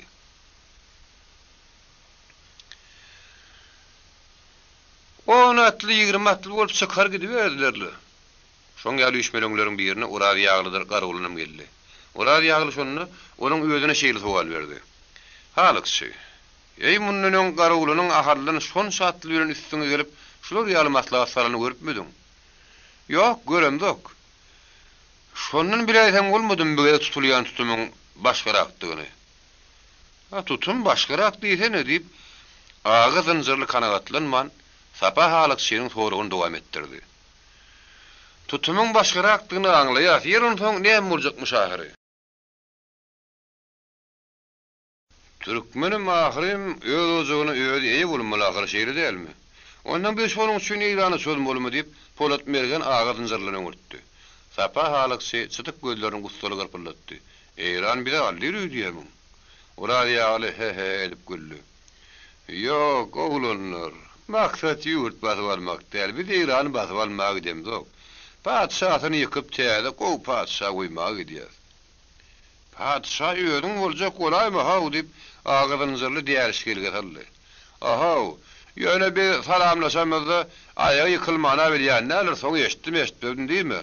On atly, 20 atly bolup çykar gidiberdiler-le. Şoň ýaly üýşmeleňleriň birine Oraz ýaglydyr Garagulunam geldi. Oraz ýagly şonda onuň özüne şeýle sowal berdi. Halykçy, eý mundan öň Garagulunyň Ahaldan şonça atly bilen üstüňe gelip şular ýaly maslahat salanyny görüpmidiň? Ýok, göremzok. Şondan biläýseň bolmadymy bu gezek tutulýan tutumyň başgarakdygyny? A tutum başgarak diýsene, diýip, Aga zynjyrly kanagatlanman, Sapa halykçynyň soragyny dowam etdirdi. Tutumyň başgarakdygyny aňlaýas, ýer onsoň näme boljakmyş ahyry? Türkmenem ahyrym öz ojagyna özi eýe bolmaly ahyry, şeýle dälmi? Onsoň biz şonuň üçin Eýrana çozmalymy, diýip, Polat Mergen aga zynjyrlany öňürtdi. Sapa halykçy çytyk gözlerini gussaly gyrpyldatdy. Eýran bizi aldyr öýdýärmiň? Oraz ýagly he-he edip güldi. Ýok, oglanlar, maksat ýurt basyp almak däl, biz Eýrany basyp almaga gidemzok. Patyşasyny ýykyp täze gowy patyşa goýmaga gidýäs. Patyşa özüň boljak bolaýma how diýip, Aga zynjyrly dälişgelge saldy. A-how, ýöne biz salamlaşamyzda aýagy ýykylmana bilýän däldir, soň eşitdim-eşitmedim diýme.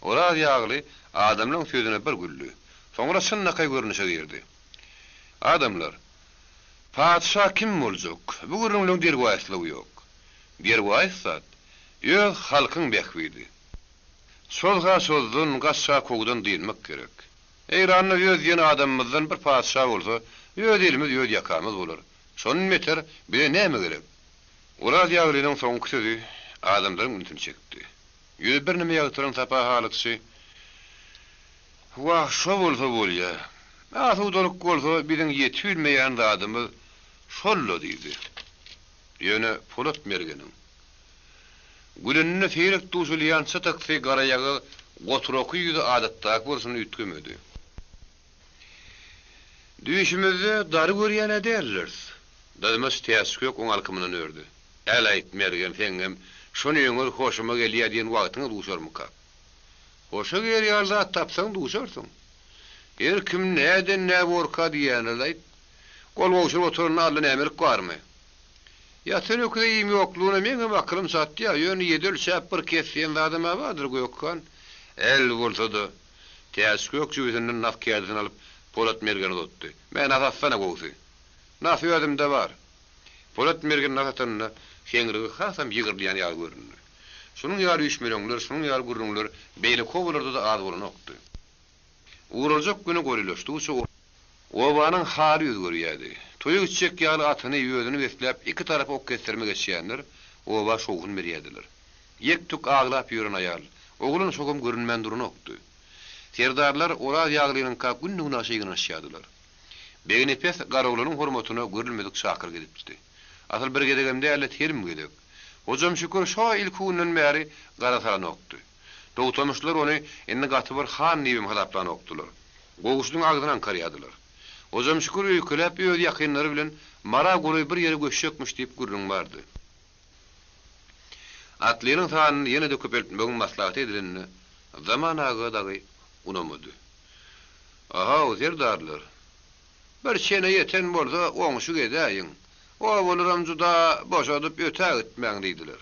Oraz ýagly adamlaň sözüne bir güldi. Soňra çynlakaý görnüşe girdi. Adamlar, patyşa kim boljak, bu gürrüňleň derwaýyslygy ýok. Derwaýys zat, öz halkyň bähbidi. Çozha çozdan, gaçha kowdan dynmak gerek. Eýranda öz diýen adamymyzdan bir patyşa bolsa, öz elimiz öz ýakamyz bolar. Şondan beter bize näme gerek? Oraz ýaglynyň soňky sözi adamlaryň ünsüni çekdi. Ýüzi birneme ýagtylan Sapa halykçy, Wah, şo bolsa bolýa. Asudalyk bolsa biziň ýetibilmeýän zadymyz şol-la diýdi. Ýöne Polat mergeniň güleninde seýrek duşulýan çytyksy garaýagyz goturaky ýüzi adatdaky bolşundan üýtgemedi. Düýşümizde dary görýän-ä däldiris. Dyzmaç Täçgök oň alkymyndan ördi. Äl-aýt, Mergen, seňňem şonyňyz hoşuma gelýä diýen wagtyňa duşarmykak? Hoşa geler ýaly zat tapsaň duşarsyň. Her kim näden nä borka diýýändir-laýt. Gol gowşuryp oturanda Alla nämelik barmy? Ýatan öküze iým ýoklugyna meňem akylym çatýa, ýöne ýedi ölçäp bir kes diýen zadam-a bardyr, Gökhan. Äl bolsa-da, Täçgök jübüsinden nas kädisini alyp, Polat mergene uzatdy. Mä, nas atsana gowusy. Nas özümde bar. Polat mergen nas atanda, seňrigi hasam ýygrylýan ýaly göründi. Şunuň ýaly üýşmeleňler, şunuň ýaly gürrüňler beýleki obalarda-da az bolanokdy. Ugraljak güni golaýlaşdygyça obanyň haly özgerýärdi. Toýa gitjek ýaly atyny, özüni besläp, iki tarapa ok kesdirme geçýänler oba şowhun berýärdiler. Ýek-tük aglap ýören aýal, oglan şogam görünmän duranokdy. Serdarlar Oraz ýaglynyňka günde-günaşa ýygnanyşýardylar. Begnepes Garaoglanyň hormatyna görülmedik çakylyk edipdi. Asyl bir gezegem däl-de telim gezek. Hojam Şükür şo ilki günden bäri gara salanokdy. Togtamyşlar ony indi gaty bir han diýibem hasaplanokdylar. Gowşudyň agzyny aňkarýardylar. Hojam Şükür öýkeläp öz ýakynlary bilen Mara golaý bir ýere göçjekmiş diýip gürrüň bardy. Atlynyň sanyny ýene-de köpeltmegiň maslahaty edilende Zaman aga dagy unamady. A-haw, serdarlar! Bir çene ýeten bolsa, oňşuk edäýiň. Obalaram juda boşadyp ötägitmäň diýdiler.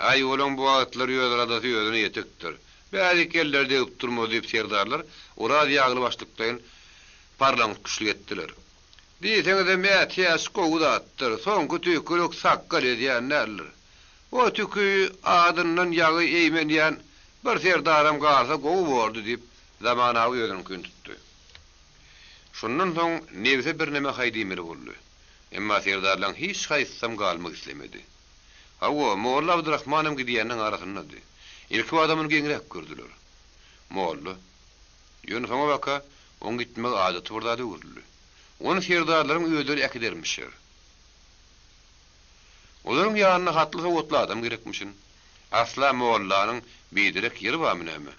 Aý, olaň bu wagtlar öz aladasy özüne ýetikdir. Bärik elleri degip durmaz diýip serdarlar Oraz ýagly başlyklaýyn parlaňküşlik etdiler. Diýseňizem ätiýaç gowy zatdyr. Soňky tüýkülik sakgal edýän däldir. O tükü adyndan ýagy eýmenýän bir serdaram galsa gowy bordy diýip, Zaman aga özüniňkini tutdy. Şundan soň nebse birneme haý diýmeli boldy. Emma serdarlaň hiç haýsysam galmak islemedi. Hawa, molla Abdyrahmanam gidýänleň arasyndady. Ilkibada muny geňräk gördüler. Molla. Ýöne soňabaka oň gitmegi adaty bir zada öwrüldi. Ony serdarlaryň özleri äkidermişler. Olaryň ýanyna hatly-sowatly adam gerekmişin. Asla mollanyň biderek ýeri barmy näme?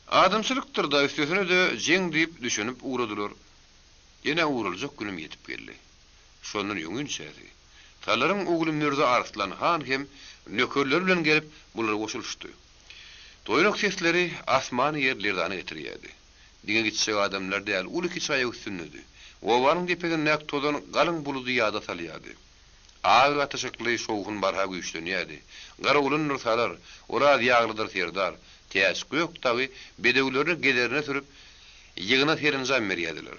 Adamçylykdyr-da, üstesine-de jeň diýip düşünip ugradylar. Ýene ugraljak günüm ýetip geldi. Şondan öňinçäsi, Salaryň ogly Mürze Arslan han hem nökerleri bilen gelip bulara goşulyşdy. Toýnak sesleri asmany ýer lerzana getirýärdi. Diňe gitjek adamlar däl, uly-kiçi aýak üstündedi. Obanyň depesindäki tozan galyň buludy ýada salýardy. Agy gatyşykly şowhun barha güýçlenýärdi. Garawulyndyr Salar, Oraz ýaglydyr Serdar, Täç gök dagy bedewlerini gezerine sürüp, ýygyna serenjam berýärdiler.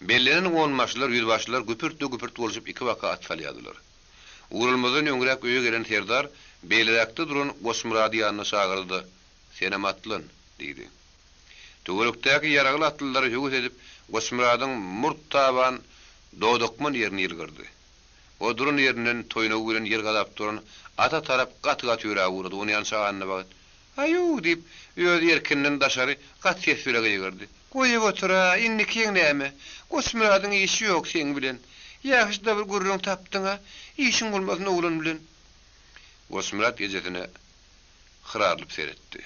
Bellenen onbaşylar, ýüzbaşylar güpürt-de-güpürt bolşup ikibaka at salýardylar. Ugralmazdan öňräk öýe gelen Serdar beýleräkde duran Goçmyrady ýanyna çagyrdy-da, Senem atlan! diýdi. Töwerekdäki ýaragly atlylary höwes edip, Goçmyradyň murt taban dodakman ýerini ýylgyrdy. O duran ýerinden toýnagy bilen ýer gazap duran ata tarap gaty-gaty ýöräp ugrady. Onýança Annabagt, Aýu! diýip, öz erkinden daşary gaty ses bile gygyrdy. Goýup otur-a, indikiň näme? Goçmyradyň işi ýok seň bilen. Ýagşy-da bir gürrüň tapdyň-a. Işiň bolmasyn oglan bilen. Goçmyrat ejesine hyrarylyp seretdi.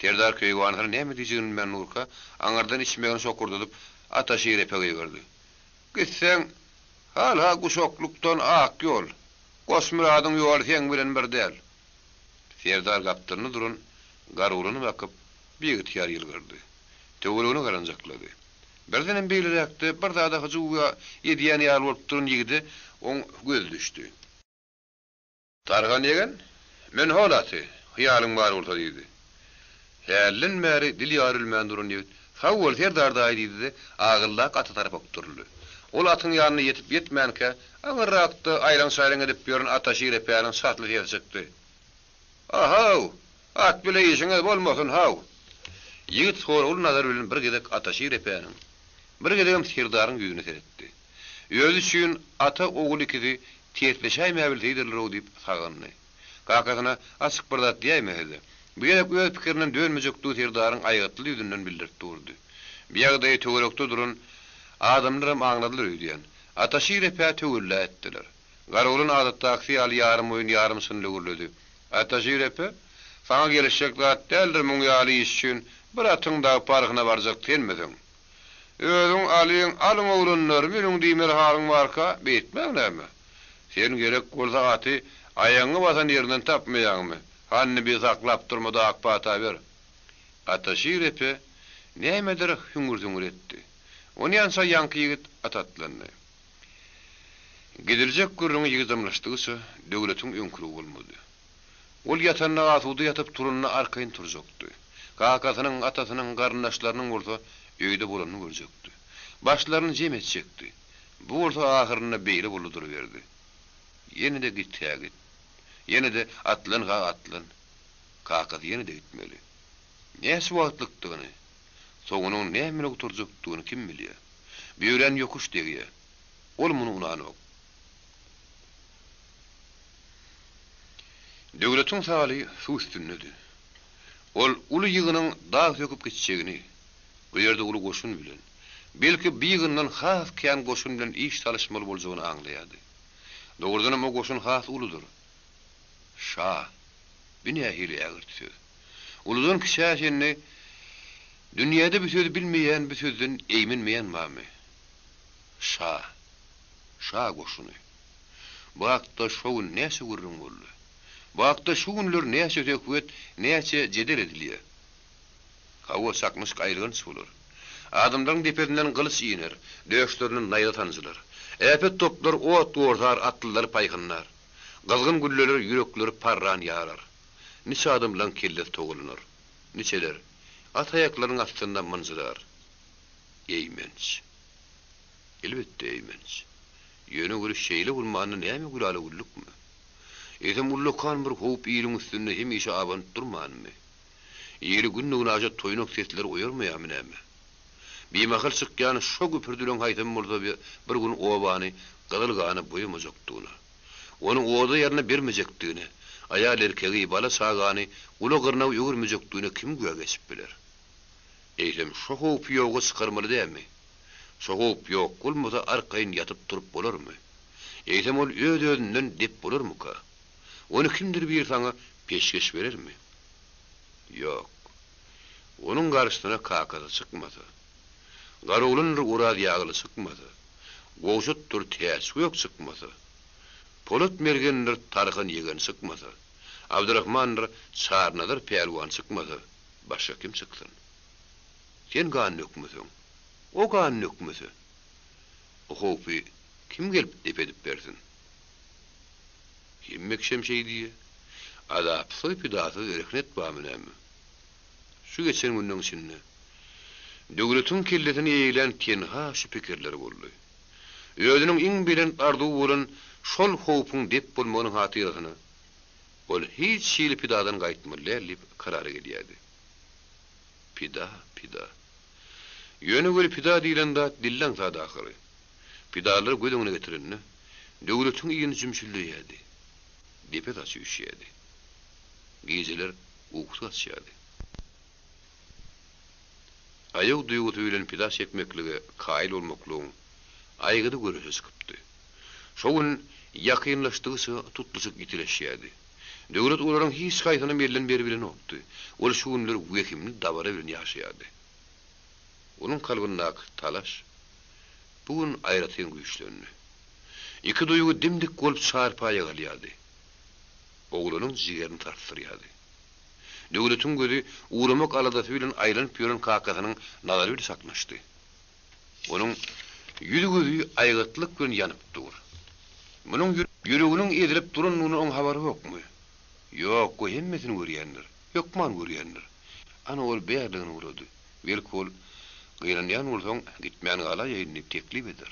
Serdar keýwanysyna näme diýjegini bilmän durka, aňyrdan içmegini şokurdadyp, Ataşir epe gygyrdy. Gitseň, hal-ha guşaklykdan ak ýol. Goçmyradyň ýoly seň bilen bir däl. Serdar gapdalynda duran Garulyna bakyp, biygtyýar ýylgyrdy. Töweregine garanjaklady. Birdenem beýleräkde bir zada hyjuw edýän ýaly bolup duran ýigide oň gözi düşdi. Tarhan ýegen, mün hol aty, hyýalyň bar bolsa, diýdi. Hälden bäri dil ýarylmän duran ýigit, Sag bol, serdar daýy, diýdi-de, agyllak ata tarap okduryldy. Ol atyň ýanyna ýetip-ýetmänkä, aňyrrakda aýlaň-çaýlaň edip ýören Ataşir epäniň çasly sesi çykdy. A-haw! At bile işiňiz bolmasyn, haw! Ýigit soragly nazar bilen bir gezek Ataşir epäniň, bir gezegem serdaryň ýüzüne seretdi. Özi üçin ata-ogul ikisi tersleşäýmäbilseýdirler-ow diýip sagyndy. Kakasyna açyk bir zat diýäýmese-de, bu gezek öz pikirinden dönmejekdigi serdaryň aýgytly ýüzünden bildirip durdy. Bu ýagdaýy töwerekde duran adamlaram aňladylar öýdýän. Ataşir epä töwella etdiler. Garoglan adatdakysy ýaly ýarym oýun, ýarym çyn löwürledi. Ataşir epe, saňa gelişjek zat däldir muň ýaly iş üçin bir atyň dagy parhyna barjak senmisiň? Özüň alyň, alyň oglanlar, münüň diýmeli halyň barka, beýtmäň näme? Sen gerek bolsa aty aýagyňy basan ýerinden tapmaýaňmy? Hany bir saklap durma-da ak pata ber. Ataşir epe nämedir hüňür-süňür etdi. Onýança ýaňky ýigit ata atlandy. Gidiljek gürrüňi ýygjamlaşdygyça Döwletiň öňküligi bolmady. Ol ýatanda asuda ýatyp, turanda arkaýyn turjakdy. Kakasynyň, atasynyň, garyndaşlarynyň bolsa öýde bolanyny görjekdi. Başlaryny jem etjekdi. Bu bolsa ahyrynda beýle boldy duruberdi. Ýene-de git-hä git. Ýene-de atlan-ha atlan. Kakasy ýene-de gitmeli. Näçe wagtlykdygyny, soňunyň näme bilen gutarjakdygyny kim bilýär. Bu örän ýokuş degýär. Ol muny unanok. Döwletiň saly suw üstündedi. Ol uly ýygynyň dag söküp gitjegini, bu ýerde uly goşun bilen, belki bu ýygyndan has kän goşun bilen iş salyşmaly boljagyny aňlaýardy. Dogrudanam o goşun has uludyr. Şa! Bu nähili ägirt söz? Uludan kiçä çenli dünýäde bu sözi bilmeýän, bu sözden eýmenmeýän barmy? Şa! Şa goşuny. Bu hakda şo gün näçe gürrüň boldy. Bu hakda şu günler näçe söhbet, näçe jedel edilýär. Hawa, çaknyşyk aýylganç bolar. Adamlaryň depesinden gylyç iner, döşlerinden naýza sanjylar. Äpet toplar ot gorzar, atlylary paýhynlar. Gyzgyn gülleler ýürekleri parran ýarar. Niçe adamlaň kellesi togalanar. Niçeler at aýaklarynyň astynda mynjyrar. Eýmenç. Elbetde, eýmenç. Ýöne weli şeýle bolmanda näme gülala-güllükmi? Eýsem ullakan bir howp iliň üstünde hemişe abanyp durmanmy? Ili günde-günaşa toýnak sesleri oýarmaýarmy näme? Bimahal çykýan şo güpürdileň haýsam bolsa bir gün obany gyzyl gana boýamajakdygyna, ony oda ýerine bermejekdigine. Aýal-erkegi, bala-çagany gula-gyrnaw öwürmejekdigine kim güwä geçip biler? Eýsem, şo howpy ýoga çykarmaly dälmi? Şo howp ýok bolmasa arkaýyn ýatyp-turup bolarmy? Eýsem ol öz-özünden dep bolarmyka? Ony kimdir biri saňa peşgeş berermi? Ýok. Onuň garşysyna kakasy çykmasa, Garoglandyr Oraz ýagly çykmasa, Gowşutdyr Täçgök çykmasa, Polat mergendir Tarhan ýegen çykmasa, Abdyrahmandyr Çarynazar pälwan çykmasa, başga kim çyksyn? Sen gan dökmeseň, o gan dökmese, o howpy kim gelip dep edip bersin? Hemme kişem şeý diýýä. Azapsyz, pidasyz rehnet barmy näme? Şu geçen günleň içinde Döwletiň kellesini eýlän tenha şu pikirler boldy. Özüniň iň belent arzuwy bolan şol howpuň dep bolmagynyň hatyrasyna ol hiç hili pidadan gaýtmaly däl diýip karara gelýärdi. Pida, pida. Ýöne weli pida diýlen zat dilde aňsat ahyry. Pidalary göz öňüne getirende, Döwletiň yny jümşüldeýärdi. Depe saçy üşýärdi. Gijeler ukusy gaçýardy. Aýaw duýgusy bilen pida çekmeklige kaýyl bolmaklygyň aýgydy göreşe çykypdy. Şo gün ýakynlaşdygyça tutluşyk ýitileşýärdi. Döwlet olaryň hiç haýsynam elden beribilenokdy. Ol şu günler wehimli dabara bilen ýaşaýardy. Onuň kalbyndaky talaş bu gün aýratyn güýçlendi. Iki duýgy dim-dik bolup çarpaýa galýardy. Oglanyň jigerini sarsdyrýardy. Döwletiň gözi ugramak aladasy bilen aýlanyp ýören kakasynyň nazary bile çaknyşdy. Onuň ýüzi-gözi aýgytlyk bilen ýanyp dur. Munuň ýüreginiň ezilip durandygyna oň habary ýokmy? Ýok, o hemmesini görýändir. Hökman görýändir. Ana, ol bärligine ugrady. Belki ol, Gynanýan bolsaň, gitmän galaýaýyn diýip teklip eder.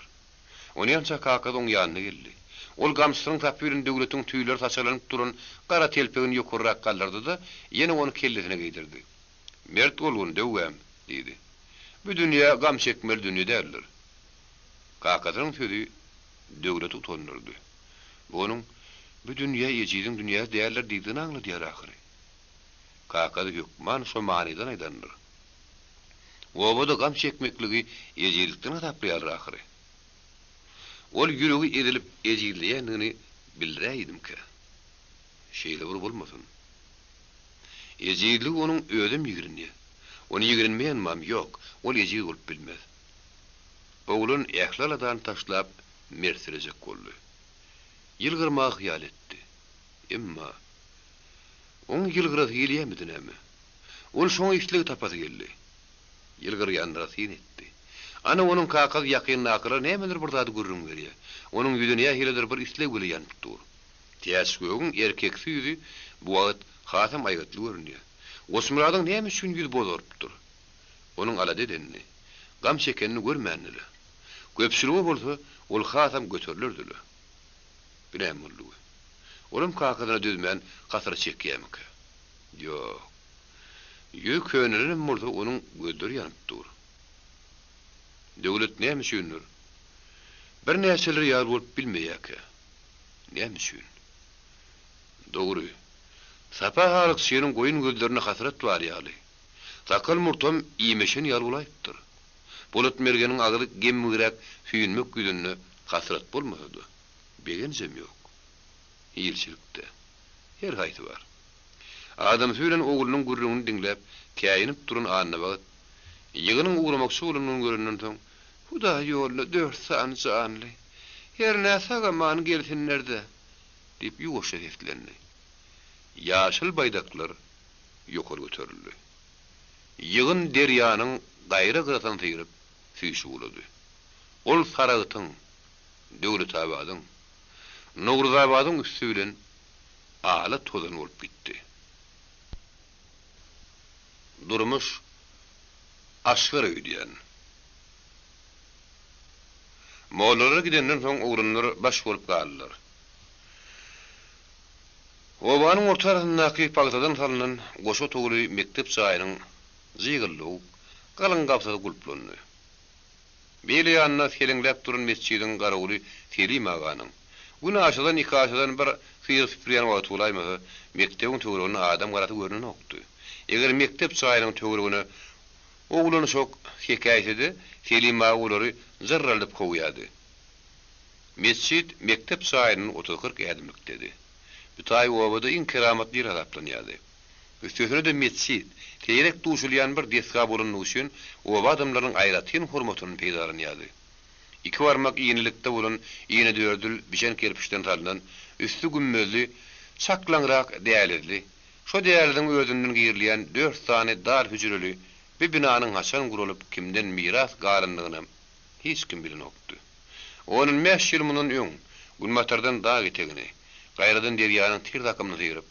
Onýança kakasy oň ýanyna geldi. Ol gamçysynyň sapy bilen Döwletiň tüýleri saçalanyp duran gara telpegini ýokarrak galdyrdy-da, ýene ony kellesine geýdirdi. Mert bolgun, döwwäm! diýdi. Bu dünýe gam çekmeli dünýe däldir. Kakasynyň sözi Döwleti utandyrdy. Bu onuň, Bu dünýe ejiziň dünýäsi däldir diýdigini aňladýar ahyry. Kakasy hökman şo manydan aýdandyr. Obada gam çekmekligi ejizlikden hasaplaýarlar ahyry. Ol ýüregi ezilip ejizleýändigini bildiräýdimkä? Şeýle bir bolmasyn. Ejizligi onuň özem ýigrenýär. Ony ýigrenmeýän mam ýok, ol ejiz bolup bilmez. Oglan ähli aladany taşlap mertsilejek boldy. Ýylgyrmagy hyýal etdi. Emma oň ýylgyrasy gelýärmidi näme? Ol şoňa isleg tapasy geldi. Ýylgyrýanlara syn etdi. Ana, onuň kakasy ýakyndakylara nämedir bir zady gürrüň berýär. Onuň ýüzi nähilidir bir isleg bile ýanyp dur. Täçgögüň erkeksi ýüzi bu wagt hasam aýgytly görünýär. Goçmyradyň näme üçin ýüzi bozarypdyr? Onuň alada edenini, gam çekenini görmändi-le. Köpçülige bolsa, ol hasam göterilerdi-le. Bu näme boldugy? Olam kakasyna dözmän hasrat çekýärmikä? Ýok. Ýüzi könelenem bolsa, onuň gözleri ýanyp dur. Döwlet näme üçindir, birnäçeler ýaly bolup bilmeýärkä? Näme üçin? Dogry, Sapa halykçynyň goýun gözlerinde hasrat bar ýaly. Sakgal-murtam iýmeşen ýaly bolaýypdyr. Polat mergeniň agzy gemmigräk süýnmek ýüzünde hasrat bolmasa-da, begenjem ýok. Ilçilikde. Her haýsy bar. Adamsy bilen oglunyň gürrüňini diňläp, käýinip duran Annabagt, ýygynyň ugramakçy bolanyny görenden soň, Hudaý ýoluna dört sany janly, hernä sag-aman gelsinler-dä! diýip ýuwaşja seslendi. Ýaşyl baýdaklar ýokary göterildi. Ýygyn derýanyň gaýra gyrasyny syryp, süýşüp ugrady. Ol Saragtyň, Döwletabadyň, Nowruzabadyň üsti bilen ala tozan bolup gitdi. Durmuş aşgar öýdýän. Mollalar gidenden soň oglanlar baş bolup galdylar. Obanyň orta arasyndaky pagtadan salnan goşa otagly mekdep jaýynyň jygyllawuk, galyň gabsasy gulplandy. Beýle ýanynda seleňläp duran metjidiň garawuly Selim aganyň. Gün aşadan ikaşadan bir syýr süpürýän wagty bolaýmasa, mekdebiň töwereginde adam garasy görnenokdy. Eger mekdep jaýynyň töweregine oglan-uşak sekäýse-de, Selim aga olary jyrraldyp kowýardy. Metjit mekdep jaýyndan otuz-kyrk ädimlikdedi. Bu taý obada iň keramatly ýer hasaplanýardy. Üstesine-de metjit, seýrek duşulýan bir desga bolandygy üçin oba adamlarynyň aýratyn hormatyny peýdalanýardy. Iki barmak inilikde bolan inedördül bişen kerpiçden salnan, üsti gümmezli, çaklaňrak dälizli, şo däliziň özünden girilýän dört sany dar hüjreli bi binanyň haçan guralyp kimden miras galandygynam hiç kim bilenokdy. On bäş ýyl mundan öň günbatardan dag etegini, gaýradan derýanyň tiz akymyny syryp,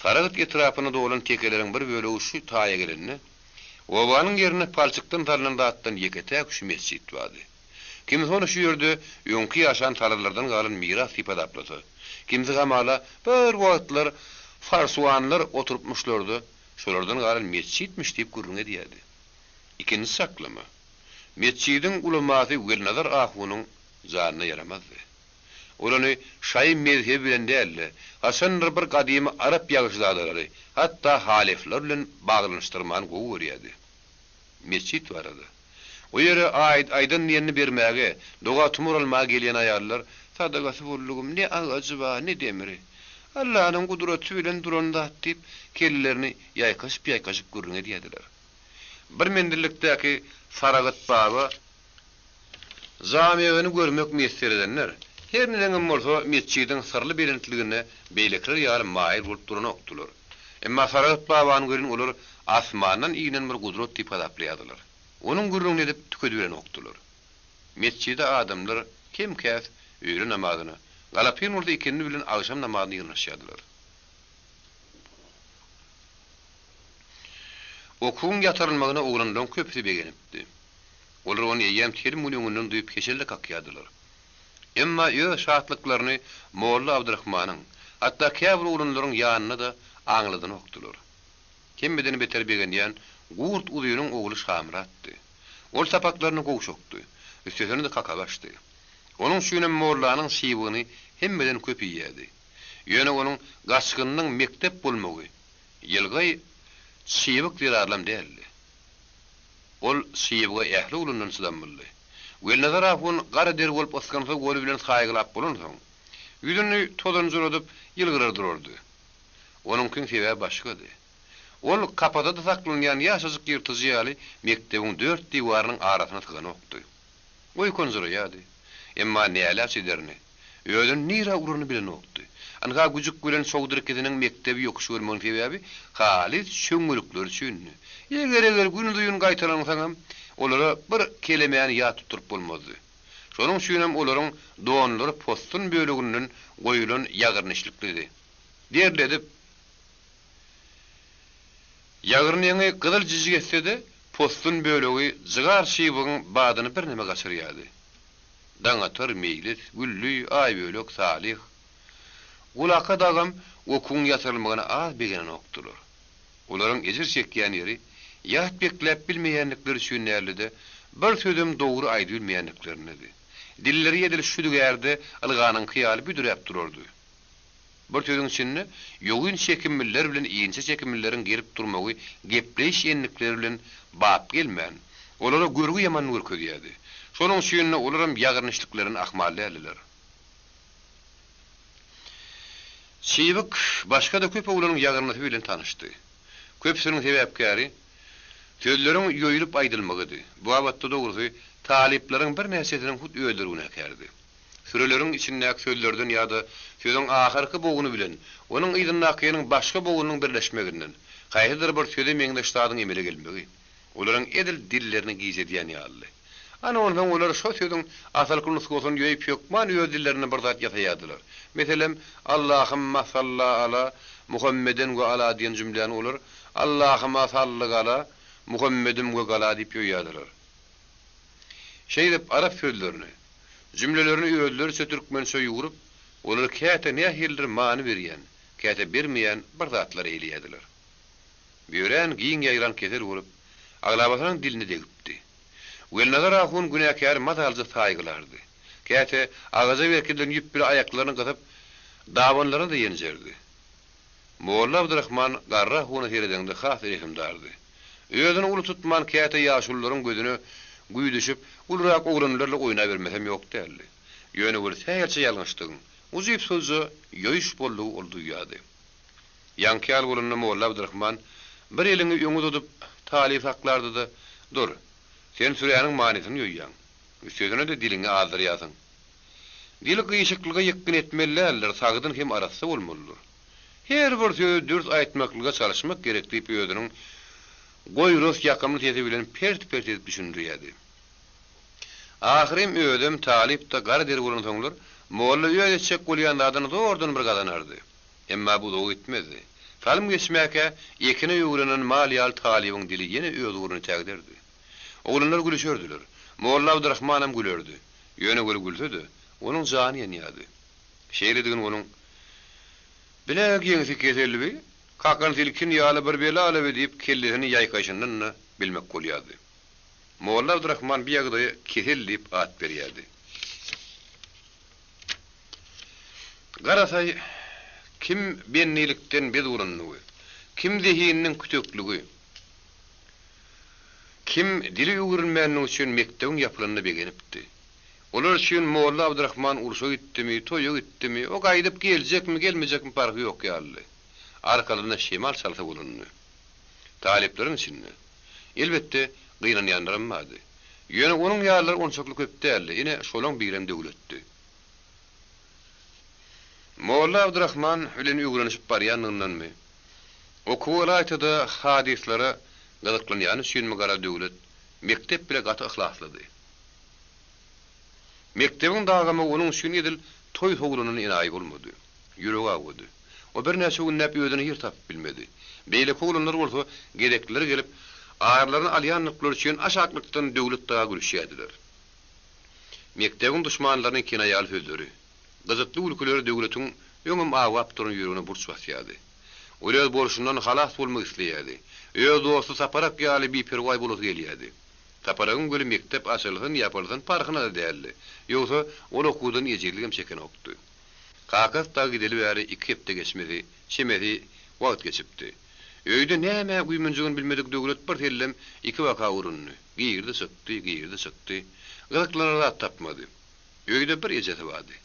Saragt etrapyna dolan tekeleriň bir bölegi şu taýa gelende, obanyň ýerinde palçykdan salnan zatdan ýeke-täk şu metjit bardy. Kimsi ony şu ýerde öňki ýaşan salyrlardan galan miras diýip hasaplasa, kimsi hamala bir wagtlar farsuanlar oturypmyşlar-da, şolardan galan metjitmiş diýip gürrüň edýärdi. Ikinji çaklama, metjidiň ulamasy Welnazar ahunyň janyna ýaramazdy. Ol ony şaýy mezhebi bilen däl-de, haçandyr bir gadymy arap ýagşyzadalary, hatda halefler bilen baglanyşdyrmany gowy görýärdi. Metjit barada. O ýere aýt, aýdan diýenini bermäge, doga-tumar almaga gelýän aýallar, Sadagasy boldugym, ne agajy bar, ne demiri. Allanyň gudraty bilen duran zat diýip, kellelerini ýaýkaşyp-ýaýkaşyp gürrüň edýärdiler. Bir menzillikdäki Saragyt baba Jamygyny görmek miýesser edenler, her neneňem bolsa metjidiň syrly belentligine beýlekiler ýaly maýyl bolup duranokdylar. Emma Saragyt babany welin olar asmandan inen bir gudrat diýip hasaplaýardylar. Onuň gürrüňini edip tükediberenokdylar. Metjide adamlar kem-käs öýle namazyna, galapyn bolsa ikindi bilen agşam namazyna ýygnaşýardylar. Okuwyň ýatyrylmagyna oglanlaryň köpüsi begenipdi. Olar ony eýýäm telim gün öňünden duýup heşelle kakýardylar. Emma öz şatlyklaryny molla Abdyrahmanyň, hatda käbir oglanlaryň ýanynda-da aňladanokdylar. Hemmeden beter begenýän Gurt uzynyň ogly Şamyratdy. Ol sapaklaryny gowşakdy, üstesine-de kakabaşdy. Onuň üçinem mollanyň şybygyny hemmeden köp iýýärdi. Ýöne onuň gaçgynynyň mekdep bolmagy ýylgaý çybyk zerarlam däldi. Ol çybyga ähli ugrundan çydamlydy. Welnazar ahun gara der bolup ysgynsyz goly bilen saýgylap bolansoň, ýüzüni tozanjyradyp ýylgyrar durardy. Onuňkyň sebäbi başgady. Ol kapasada saklanýan ýaşajyk ýyrtyjy ýaly mekdebiň dört diwarynyň arasyna syganokdy. Oýkanjyraýardy. Emma nälaç ederini, özüni nirä uranyny bilenokdy. Ynha güjük bilen Çowdur ikisiniň mekdebi ýokuş görmeginiň sebäbi halys çöňňelikleri üçindi. Eger-eger günuzyn gaýtalansaňam, olara bir kelemäni ýat tutduryp bolmazdy. Şonuň üçinem olaryň donlary possun böleginden goýulan ýagyrnişliklidi. Derledip, Ýagyrnyňy gyzyl jijik etse-de, possun bölegi jygar çybygyň badyny birneme gaçyrýardy. Daňatar, Meýlis, Gülli, Aýbölek, Salyh, Gulaka dagam okuwyň ýatyrylmagyna az begenenokdylar. Olaryň ejir çekýän ýeri ýat bekläp bilmeýändikleri üçin däldi-de, bir sözem dogry aýdybilmeýändiklerindedi. Dilleri edil şüdügärde ylganyňky ýaly büdräp durardy. Bir sözüň içinde ýogyn çekimliler bilen inçe çekimlileriň gelip durmagy gepleýiş endikleri bilen bap gelmän, olara görgi ýaman görkezýärdi. Şonuň üçin-de olaram ýagyrnişliklerini ahmal däldiler. Çybyk başga-da köp oglanyň ýagyrnysy bilen tanyşdy. Köpüsiniň sebäpkäri sözleriň ýoýulyp aýdylmagydy. Bu babatda dogrusy talyplaryň birnäçesiniň hut özleri günäkärdi. Süreleriň içindäki sözlerden ýa-da sözüň ahyrky bogny bilen onuň yzyndakynyň başga bognunyň birleşmeginden, haýsydyr bir söze meňzeş zadyň emele gelmegi, olaryň edil dillerini gijedýän ýalydy. Ana, onsoň olar şo sözüň asylky nusgasyny ýoýup hökman öz dillerinde bir zat ýasaýardylar. Meselem, Allahymma salla ala Muhammeden we ala diýen jümläni olar Allahyma salli gala Muhammedim we gala diýip ýoýýardylar. Şeýdip, arap sözlerini, jümlelerini özleriçe türkmençe ýugrup, olary käte nähilidir many berýän, käte bermeýän bir zatlar eýleýärdiler. Bu örän giň ýaýran kesel bolup, aglabasynyň diline degipdi. Welnazar ahun günäkäri mazalyja saýgylardy. Käte agaja berkidilen ýüp bile aýaklaryny gysyp, dabanlaryny-da ýenjerdi. Molla Abdyrahman garry ahuna seredeňde has rehimdardy. Özüni uly tutman käte ýaşulularyň gözüne güýdüşip, ulurak oglanlar bilen oýnabermesem ýok däldi. Ýöne weli sähelçe ýalňyşdygyň, ujypsyzja ýoýuş boldugy ol duýýardy. Ýaňky ýaly bolanda Molla Abdyrahman bir elini öňe uzadyp talyby saklardy-da, Dur, sen süräniň manysyny ýoýýaň. Üstesine-de diliňi azdyrýarsyň. Dil gyşyklyga ýykgyn etmeli däldir, sagdyn hem arassa bolmalydyr. Her bir sözi dürs aýtmaklyga çalyşmak gerek diýip özüniň goýras ýakymly sesi bilen pert-pert edip düşündirýärdi. Ahyrym özem, talyp-da gara der bolansoňlar, molla öz etjek bolýan zadyny zordan bir gazanardy. Emma bu uzaga gitmezdi. Salym geçmäkä, ekine öwrenen mal ýaly talybyň dili ýene öz ugruny tägderdi. Oglanlar gülüşerdiler. Molla Abdyrahmanam gülerdi. Ýöne weli gülse-de, onuň jany ýanýardy. Şeýledigini onuň, Bi-nä geňsi kesel bi, kakan silkin ýaly bir bela-la bi diýip kellesini ýaýkaýşyndan-da bilmek bolýardy. Molla Abdyrahman bi ýagdaýa kesel diýip at berýärdi. Garasaý, kim bendilikden bez bolandygy, kim zehininiň kütekligi, kim dili öwrenmänligi üçin mekdebiň ýapylanyna begenipdi. Olar üçin molla Abdyrahman urşa gitdimi, toýa gitdimi, o gaýdyp geljekmi, gelmejekmi parhy ýok ýalydy. Arkalarynda şemal çalsa bolanydy. Talyplaryň içinde, elbetde, gynanýanlaram bardy. Ýöne onuň ýalylar onçakly köp däldi, ine, şolaň birem Döwletdi. Molla Abdyrahman bilen öwrenişip barýandygyndanmy, okuwa ylaýta-da hadyslara gyzyklanýany üçinmi gara Döwlet mekdep bile gaty yhlaslydy. Mekdebiň dagamagy onuň üçin edil toý sowlandan enaýy bolmady. Ýüregi awady. O birnäçe günläp özüne ýer tapyp bilmedi. Beýleki oglanlar bolsa gezekleri gelip, arlaryny alýandyklary üçin aşaklykdan Döwlet daga gülüşýärdiler. Mekdebiň duşmanlarynyň kinaýaly sözleri, gyjytly gülküleri Döwletiň öňem awap duran ýüregine burç basýardy. Ol öz bolşundan halas bolmak isleýärdi. Öz dosty Saparak ýaly biperwaý bolasy gelýärdi. Saparagyň göli mekdep açylsyn, ýapylsyn parhyna-da däldi. Ýogsa, ol okuwdan ejizligem çekenokdy. Kakasy dagy gideli bäri iki hepde geçmesi, çemesi wagt geçipdi. Öýde nämä güýmenjegini bilmedik Döwlet bir sellem iki-baka urundy. Girdi, çykdy, girdi, çykdy. Gyzyklanar zat tapmady. Öýde bir ejesi bardy.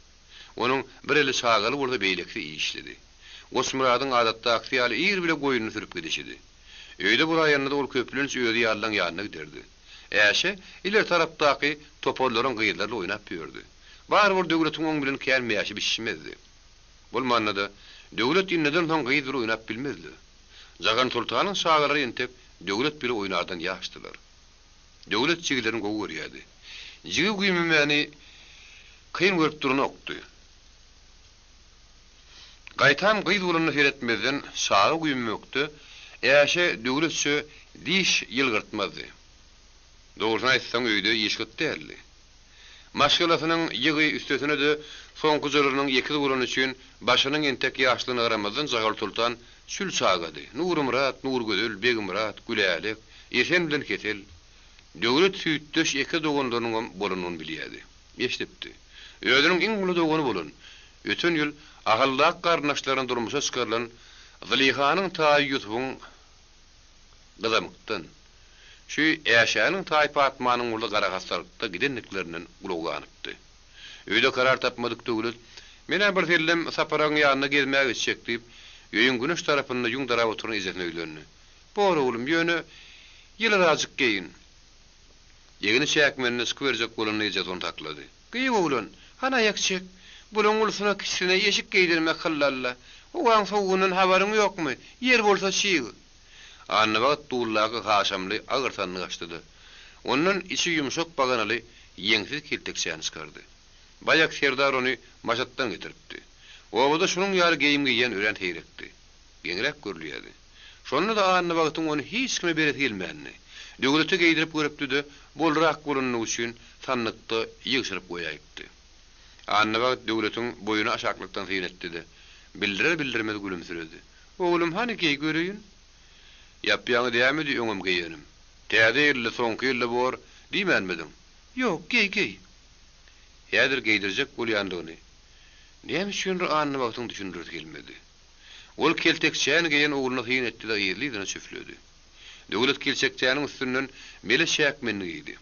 Onuň bir eli çagaly bolsa beýlekisi işlidi. Goçmyradyň adatdakysy ýaly ir bile goýnuny sürüp gidişidi. Öýde bolaýanda-da ol köplenç özi ýalylaň ýanyna giderdi. Äşe ileri tarapdaky toparlaryň gyzlary bilen oýnap ýördi. Barybir Döwletiň oň bilen kän mäşi bişişmezdi. Bolmanda-da, Döwlet indiden soň gyz bile oýnap bilmezdi. Jahansoltanyň çagalary entek Döwlet bile oýnardan ýaşdylar. Döwlet jigilerini gowy görýärdi. Jigi güýmemäni kyn görüp duranokdy. Gaýtam gyz bolanyna seretmezden çaga güýmemekde Äşe Döwletçe diş ýylgyrtmazdy. Dogrusyny aýtsaň öýde iş gyt däldi. Maşgalasynyň ýygy üstesine-de soňkujalarynyň ekiz bolany üçin başynyň entek ýaşlygyna garamazdan Jahalsoltan çül çagady. Nurmyrat, Nurgözel, Begmyrat, Gülälek, Esen bilen Hesel. Döwlet süýtdeş ekiz doganlarynyňam bolanyny bilýärdi. Eşidipdi. Özüniň iň uly dogany bolan, öten ýyl Ahaldaky garyndaşlaryna durmuşa çykarylan Zylyhanyň taýy Ýusubyň gyzamykdan, şu Äşäniň taýy Patmanyň bolsa garahassalykda gidendiklerinden gulagy ganypdy. Öýde karar tapmadyk Döwlet, Men-ä bir sellem Saparagyň ýanyna gezmäge gitjek diýip, öýüň güneş tarapynda ýüň darap oturan ejesine ýüzlendi. Bor oglum, ýöne ýylyrajyk geýin. Egni çäkmenine çykyberjek bolanda ejesi ony saklady. Gyýw oglan, hany aýak çek. Bulaň ulusyna kiçisine eşik geýdirmek hyllalla. Howaň sowugyndan habaryň ýokmy? Ýer bolsa çyg. Annabagt duldaky haşamly agyr sandyk açdy-da, ondan içi ýumşak baganaly ýeňsiz keltekçäni çykardy. Baýak serdar ony Maşatdan getiripdi. Obada şunuň ýaly geýim geýýän örän seýrekdi. Geňräk görülýärdi. Şonda-da Annabagtyň ony hiç kime beresi gelmändi. Döwlete geýdirip görüpdi-de, bolrak bolanlygy üçin sandykda ýygşyryp goýaýypdy. Annabagt Döwletiň boýuna aşaklykdan syn etdi-de, bildirer-bildirmez gülümsiredi. Oglum, hany geý göreýin. Ýap-ýaňy dämidi öňem geýenim. Täze ýylda, soňky ýylda bor diýmänmidiň? Ýok, geý, geý. häzir geýdirjek bolýandygyny näme üçindir Annabagtyň düşündiresi gelmedi. Ol keltekçäni geýen ogluna syn etdi-de yzly-yzyna çüfledi. Döwlet kelçekçäniň üstünden mele çäkmenini geýdi.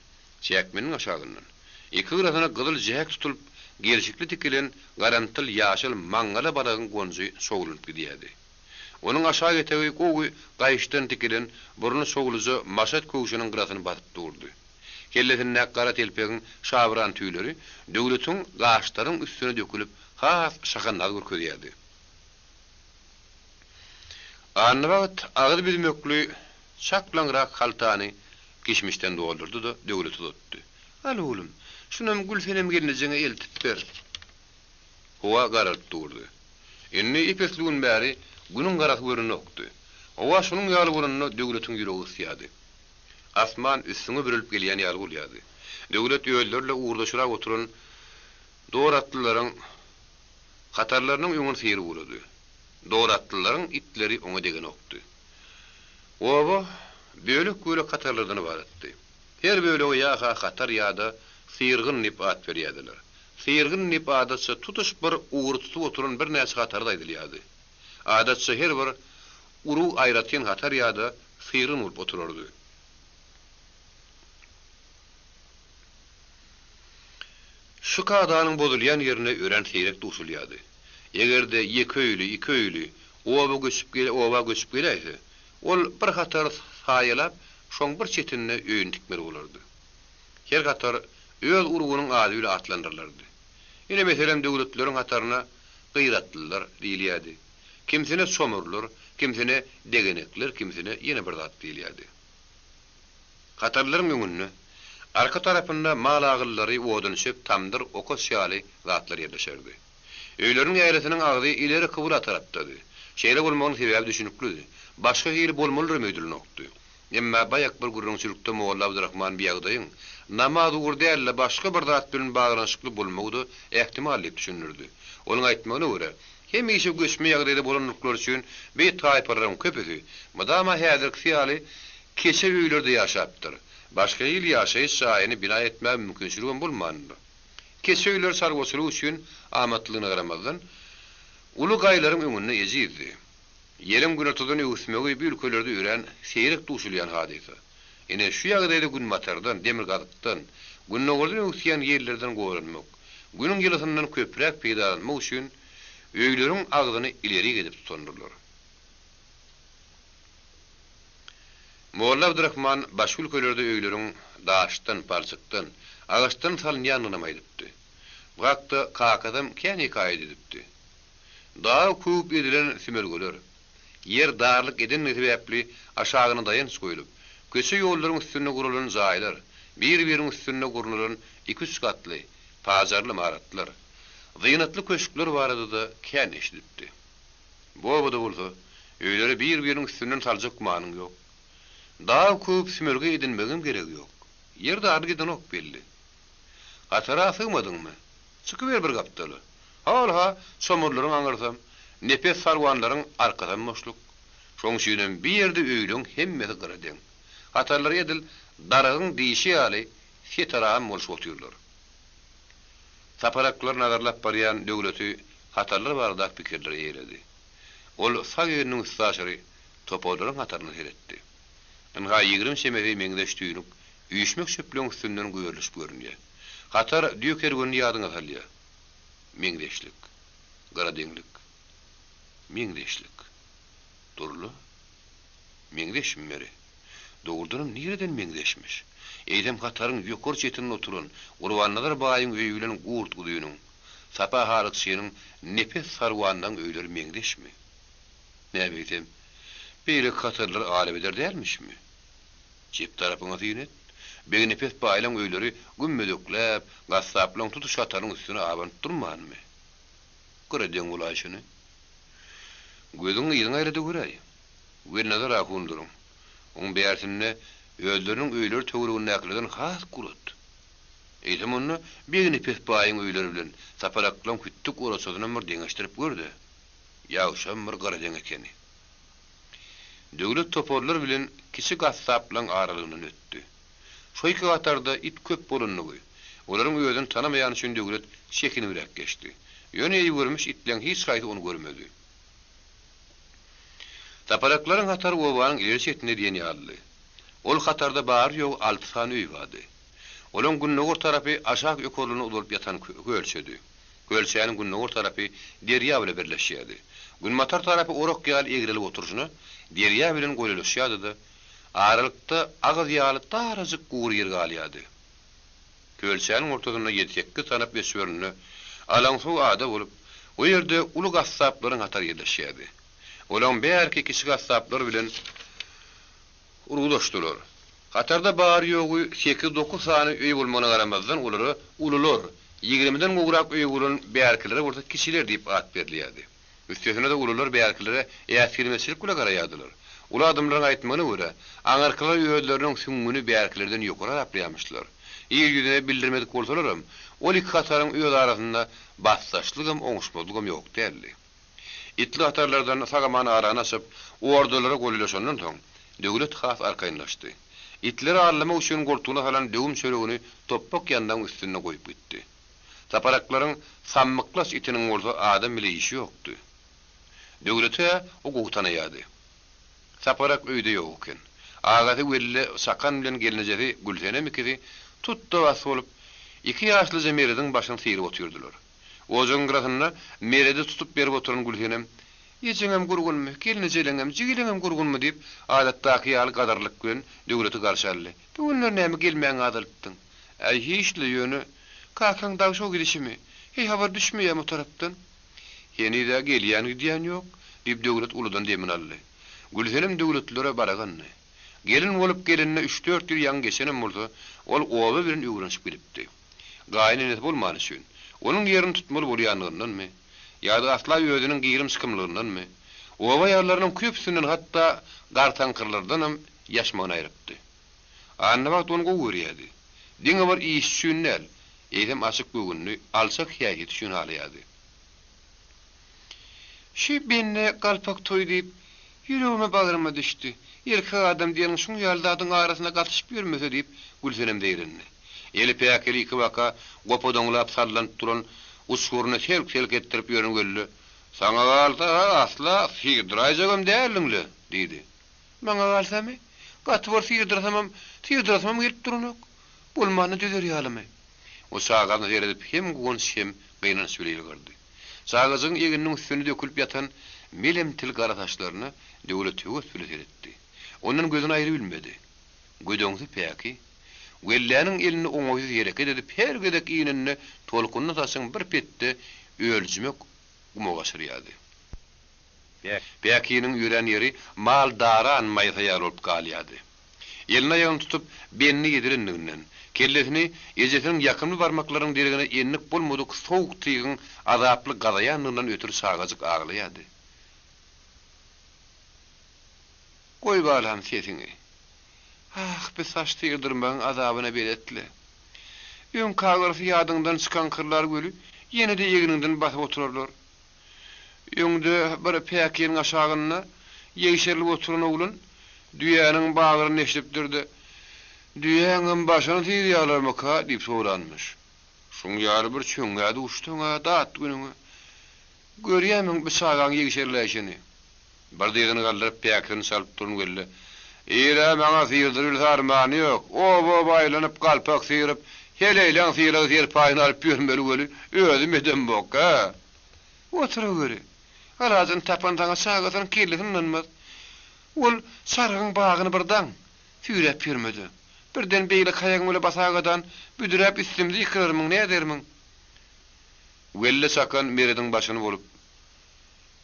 Çäkmeniň aşagyndan, iki gyrasyna gyzyl jähek tutulyp, gelşikli tikilen garamtyl-ýaşyl maňňala balagyň gonjy çowlanyp gidýärdi. Onuň aşak etegi gowy gaýyşdan tikilen burny çowluja maşat köwşüniň gyrasyny basyp durdy. Kellesindäki gara telpegiň şabran tüýleri Döwletiň gaşlarynyň üstüne dökülip, has şahandaz görkezýärdi. Annabagt agyz büzmekli çaklaňrak haltany kişmişden doldurdy-da, Döwlete uzatdy. Al, oglum, şunam Gülsenem gelnejeňe eltip ber. Howa garalyp durdy. Indi ep-esli gün bäri Günüň garasy görünenokdy. Howa şunuň ýaly bolanda Döwletiň ýüregi gysýardy. Asman üstüňe bürelip gelýän ýaly bolýardy. Döwlet özleri-le ugurdaşrak oturan dor atlylaryň hatarlarynyň öňüni syryp ugrady. Dor atlylaryň itleri oňa degenokdy. Oba bölek-bölek hatarlardan ybaratdy. Her bölege ýa-ha hatar ýa-da syrgyn diýip at berýärdiler. Syrgyn diýip adatça tutuş bir ugry tutup oturan birnäçe hatara-da aýdylýardy. Adatça her bir urug aýratyn hatar ýa-da syrgyn bolup oturardy. Şu kadanyň bozulýan ýerine örän seýrek duşulýardy. Eger-de ýeke öýli, iki öýli oba göçüp oba göçüp geläýse, ol bir hatary saýalap, şoň bir çetinde öýüni tikmeli bolardy. Her hatar öz urugynyň ady bile atlandyrylardy. Ine, meselem, döwletlileriň hataryna gyratlylar diýilýärdi. Kimsine çomurlar, kimsine degenekler, kimsine ýene bir zat diýilýärdi. Hatarlaryň öňünde, arka tarapynda mal agyllary, odun-çöp, tamdyr, okaç ýaly zatlar ýerleşerdi. Öýleriniň ählisiniň agzy ileri kybla tarapdady. Şeýle bolmagynyň sebäbi düşüniklidi. Başga hili bolmalydyram öýdülenokdy. Emma baýak bir gürrüňçilikde molla Abdyrahman bi ýagdaýyň namaz ugry däl-de başga bir zat bilen baglanyşykly bolmagy-da ähtimal diýip düşündirdi. Onuň aýtmagyna görä, hemişe göçme ýagdaýda bolandyklary üçin bi taýpalaryň köpüsi mydama häzirkisi ýaly keçe öýlerde ýaşapdyr. Başga hili ýaşaýyş jaýyny bina etmäge mümkinçiligem bolmandyr. Keçe öýler çarwaçylyk üçin amatlydygyna garamazdan, uly gaýlaryň öňünde ejizdi. Ýeliň günortadan öwüsmegi bu ülkelerde örän seýrek duşulýan hadysa. Ine, şu ýagdaýda günbatardan, demirgazykdan, gündogardan öwüsýän ýellerden goranmak, Günüň ýylysyndan köpräk peýdalanmak üçin öýleriň agzyny ilerik edip tutandyrlar. Molla Abdyrahman başga ülkelerde öýleriň daşdan, palçykdan, agaçdan salynýandygynam aýdypdy. Bu hakda kakasam kän hekaýat edipdi. Dagy köwüp edilen sümelgeler, ýer darlyk edenligi sebäpli aşagyna daýanç goýlup, köçe-ýollaryň üstünde guralan jaýlar, bir-biriniň üstünde gurnalan iki-üç gatly, pajarly ymaratlar, zynatly köşkler barada-da kän eşidipdi. Bu obada bolsa, öýleri bir-biriniň üstünden saljak gümanyň ýok. Dag köwüp sümelge edinmegiňem geregi ýok. Ýer darlyk edenok belli. Hatara sygmadyňmy, çykyber bir gapdala. Hol-ha, çomurlaryň aňyrsam, nepes sarwanlaryň arkasam boşluk. Şoň üçinem bi ýerde öýleň hemmesi gyradeň. Hatarlary edil daragyň dişi ýaly setaram bolşup otyrlar. Saparaklary nazarlap barýan Döwleti hatarlar baradaky pikirler eýeledi. Ol sag egniniň üstaşyry toparlaryň hataryna seretdi. Ynha, 20 çemesi meňzeş tüýnük üýşmek çöpleň üstünden göerilişip görünýär. Hatar düýe kerwenini ýadyňa salýar. Meňzeşlik. Gyradeňlik. Meňzeşlik. Dur-la. Meňzeşmi beri? Dogrudanam nireden meňzeşmiş? Eýsem hataryň ýokary çetinde oturan Gurbannazar baýyň öýi bilen Gurt uzynyň, Sapa halykçynyň Nepes sarwanlaň öýleri meňzeşmi? Näme eýsem, beýleki hatarlar alabeder dälmişmi? Çep tarapyňa syn et. Begnepes baýlaň öýleri gümmezekläp, gassaplaň tutuş hatarynyň üstüne abanyp durmanmy? Gyra deň bolaýşyny. Gözüňi yzyňa aýla-da göräý. Welnazar ahunlaryň, oň bärsinde özleriniň öýleri töweregindäkilerden has gurat. Eýsem onda Begnepes baýyň öýleri bilen Saparaklaň hütdük oraçasynam bir deňeşdirip gör-de. Ýagşam bir gyradeň ekeni. Döwlet toparlar bilen kiçi gassaplaň aralygyndan ötdi. Şo iki hatarda it köp bolanlygy. Olaryň özüni tanamaýany üçin Döwlet çekinibräk geçdi. Ýöne eýgörmüş itleň hiç haýsy ony görmedi. Saparaklaryň hatary obanyň ileri çetinde diýen ýalydy. Ol hatarda bary-ýogy alty sany öý bardy. Olaň gündogar tarapy aşak ýokarlygyna uzalyp ýatan kölçedi. Kölçäniň gündogar tarapy derýa bile birleşýärdi. Günbatar tarapy orak ýaly egrelip oturyşyna derýa bilen goýalaşýardy-da, aralykda agyz ýaly darajyk gury ýer galýardy. Kölçäniň ortasynda ýedi-sekiz tanap möçberinde alaňsow ada bolup, o ýerde uly gassaplaryň hatary ýerleşýärdi. Olaň bärki kiçi gassaplar bilen urgulaşdylar. Hatarda bary-ýogy sekiz-dokuz sany öý bolmagyna garamazdan olara ulular, ýigrimiden gowrak öýi bolan bärkilere bolsa kiçiler diýip at berilýärdi. Üstesine-de ulular bärkilere äsgermezçilik bile garaýardylar. Uly adamlaryň aýtmagyna görä, aňyrkylar özleriniň süňňüni bärkilerden ýokary hasaplaýarmyşlar. Il ýüzüne bildirmedik bolsalaram, ol iki hataryň öz arasynda basdaşlygam, oňuşmazlygam ýok däldi. Itli hatarlardan sag-aman arany açyp, ordalara golaýlaşandan soň, Döwlet has arkaýynlaşdy. Itleri aldamak üçin goltugyna salan döwüm çöregini topbak ýandagyň üstünde goýup gitdi. Saparaklaryň sammyklaç itiniň bolsa adam bile işi ýokdy. Döwleti-hä o gowy tanaýardy. Saparak öýde ýok eken. Agasy Welle Çakan bilen gelnejesi Gülsenem ikisi tut-da bas bolup, iki ýaşlyja Merediň başyny syryp otyrdylar. Ojagyň gyrasynda Meredi tutup berip oturan Gülsenem, Ejeňem gurgunmy, gelnejeleňem, jigileňem gurgunmy diýip, adatdaky ýaly gadyrlyk bilen Döwleti garşy aldy. Bu günler näme gelmäňi azalypdyň? Äý, hiç-le, ýöne, kakaň dagy şo gidişimi? Heý, habar düşmeýämi o tarapdan? Heniz-ä gelýän-gidýän ýok, diýip, Döwlet uludan demini aldy. Gülsenem Döwletlilere baragandy. Gelin bolup gelenine üç-dört ýyl ýaňy geçenem bolsa, ol oba bilen öwrenişip gidipdi. Gaýynenesi bolmany üçin, onuň ýerini tutmaly bolýanlygyndanmy, ýa-da asla özüniň girim-çykymlygyndanmy, oba aýallarynyň köpüsinden hatda gartaňkyrlardanam ýaşmagyny aýrypdy. Annabagt ony gowy görýärdi. Diňe bir işi üçin däl, eýsem açyk göwünli, alçak häsiýeti üçin halaýardy. Şü bende galpak toý diýip, ýüregime bagryma düşdi. Erkek adam diýeniň şuň ýaly zadyň arasyna gatyşyp ýörmese diýip, Gülsenem zeýrendi. Eli päkeli ikibaka gopadaňlap sallanyp duran uçguryny selk-selk etdirip ýören Welle, Saňa galsa-ha asla sygdyraýjagam däldiň-le, diýdi. Maňa galsamy? Gaty bir syrdyrsamam, syrdyrasymam gelip duranok. Bolmanda düzer ýalymy? O çagasyna seredip hem guwanç hem gynanç bile ýylgyrdy. Çagajygyň egniniň üstünde dökülip ýatan melemtil gara saçlaryna Döwlet höwes bile seretdi. Ondan gözüni aýrybilmedi. Gödeňsi päki. Welläniň elini oňaýsyz hereket edip her gezek inende tolkunly saçyň bir petde öljümek guma gaçyrýardy. Päkiniň ýörän ýeri mal daran maýsa ýaly bolup galýardy. Elini-aýagyny tutup, bendi edilendiginden, kellesini ejesiniň ýakymly barmaklarynyň deregine endik bolmadyk sowuk tygyň azaply gazaýandygyndan ötri çagajyk aglaýardy. Goý balam sesiňi. Ah, bi saç syrdyrmagyň azabyna belet-le. Öňki agyrysy ýadyňdan çykaňkyrlar weli, ýene-de egniňden basyp oturarlar. Öňde bir päkiniň aşagynda ýegşerilip oturan oglan düýäniň bagyryny eşidipdir-de, Düýäňem başyny syrýarlarmyka? diýip soranmyş. Şuň ýaly bir çöňňä duşduň-a, dat günüňe. Görýärmiň bu çagaň ýegşeriläýşini? Bir dyzyny galdyryp, päkisini çalyp duran welle, Ir-ä maňa syrdyrybilse armany ýok. Oba-oba aýlanyp, galpak syryp, heleýleň sylag-serpaýyny alyp ýörmeli weli, özüm edemok, hä? Oturaweri. Alajyny tapan saňa çagasynyň kellesini ynanmaz. Ol çarhyň bagyny bir daň, süýräp ýörmede. Birden beýleki aýagyň bile basagadan büdräp üstümize ýykylarmyň, nädermiň? Welle çakan Merediň başyny bolup,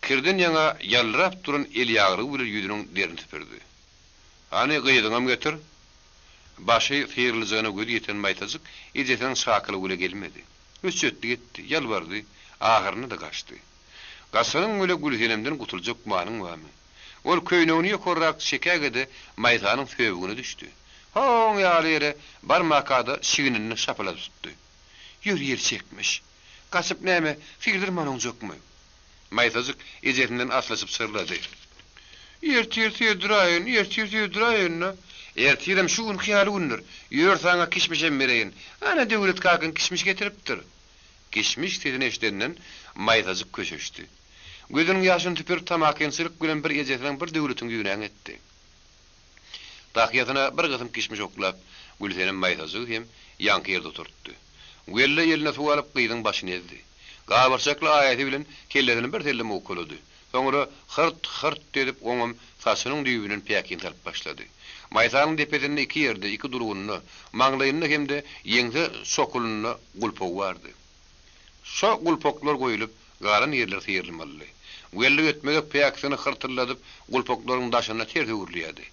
kirden ýaňa ýaldyrap duran elýaglygy bilen ýüzüniň derini süpürdi. Hany, gyzyňam getir. Başy syrylyjagyna gözi ýeten Maýsajyk ejesiniň çakylygy bile gelmedi. Hötjetlik etdi, ýalbardy, ahyrynda-da gaçdy. Gaçanyň bile Gülsenemden gutuljak gümanyň barmy? Ol köýnegini ýokarrak çekäge-de Maýsanyň söbügine düşdi. Ho-oň ýaly ýere barmaka-da çignini şapaladyp tutdy. Ýör, ýer çekmiş. Gaçyp näme, syrdyrman oňjakmy? Maýsajyk ejesinden aslyşyp çyrlady. Ertir syrdyraýyn, ertir syrdyraýyn-da. Ertirem şu günki ýaly gündür. Ýör saňa kişmişem bereýin. Ana Döwlet kakaň kişmiş getiripdir. Kişmiş sesini eşidenden Maýsajyk köşeşdi. Gözüniň ýaşyny süpürip tamakinçilik bilen bir ejesiniň bir Döwletiň ýüzüne äňetdi. Tahýasyna bir gysym kişmiş oklap, Gülsenem Maýsajygy hem ýaňky ýerde oturtdy. Wella eline suw alyp gyzyň başyny ezdi. Gabyrçakly aýasy bilen kellesini bir sellem owkalady. Soňra hyrt-hyrt edip oňam saçynyň düýbünden päkin salyp başlady. Maýsanyň depesinde iki ýerde, iki dulugynda, maňlaýynda hem-de ýeňse çokulynda gulpagy bardy. Şo gulpaklar goýulyp, galan ýerleri syrylmalydy. Welli ötmezek päkisini hyrtylladyp, gulpaklaryň daşynda ters öwrülýärdi.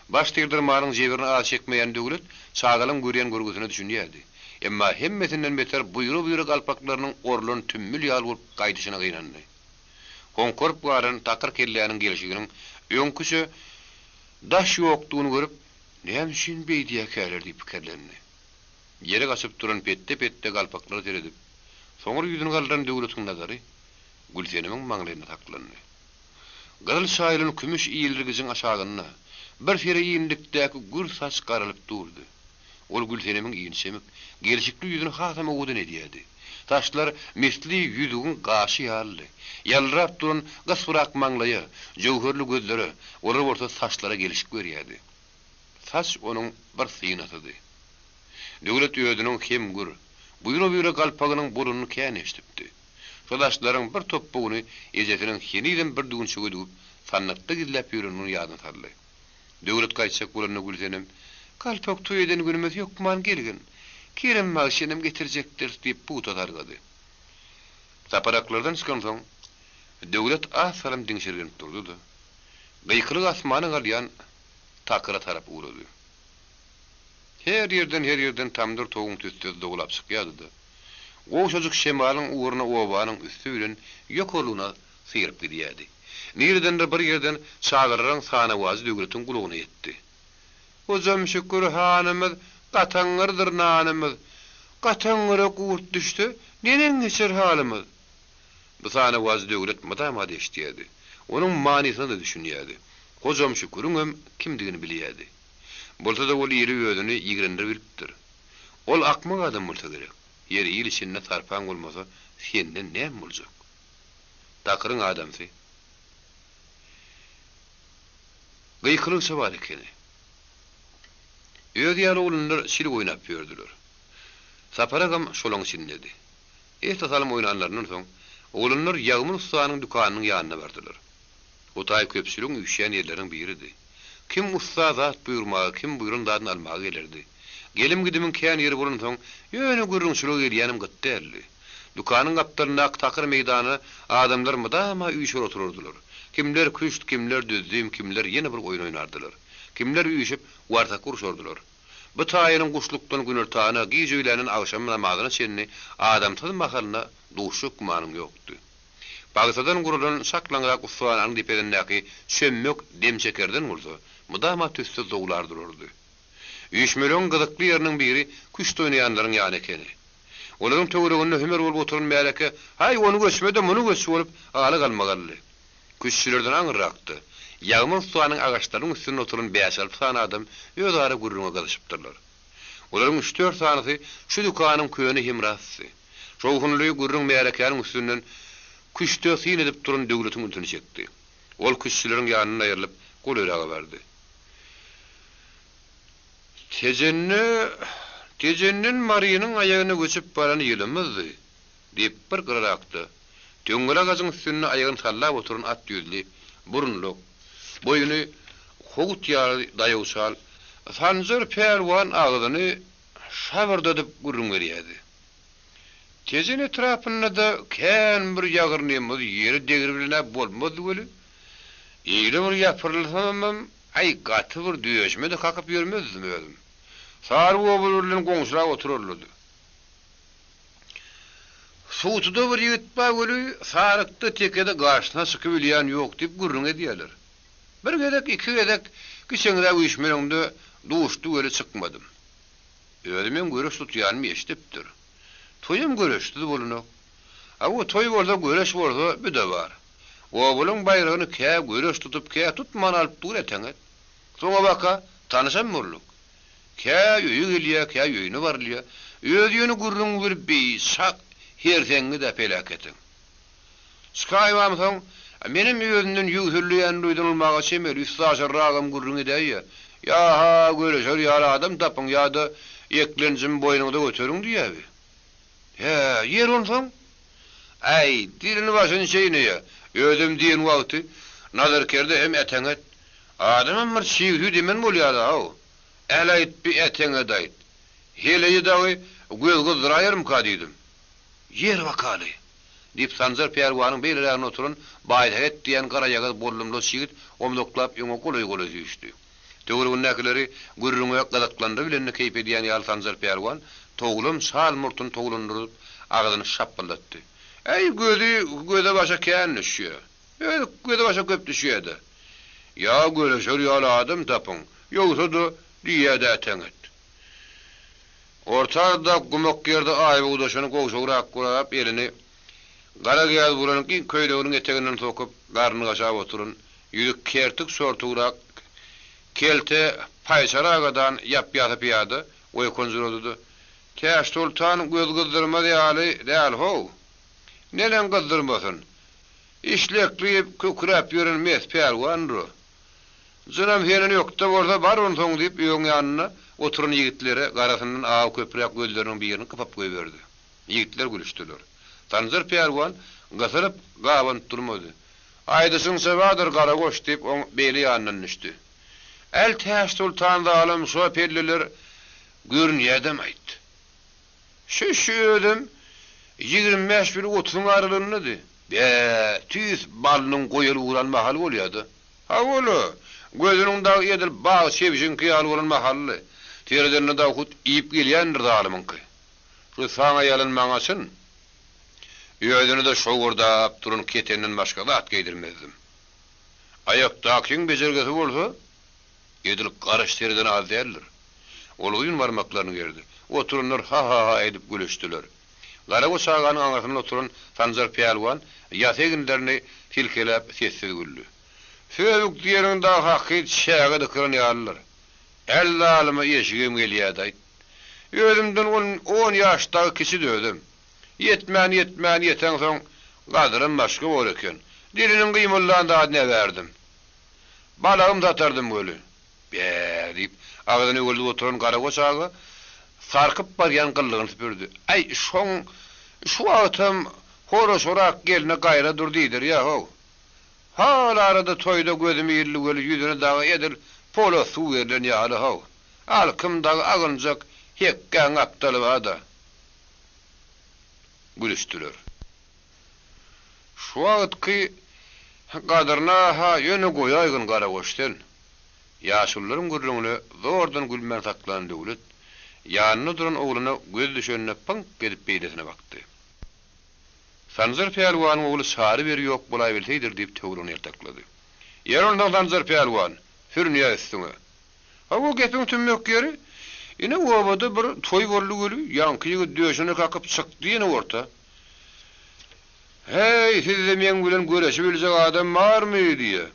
Baş syrdyrmanyň jebrini az çekmeýän Döwlet çagalaň görýän görgüsine düşünýärdi. Emma hemmesinden beter buýra-buýra galpaklarynyň orlan tümmül ýaly bolup gaýdyşyna gynandy. Hoňkaryp galan takyr kelläniň gelşiginiň öňküçe daş ýokdugyny görüp, Näme üçin beýdýäkäler diýip pikirlendi. Ýere gaçyp duran petde-petde galpaklara seredip, soňra ýüzüni galdyran Döwletiň nazary Gülsenemiň maňlaýynda saklandy. Gyzyl çaýylan kümüş ildirgijiň aşagynda bir sere inlikdäki gür saç garalyp durdy. Ol Gülsenemiň inçemik, gelşikli ýüzüni hasam owadan edýärdi. Saçlar misli ýüzügiň gaşy ýalydy. Ýaldyrap duran gysbyrak maňlaýa, jöwherli gözlere, olar bolsa saçlara gelşik berýärdi. Saç onuň bir synasydy. Döwlet özüniň hem gür, buýra-buýra galpagynyň bolunyny kän eşidipdi. Şo daşlaryň bir topbugyny ejesiniň henizem bir düwünçege düwüp, sandykda gizläp ýörenini ýadyna saldy. Döwlet gaýtjak bolanda Gülsenem, Galpak toý eden günümiz hökman gelgin. Kerem bagşynam getirjekdiris diýip pugta sargady. Saparaklardan çykansoň, Döwlet az salym diňşirgenip durdy-da, gykylyk asmana galýan takyra tarap ugrady. Her ýerden-her ýerden tamdyr towuň tüssesi dowlap çykýardy-da, gowşajyk şemalyň ugruna obanyň üsti bilen ýokarlygyna syryp gidýärdi. Niredendir bir ýerden çagalaryň sanawajy Döwletiň gulagyna ýetdi. Hojam Şükür hanymyz, gataňňyrdyr nanymyz, Gataňňyra gurt düşse, neneň geçer halymyz? Bu sanawajy Döwlet mydama-da eşidýärdi. Onuň manysyna-da düşünýärdi. Hojam Şüküriňem kimdigini bilýärdi. Bolsa-da ol ili özüni ýigrendirebilipdir. Ol akmak adam bolsa gerek. Ýeri il içinde sarpaň bolmasa, senden näme boljak? Takyryň adamsy gykylygyça bar ekeni. Özi ýaly oglanlar çilik oýnap ýördüler. Sapar agam şolaň içindedi. Esli salym oýnanlaryndan soň, oglanlar Ýagmyr ussanyň dükanynyň ýanyna bardylar. O taý köpçüligiň üýşýän ýerleriniň biridi. Kim ussa zat buýurmaga, kim buýran zadyny almaga gelerdi. Gelim-gidimiň kän ýeri bolansoň, ýöne gürrüňçilige gelýänem gyt däldi. Dükanyň gapdalyndaky takyr meýdana adamlar mydama üýşer oturardylar. Kimler küşt, kimler düzzüm, kimler ýene bir oýun oýnardylar. Kimler üýşüp, warsaky urşardylar. Bu taýynyň guşlukdan günortana, giç öýländen agşam namazyna çenli adamsyz mahalyna duşjak gümanyň ýokdy. Pagsadan guralan çaklaňrak ussahananyň depesindäki çömmek demçekerden bolsa, mydama tüsse zowlar durardy. Üýşmeleňiň gyzykly ýeriniň biri küşt oýnaýanlaryň ýany ekeni. Olaryň töwereginde hümer bolup oturan märeke, Haý, ony göçme-de, muny göç bolup, ala-galmagaldy. Küştçülerden aňyrrakda, Ýagmyr ussanyň agaçlarynyň üstünde oturan bäş-alty sany adam özara gürrüňe gyzyşypdyrlar. Olaryň üç-dört sanysy şu dükanyň köne hemrasysy. Şowhunly gürrüň märekäniň üstünden küşte syn edip duran Döwletiň ünsüni çekdi. Ol küştçüleriň ýanyndan aýrylyp, golaýraga bardy. Tejende, Tejenden Marynyň aýagyna göçüp baran ýylymyzdy, diýip, bir gyrarakda, töňňeli agajyň üstünde aýagyny sallap oturan at ýüzli, burunlak, boýuny howut ýaly daýaw çal Sanjar pälwan agzyny şabyrdadyp gürrüň berýärdi. Tejen etrapynda-da kän bir ýagyrnymyz ýere degribilen-ä bolmazdy weli, eýle bir ýapyrylsamam, aý, gaty bir döşüme-de kakyp ýörmezdim özüm. Sary obalar bilen goňşurak oturarlardy. Suwtuda bir ýigit bar weli, sarykda, tekede garşysyna çykybilýän ýok diýip gürrüň edýärler. Bir gezek, iki gezek kiçeňräk üýşmeleňde duşdy weli çykmadym. Özi meň göreş tutýanymy eşidipdir. Toýam göreşsiz bolanok. Hawa, toý bolsa, göreş bolsa, bu-da bar. Obalaň baýragyny kä göreş tutup, kä tutman alyp dur eteňet. Soňabaka. Tanyşam bolduk. Kä öýe gelýä, kä öýüne barylýa. Özi ýöne gürrüň bir biçak herseňňi-dä peläketiň. Çykaýbamsoň, menem özünden ýüwsülleýänini duýdanylmaga çemeli, üstaşyrragam gürrüň edäýýä. Ýa-ha göreşer ýaly adam tapyň ýa-da eklenjimi boýnuňyza göteriň diýýä bi. Hä, ýeri onsoň? Äý, dilini-başyny çeýneýä. Özem diýen wagty Nazarkerde hem äteňet. Adamam bir çig süýt emen bolýar-da-haw. Äl-aýt bi äteňet-aýt. Heleýi dagy göz gyzdyraýarmyka diýdim. Ýer bakaly! Diýip, Sanjar pälwanyň beýleräginde oturan Baýsähet diýen garaýagyz bollumlaç ýigit omzaklap öňe golaý-golaý süýşdi. Töweregindäkileri gürrüňe gyzyklandyrybilende keýp edýän ýaly Sanjar pälwan towlam çal murtuny towlandyryp, agzyny şapbyldatdy. Äý, gözi göze-başa kän düşýä. Özi göze-başa köp düşýä-dä. Ýa göreşer ýaly adam tapyň, ýogsa-da diýýä-dä teňet. Orta arada gumak ýerde aýbogdaşyny gowşagrak gurap, elini gara gäz buran giň köýneginiň eteginden sokup, garnyny gaşap oturan, ýüzi kertik-çortugrak, kelte paýçaragadan ýap-ýasy pyýada oýkanjyrady-da, Täçsoltan göz gyzdyrmaz ýaly däl-how. Neneň gyzdyrmasyn? Işlekli kükräp ýören mes pälwandyr o. Jynam senden ökde bolsa bar onsoň diýip öň ýanynda oturan ýigitlere garasyndan awy köpräk gözleriniň birini gypyp goýberdi. Ýigitler gülüşdiler. Sanjar pälwan gysylyp gabanyp durmady. Aýdyşyňça bardyr Garagoç diýip oň beýle ýanyndan düşdi. Äl Täçsoltan zalym şo pelleler görünýädem aýt. Şu-şu özem 25 bile otuzyň aralygyndady. Bä, tüýs balynyň goýalyp ugran mahaly bolýa-da. Hawa-la, gözüniň dagy edil bag çebşiňki ýaly bolan mahalydy. Seredende dagy hut iýip gelýändir zalymyňky. Şu saňa ýalan maňa çyn. Özüne-de şowurdap duran ketenden başga zat geýdirmezdim. Aýakdakyň bejergisi bolsa, edil garyş sereden az däldir. Ol uzyn barmaklaryny gerdi. Oturanlar ha-ha-ha edip gülüşdiler. Garagoç aganyň aňyrsynda oturan Sanjar pälwan ýasy eginlerini silkeläp sessiz güldi. Söbük diýeniň dagy hakyt çäge dykylan ýalydyr. Äl zalyma eşigem gelýädi-aýt. Özümden on, on ýaş dagy kiçidi özem. Ýetmän-ýetmän ýeteňsoň gadyram başga bor eken. Diliniň gymyldan zadyny äbärdim. Balagym satardym weli. Bä, diýip, agzyny öweldip oturan Garagoç aga sarkyp barýan gyllygyny süpürdi. Äý, şoň şu wagtam horaşorak gelne gaýra dur diýdirýä-how. Hal arada toýda gözüm ildi weli ýüzüne dagy edil pola suw berlen ýaly-how. Alkym dagy agynjak hekgäň gapdaly bar-da. Gülüşdiler. Şu wagtky gadyryna-ha ýöne goýaýgyn Garagoç sen. Ýaşulularyň gürrüňine zordan gülmän saklan Döwlet, ýanynda duran ogluna göz düşende pyňk edip beýlesine bakdy. Sanjar pälwanyň ogly Çary beri ýok bolaýbilseýdir diýip töweregine ýaltaklady. Ýer onsoň Sanjar pälwan, sürünýä üstüňe. Hawa, gepiň tümmek ýeri, ine obada bir toý boldy weli, ýaňky ýigit döşüne kakyp çykdy ýene orta. Häý, sizde meň bilen göreşibiljek adam barmy? diýýä.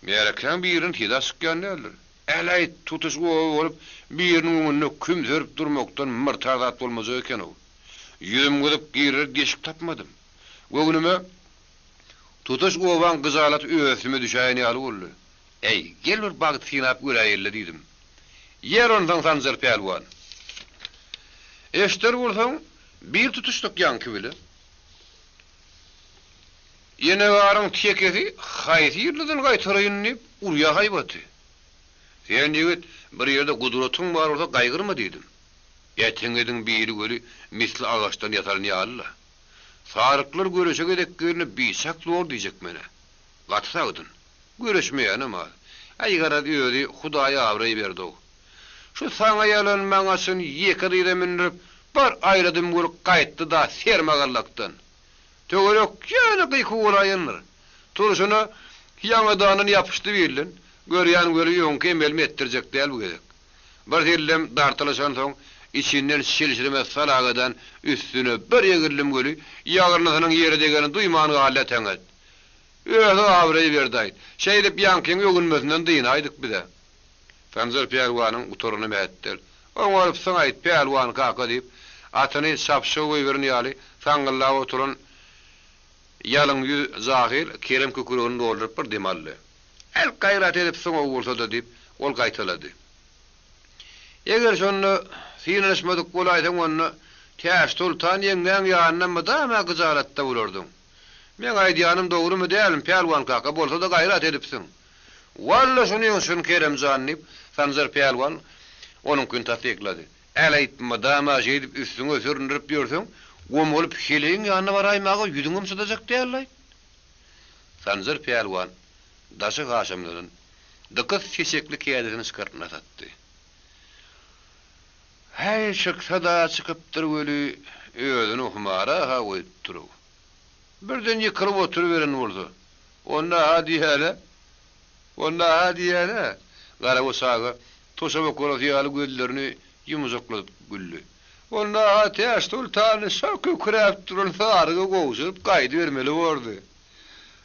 Märekäň biriniň sesi çykýan däldir. Äläýt, tutuş oba bolup, biriniň öňünde kümserip durmakdan myrtar zat bolmajak eken-ow. Ýüzüm gyzyp girer deşik tapmadym. Göwnüme, tutuş obaň gyjalaty öz üstüme düşäýen ýaly boldy. Äý, gel bir bagt synap göräýeli-le diýdim. Ýer onsoň Sanjar pälwan. Eşder bolsaň, bir tutuşdyk ýaňky bile. Enegaryň tekesi haýsy ýyldyzyn gaýtaraýyn diýip, urýa haýbaty. Sen ýigit, bir ýerde gudratyň bar bolsa gaýgyrma diýdim. Äteňediň biri weli misli agaçdan ýasalan ýaly-la. Saryklar göreşe gezek gelende biçak zor diýjek men-ä. Gaty sagdyn. Göreşmeýänem az. Äý garaz özi Hudaý abraý berdi-ow. Şu saňa ýalan maňa çyn ýeke dyza mündürip bir aýradym weli gaýtdy-da sermagallakdan. Töwerek ýene gyky bolaýandyr. Turşuna ýaňadandan ýapyşdy birden. Görýän weli öňki emelimi etdirjek däl bu gezek. Bir sellem dartylyşansoň, içinden çilşirime salagadan üstüne bir egrildim weli, ýagyrnysynyň ýere degenini duýman galdy äteňet. Özi abraý berdi-aýt. Şeýdip ýaňkyň öwünmesinden dynaýdyk biz-ä. Sanjar pälwanyň gutaryna mähetdel. Oňarypsyň-aýt, pälwan kaka, diýip, atyny çapyşyga goýberen ýaly saňňyldap oturan ýalyn ýüz jahyl Kerem kükregini dolduryp bir dem aldy. Äl, gaýrat edipsiň-ow bolsa-da, diýip, ol gaýtalady. Eger şonda synanyşmadyk bolaýsaň, onda Täçsoltan ýeňňäň ýanynda mydama gyjalatda bolardyň. Meň aýdýanym dogrumy dälmi, pälwan kaka, bolsa-da gaýrat edipsiň. Walla şunyň çyn Kerem jan, diýip, Sanjar pälwan onuňkyny tassyklady. Äleýt, mydama şeýdip üstüňe süründirip ýörseň, gomalyp heleýiň ýanyna baraýmaga ýüzüňem çydajak däl-laý. Sanjar pälwan daşy haşamlanan dykyz seçekli kädisini çykaryp nas atdy. Häý, çyksa-da çykypdyr weli, özüni humara-ha goýupdyr-ow. Birden ýykylyp oturyberen bolsa, onda-ha diýýän-ä, onda-ha diýýän-ä, Garagoç aga toşaba korasy ýaly gözlerini ýumjakladyp güldi. Onda-ha Täçsoltany şo kükräp duran saryga gowşuryp gaýdybermeli bordy.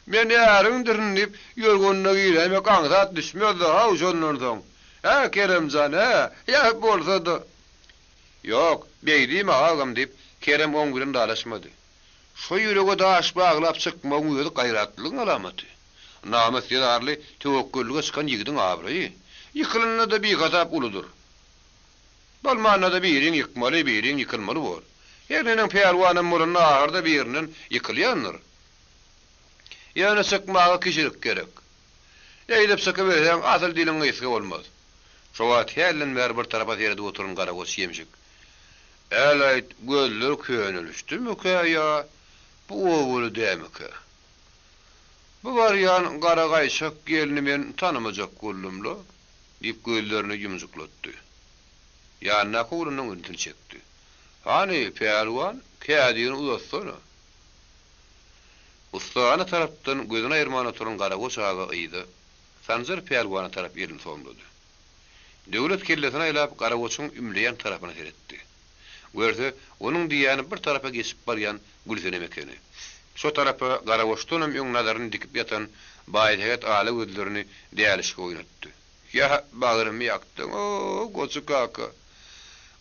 Men äriňdirin diýip, ýorganyna giräýmek aňsat düşmezdi-haw şondan soň. Hä, Kerem jan, hä, ýa bolsa-da. Ýok, beý diýme, agam, diýip, Kerem oň bilen dalaşmady. Şo ýürege daş baglap çykmagyň özi gaýratlylygyň alamaty. Namys zerarly töwekgellige çykan ýigidiň abraýy, ýykylanda-da bihasap uludyr. Bolmanda-da biriň ýykmaly, biriň ýykylmaly bor. Her neneň pälwanam bolanda ahyrda birinden ýykylýandyr. Ýöne çykmaga kişilik gerek. Eýdip çykyberseň asyl diliň gysga bolmaz. Şo wagt hälden bäri bir tarapa seredip oturan Garagoç ýemşik, Äl-aýt, gözler könelişdimikä ýa bu obaly dämikä? Bu barýan gara gaýçak gelni men tanamajak boldum-la, diýip gözlerini ýumjuklatdy. Ýanyndaky oglanyň ünsüni çekdi. Hany, pälwan, kädiňi uzatsana. Ussahana tarapdan gözüni aýyrman oturan Garagoç aga yza, Sanjar pälwana tarap elini somlady. Döwlet kellesini aýlap Garagoçuň ümleýän tarapyna seretdi. Görse, onuň diýýäni bir tarapa geçip barýan Gülsenem ekeni. Şo tarapa Garagoçdanam öň nazaryny dikip ýatan Baýsähet ala gözlerini dälişge oýnatdy. Ýa, bagrymy ýakdyň-ow, Goçy kaka!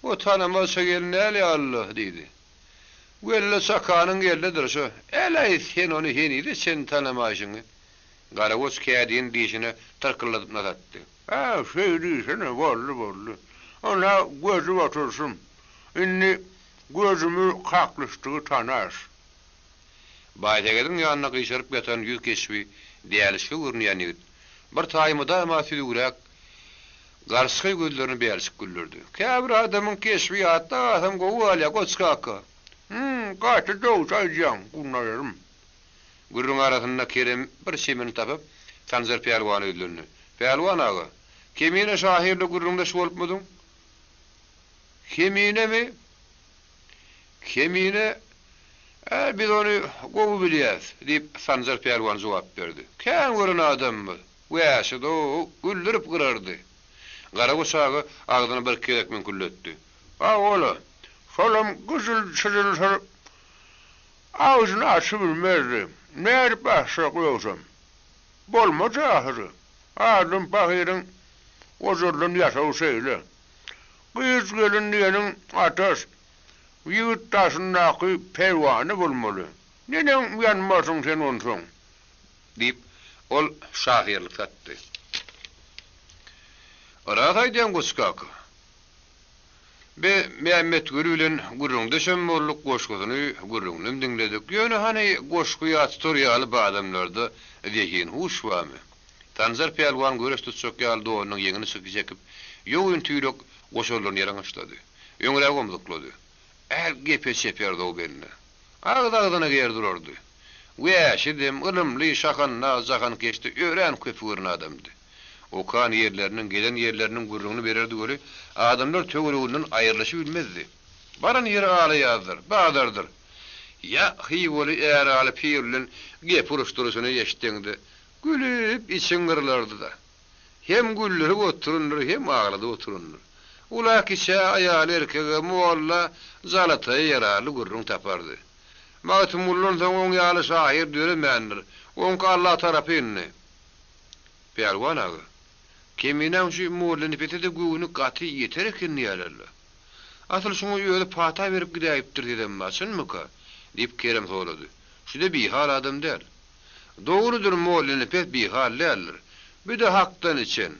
O tanamazça gelin däl ýaly-la, diýdi. Welle çakanyň gelnidir şo. Äl-äý, sen ony henize çenli tanamaýşyňy. Garagoç kädini dişine tyrkyldadyp nas atdy. Hä, şeý diýsene, boldy, boldy. Ynha, gözüp oturyşym. Indi gözümi kaklyşdygy tanaş. Baýsähediň ýanynda gyşaryp ýatan ýüz keşbi dälişge görünýän ýigit, bir taýy mydama süzügräk garçgaý gözlerini bälçik güldürdi. Käbir adamyň keşbi ýatda galsam gowy galýar, Goç kaka. Hüm, gaty dogry aýdýaň, Gulnazarym. Gürrüň arasynda Kerem bir çemini tapyp, Sanjar pälwana ýüzlendi. Pälwan aga, Kemine şahyrla gürrüňdeş bolupmydyň? Keminemi? Kemine, Ä, biz ony gowy bilýäs, diýip, Sanjar pälwan jogap berdi. Kän gören adamymyz. Wäşi-dow, güldürip gyrardy. Garagoç aga agzyny birki gezek müňkülletdi. Hawa-la, şolam gyjyl-çyjyl Agzyny açybilmezdi. Nädip açjak ýogsam. Bolmaz ahyry. Adam pahyryň ozaldan ýasawy şeýle. Gyz-gelin diýeniň ataş, ýigit daşyndaky perwana bolmaly. Neneň ýanmarsyň sen onsoň? Diýip, ol şahyrlyk satdy. Ras aýdýaň, Goç kaka. Biz Mämmetguly bilen gürrüňdeşem bolduk, goşgusyny, gürrüňinem diňledik. Ýöne hany goşgy ýat tutar ýaly bu adamlarda zehin-huş barmy? Sanjar pälwan göreş tutjak ýaly donunyň ýeňini çekip, ýogyn tüýlek goşarlaryny ýalaňaçlady. Öňräk omzuklady. Är gepe çeper-dow bende. Agyz-agzyna ger durardy. Wäşidem, ylymly, şahandaz, jahankeşde örän köpügören adamdy. Okan ýerleriniň, gezen ýerleriniň gürrüňini bererdi weli, adamlar töwereginden aýrylyşybilmezdi. Baran ýeri ala ýazdyr, bazardyr. Ýa hywaly äraly pir bilen gep uruşdyryşyny eşitseňde, gülüp içiň gyrylardy-da. Hem güldürip oturandyr, hem agladyp oturandyr. Ula-kiçä, aýal-erkege, molla, jalataýa ýararly gürrüň tapardy. Magtymgulydan soň oň ýaly şahyr döremändir. Oňky Alla tarapyndy. Pälwan aga. Keminäň şu Mollanepese-de göwni gaty ýeter eken diýýärler-le. Asyl şuňa özi pata berip gidäýipdir diýdem bar, çynmyka? diýip, Kerem sorady. Şu-da bihal adam däl. Dogrudyr, Mollanepes bihal däldir. Bü-de hakdan içen.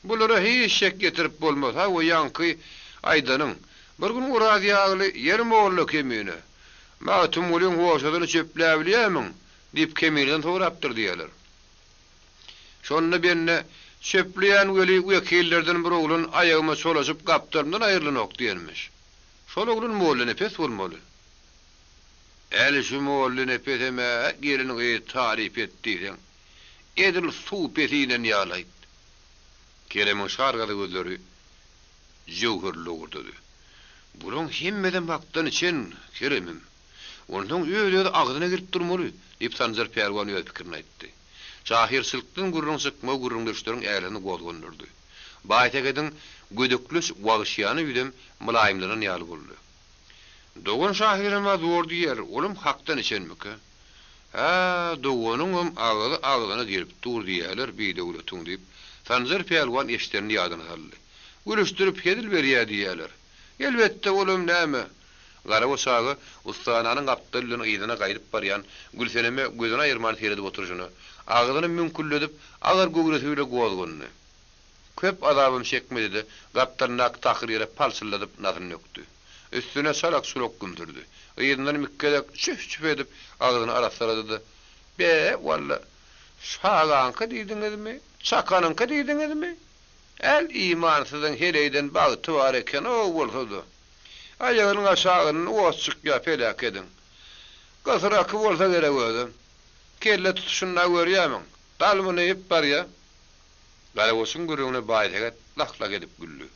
Bulara hiç şek ýetirip bolmaz, hawa, ýaňky aýdanyň. Bir gün Oraz ýagly, Ýeri molla Kemine, Magtymgulyň hoşasyny çöpläbilýärmiň? diýip Kemineden sorapdyr diýýärler. Şonda bende, Çöpleýän weli wekillerden bir oglan aýagyma çolaşyp gapdalymdan aýrylanok diýenmiş. Şol oglan Mollanepes bolmaly. Äl şu Mollanepesem-ä gelin-gyz taryp et diýseň, edil suw pesinen ýaly-aýt. Keremiň şar gazy gözleri jöwherli lowurdady. Bulaň hemmesem hakdan içen, Keremim. Onsoň öz-özi agzyna gelip durmaly, diýip, Sanjar pälwan öz pikirini aýtdy. Şahyrçylykdan gürrüň çykmagy gürrüňdeşleriň ählini gozgandyrdy. Baýsähediň gödekleç wagşyýana ýüzem mylaýymlanan ýaly boldy. Dogan şahyram-a zor diýýär, olam hakdan içenmikä? Hä, doganyňam agzy agzyna gelip dur diýýäler bidöwletiň, diýip, Sanjar pälwan eşidenini ýadyna saldy. Gülüşdirip hezil berýä diýýäler. Elbetde, olam näme, Garagoç aga ussahananyň gapdaly bilen yzyna gaýdyp barýan Gülseneme gözüni aýyrman seredip oturyşyna, agzyny müňkülledip, agyr göwresi bile gozgandy. Köp azabam çekmedi-de, gapdalyndaky takyr ýere palçylladyp nasyny dökdi. Üstüne çalak-çulak gümsürdi. Yzyndanam iki gezek çüf-çüf edip, agzyny arassalady-da, Be, walla, şagaňky diýdiňizmi, çakanyňky diýdiňizmi? Äl imansyzyň heleýden bagty bar eken-ow bolsa-da. Aýagynyň aşagyndan ot çykýar peläkediň. Gysyraky bolsa gerek özem. Kelle tutuşyny-a görýärmiň? Galmyny iýip barýar. Garagoçuň gürrüňine Baýsähet lak-lak edip güldi.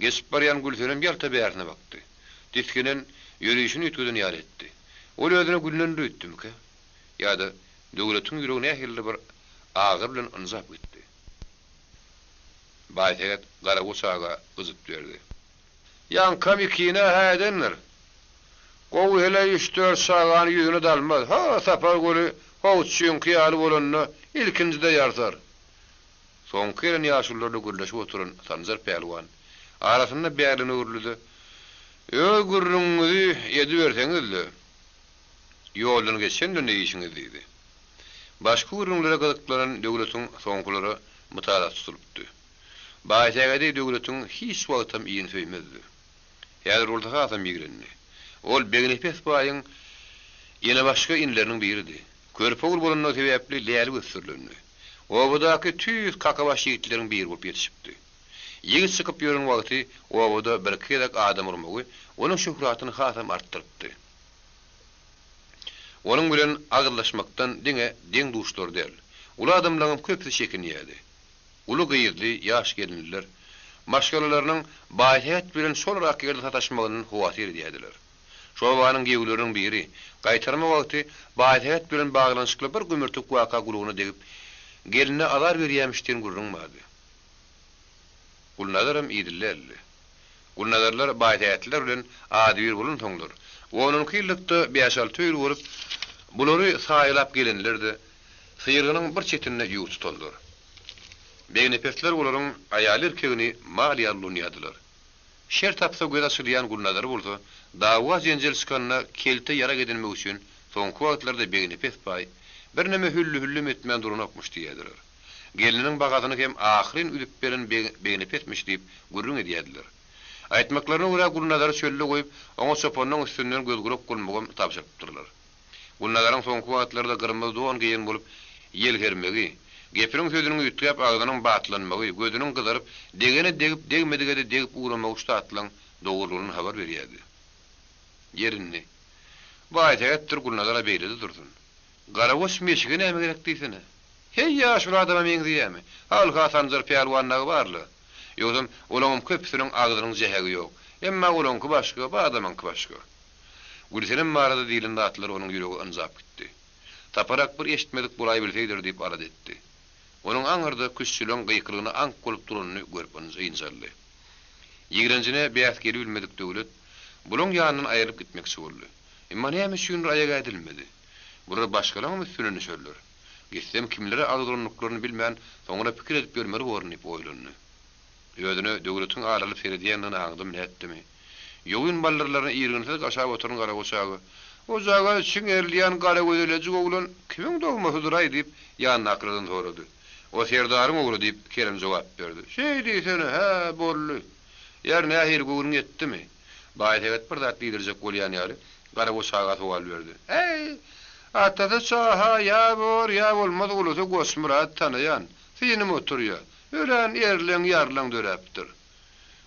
Geçip barýan Gülsenem ýalta bärsine bakdy. Tisginen, ýörişini üýtgeden ýaly etdi. Ol özüne gülnendir öýtdümikä? Ýa-da Döwletiň ýüregi nähilidir bir agyry bilen ynjap gitdi. Baýsähet Garagoç aga gyjyt berdi. Ýaňkam ikine-hä edendir. Gowy heleý üç-dört çagany ýüzüne dalmaz. Ha, Saparguly howçyňky ýaly bolanda ilkinjide ýarsar. Soňky gelen ýaşulularla gürleşip oturan Sanjar pälwan arasynda bärligine öwrüldi-de, Öz gürrüňiňizi ediberseňiz-le, ýoldan geçende ne işiňiz diýdi. Başky gürrüňlere gyzyklanan Döwletiň soňkulara mytalasy tutulypdy. Baýsähedi Döwletiň hiç wagtam iýeni söýmezdi. Häzir bolsa hasam ýigrendi. Ol Begnepes baýyň enebaşga inileriniň biridi. Körpe ogul bolandygy sebäpli lälik ösdürilendi. Obadaky tüýs kakabaş ýigitleriň biri bolup ýetişipdi. Ýigit çykyp ýören wagty obada birki gezek adam urmagy onuň şöhratyny hasam artdyrypdy. Onuň bilen agyzlaşmakdan diňe deň-duşlary däl, uly adamlaryňam köpüsi çekinýärdi. Uly gyzly ýaş gelinliler maşgalalarynyň Baýsähet bilen şolrak ýerde sataşmagyndan howatyr edýärdiler. Şu obanyň gewleriniň biri, gaýtarma wagty Baýsähet bilen baglanyşykly bir gümürtik waka gulagyna degip, gelnine azar berýärmiş diýen gürrüň bardy. Gulnazaram idili däldi. Gulnazarlar Baýsähetliler bilen adybir bolansoňlar, on-onki ýyllykda bäş-alty öýli bolup, bulary saýalap gelenler-de, Syrgynyň bir çetinde ýurt tutanlar. Begnepesler olaryň aýal-erkegini mal ýaly ulanýardylar. Şer tapsa göz açylýan Gulnazar bolsa, dawa-jenjel çykanda kelte ýarag edinmek üçin soňky wagtlarda Begnepes baý birneme hülli-hüllüm etmän duranokmyş diýýärdiler. Gelniniň bagasyny hem ahyryn üzüp beren Begnepesmiş diýip gürrüň edýärdiler. Aýtmaklaryna görä Gulnazary çölde goýup, oňa çopanyň üstünden göz-gulak bolmagam tabşyrypdyrlar. Gulnazaryň soňky wagtlarda gyrmyzy don geýen bolup ýelhermegi, gepiniň sözüniň üýtgäp agzynyň batlanmagy, gözüniň gyzaryp, degene degip, degmedige-de degip ugramagy şu zatlaň dogrulygyndan habar berýärdi. Ýer indi. Baýsähetdir Gulnazar-a beýle-de dursun. Garagoç meşige näme gerek diýsene. Heý, ýaşuly adama meňzeýämi? Halha Sanjar pälwan dagy bar-la. Ýogsam, olaňam köpüsiniň agzynyň jähegi ýok. Emma olaňky başga, bu adamyňky başga. Gülsenem barada diýlen zatlar onuň ýüregi ynjap gitdi. Saparak bir eşitmedik bolaýbilseýdir diýip alada etdi. Onuň aňyrda küştçüleň gykylygyna aňk bolup duranyny görüp ynjaldy. Ýigrenjine bäs gelibilmedik Döwlet bulaň ýanyndan aýrylyp gitmekçi boldy. Emma näme üçindir aýak ädilmedi. Bular başgalaňam üstünden düşerler. Gitsem kimlere agyz urandyklaryny bilmän, soňra pikir edip ýörmeli borun diýip oýlandy. Özüne Döwletiň aralyp seredýändigini aňdym, nätdimi? Ýogyn baldyrlaryny irginsiz gaşap oturan Garagoç aga, Ojaga çiňerilýän garagözelejik oglan kimiň dogmasydyr-aý? diýip, ýanyndakylardan sorady. O serdaryň ogly, diýip, Kerem jogap berdi. Şeý diýsene, hä, boldy. Ýer nähili, göwnüň ýetdimi? Baýsähet bir zat diýdirjek bolýan ýaly, Garagoç aga sowal berdi. Äý, atasy çaha ýa bor, ýa bolmaz ulusy Goçmyrady tanaýan. Synym oturýa. Örän erleň-ýarlaň döräpdir.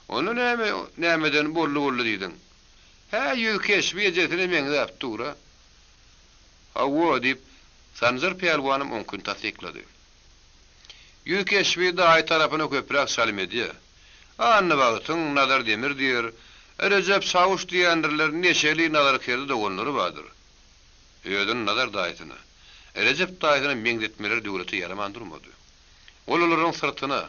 Onda näme, nämeden boldy-boldy diýdiň? Hä, ýüz keşbi ejesine meňzäp dur-a. Hawa, diýip, Sanjar pälwanam oňkyny tassyklady. Ýüz keşbi daýy tarapyna köpräk çalym edýä. Annabagtyň Nazar Demir diýer, Rejep çawuş diýendirler, neşeli Nazar Kerdi doganlary bardyr. Özüni Nazar daýysyna, Rejep daýysyna meňzetmeleri Döwlete ýaraman durmady. Ol olaryň syrtyna,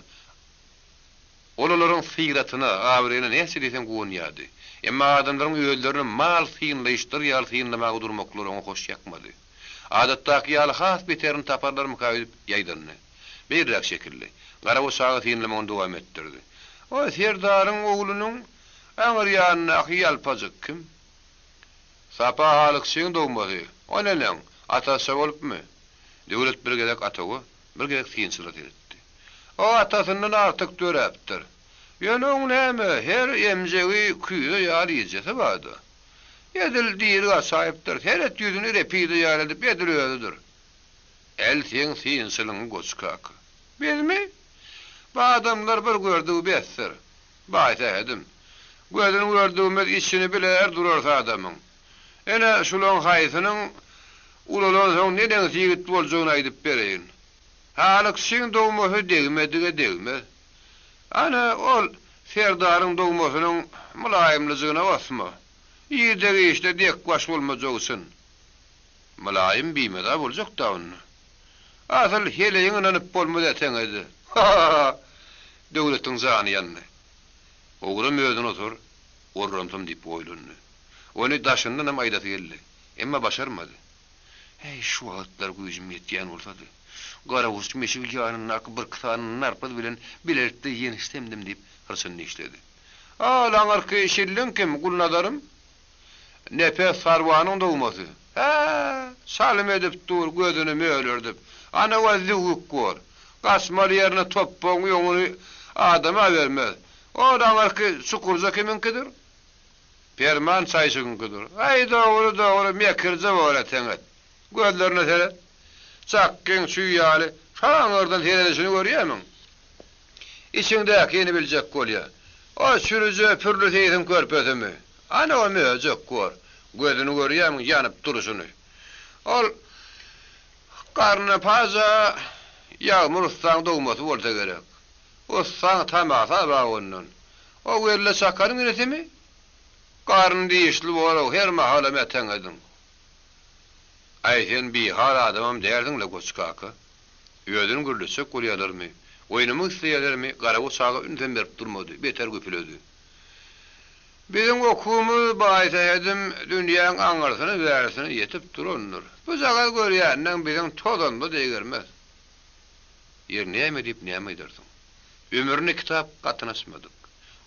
Ol olaryň syratyna, abraýyna näçe diýseň guwanýardy. Emma adamlaryň özlerini mal synlaýyşlary ýaly synlamaga durmaklary oňa hoş ýakmady. Adatdaky ýaly has beterini taparlarmyka öýdüp ýaýdandy. Beýlräk çekildi. Garagoç aga synlamagyny dowam etdirdi. O serdaryň oglunyň aňyr ýanyndaky ýalpajyk kim? Sapa halykçyň dogmasy. O neneň, atasça bolupmy? Döwlet bir gezek Atawa, bir gezek synçylara seretdi. O atasyndan artyk döräpdir. Ýöne oň näme, her emjegi küýze ýaly ejesi bar-da. Edil diri gaçaýypdyr. Seret ýüzüni repide ýaly edip, edil özüdir. Äl seň synçylygyňy goç kaka. Bizmi? Bu adamlar bir gördügi besdir. Baýsähedim. Gözüni gördügimiz içini biler durarys adamyň. Ene, şulaň haýsynyň ulalansoň neneňsi ýigit boljagyny aýdyp bereýin. Halykçyň dogmasy degmedige degmez. Ana, ol serdaryň dogmasynyň mylaýymlyjygyna basma. Irde-giçde dekbaş bolmajagy çyn. Mylaýym bimeza boljak-da onda. Asyl heleýiň ynanyp bolmaz äteňede. Ha-ha-ha! Döwletiň jany ýandy. Ogulam özüni otur, orramsam diýip oýlandy. Ony daşyndanam aýdasy geldi. Emma başarmady. Häý, şu wagtlar güýjüm ýetýän bolsady, Garaguş meşigi ýanyndaky birki sany narpyz bilen bilelikde ýenişsemdim diýip, hyrçyny dişledi. Al, aňyrky şilliň kim, Gulnazarym? Nepes Sarwanyň dogmasy. Hä, çalym edip dur, gözüni mölerdip. Ana-wa züwwük bor. Gaçmaly ýerine topbagyň öňüni adama bermez. Ol aňyrky çukurja kimiňkidir? Perman çaýşygyňkydyr. Aý, dogry, dogry, mekirje bor eteňet. Gözlerine seret. Çakgyň çüý ýaly, şaňyrdan seredişini görýärmiň? Içiňdäkini biljek bolýa. O çürüje Pürli seýsiň körpesimi? Ana o möjek gor. Gözüni görýärmiň ýanyp durşuny. Ol garnypaja Ýagmyr ussaň dogmasy bolsa gerek. Ussaň tamasy bar ondan. O welle çakanyň inisimi? Garny dişli bor-ow, her mahalam äteňediň. Aý, sen bihal adamam dälsiň-le, Goç kaka. Özüni gürletjek bolýarlarmy, oýnamak isleýärlermi, Garagoç aga ünsem berip durmady, beter güpüledi. Biziň okuwymyz Baýsähedim dünýäň aňyrsyna-bärisine ýetip durandyr. Bujagaz görýänleň biziň tozanymyza degermez. Ýeri näme diýip näme aýdarsyň? Ömründe kitap gatyny açmadyk,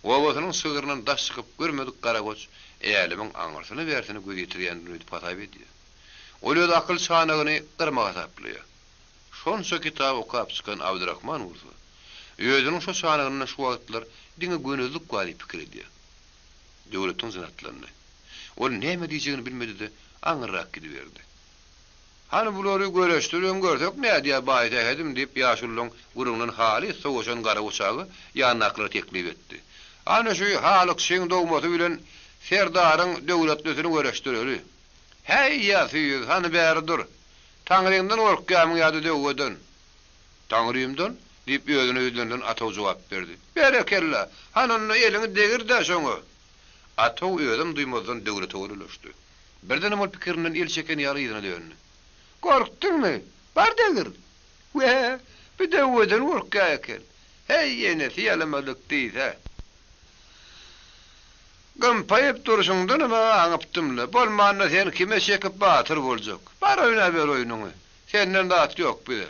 obasynyň çygryndan daş çykyp görmedik Garagoç älemiň aňyrsyna-bärisine göz ýetirýändir öýdüp hasap edýär. Ol öz akyl çanagyny gyrma hasaplaýar. Şonça kitap okap çykan Abdyrahman bolsa, özüniň şo çanagynda şu wagtlar diňe gönezlik bar diýip pikir edýär. Döwletiň jyny atlandy. Ol näme diýjegini bilmedi-de, aňyrrak gidiberdi. Hany bulary göreşdiribem görsek nädýär Baýsähedim, diýip, ýaşululaň gürrüňinden halys sowaşan Garagoç aga ýanyndakylara teklip etdi. Hany şu Halykçyň dogmasy bilen serdaryň döwletlisini göreşdireli. Häý, ýa süýüz, hany bäri dur. Taňryňdan gorkýarmyň ýa-da döwweden? Taňrymdan, diýip, özüne ýüzlenilen Ataw jogap berdi. Berekella! Hany onda eliňi degir-dä şoňa! Ataw özem duýmazdan döwlete golaýlaşdy. Birdenem ol pikirinden el çeken ýaly yzyna döndi. Gorkduňmy? Bar degir! We, bu döwweden gorkýa eken. Heý, enesi ýalamadyk diýse. Gympaýyp durşuňdanam-a aňypdym-la. Bolmanda sen kime çekip batyr boljak. Bar oýnaber oýnuňy. Senden zat ýok bize.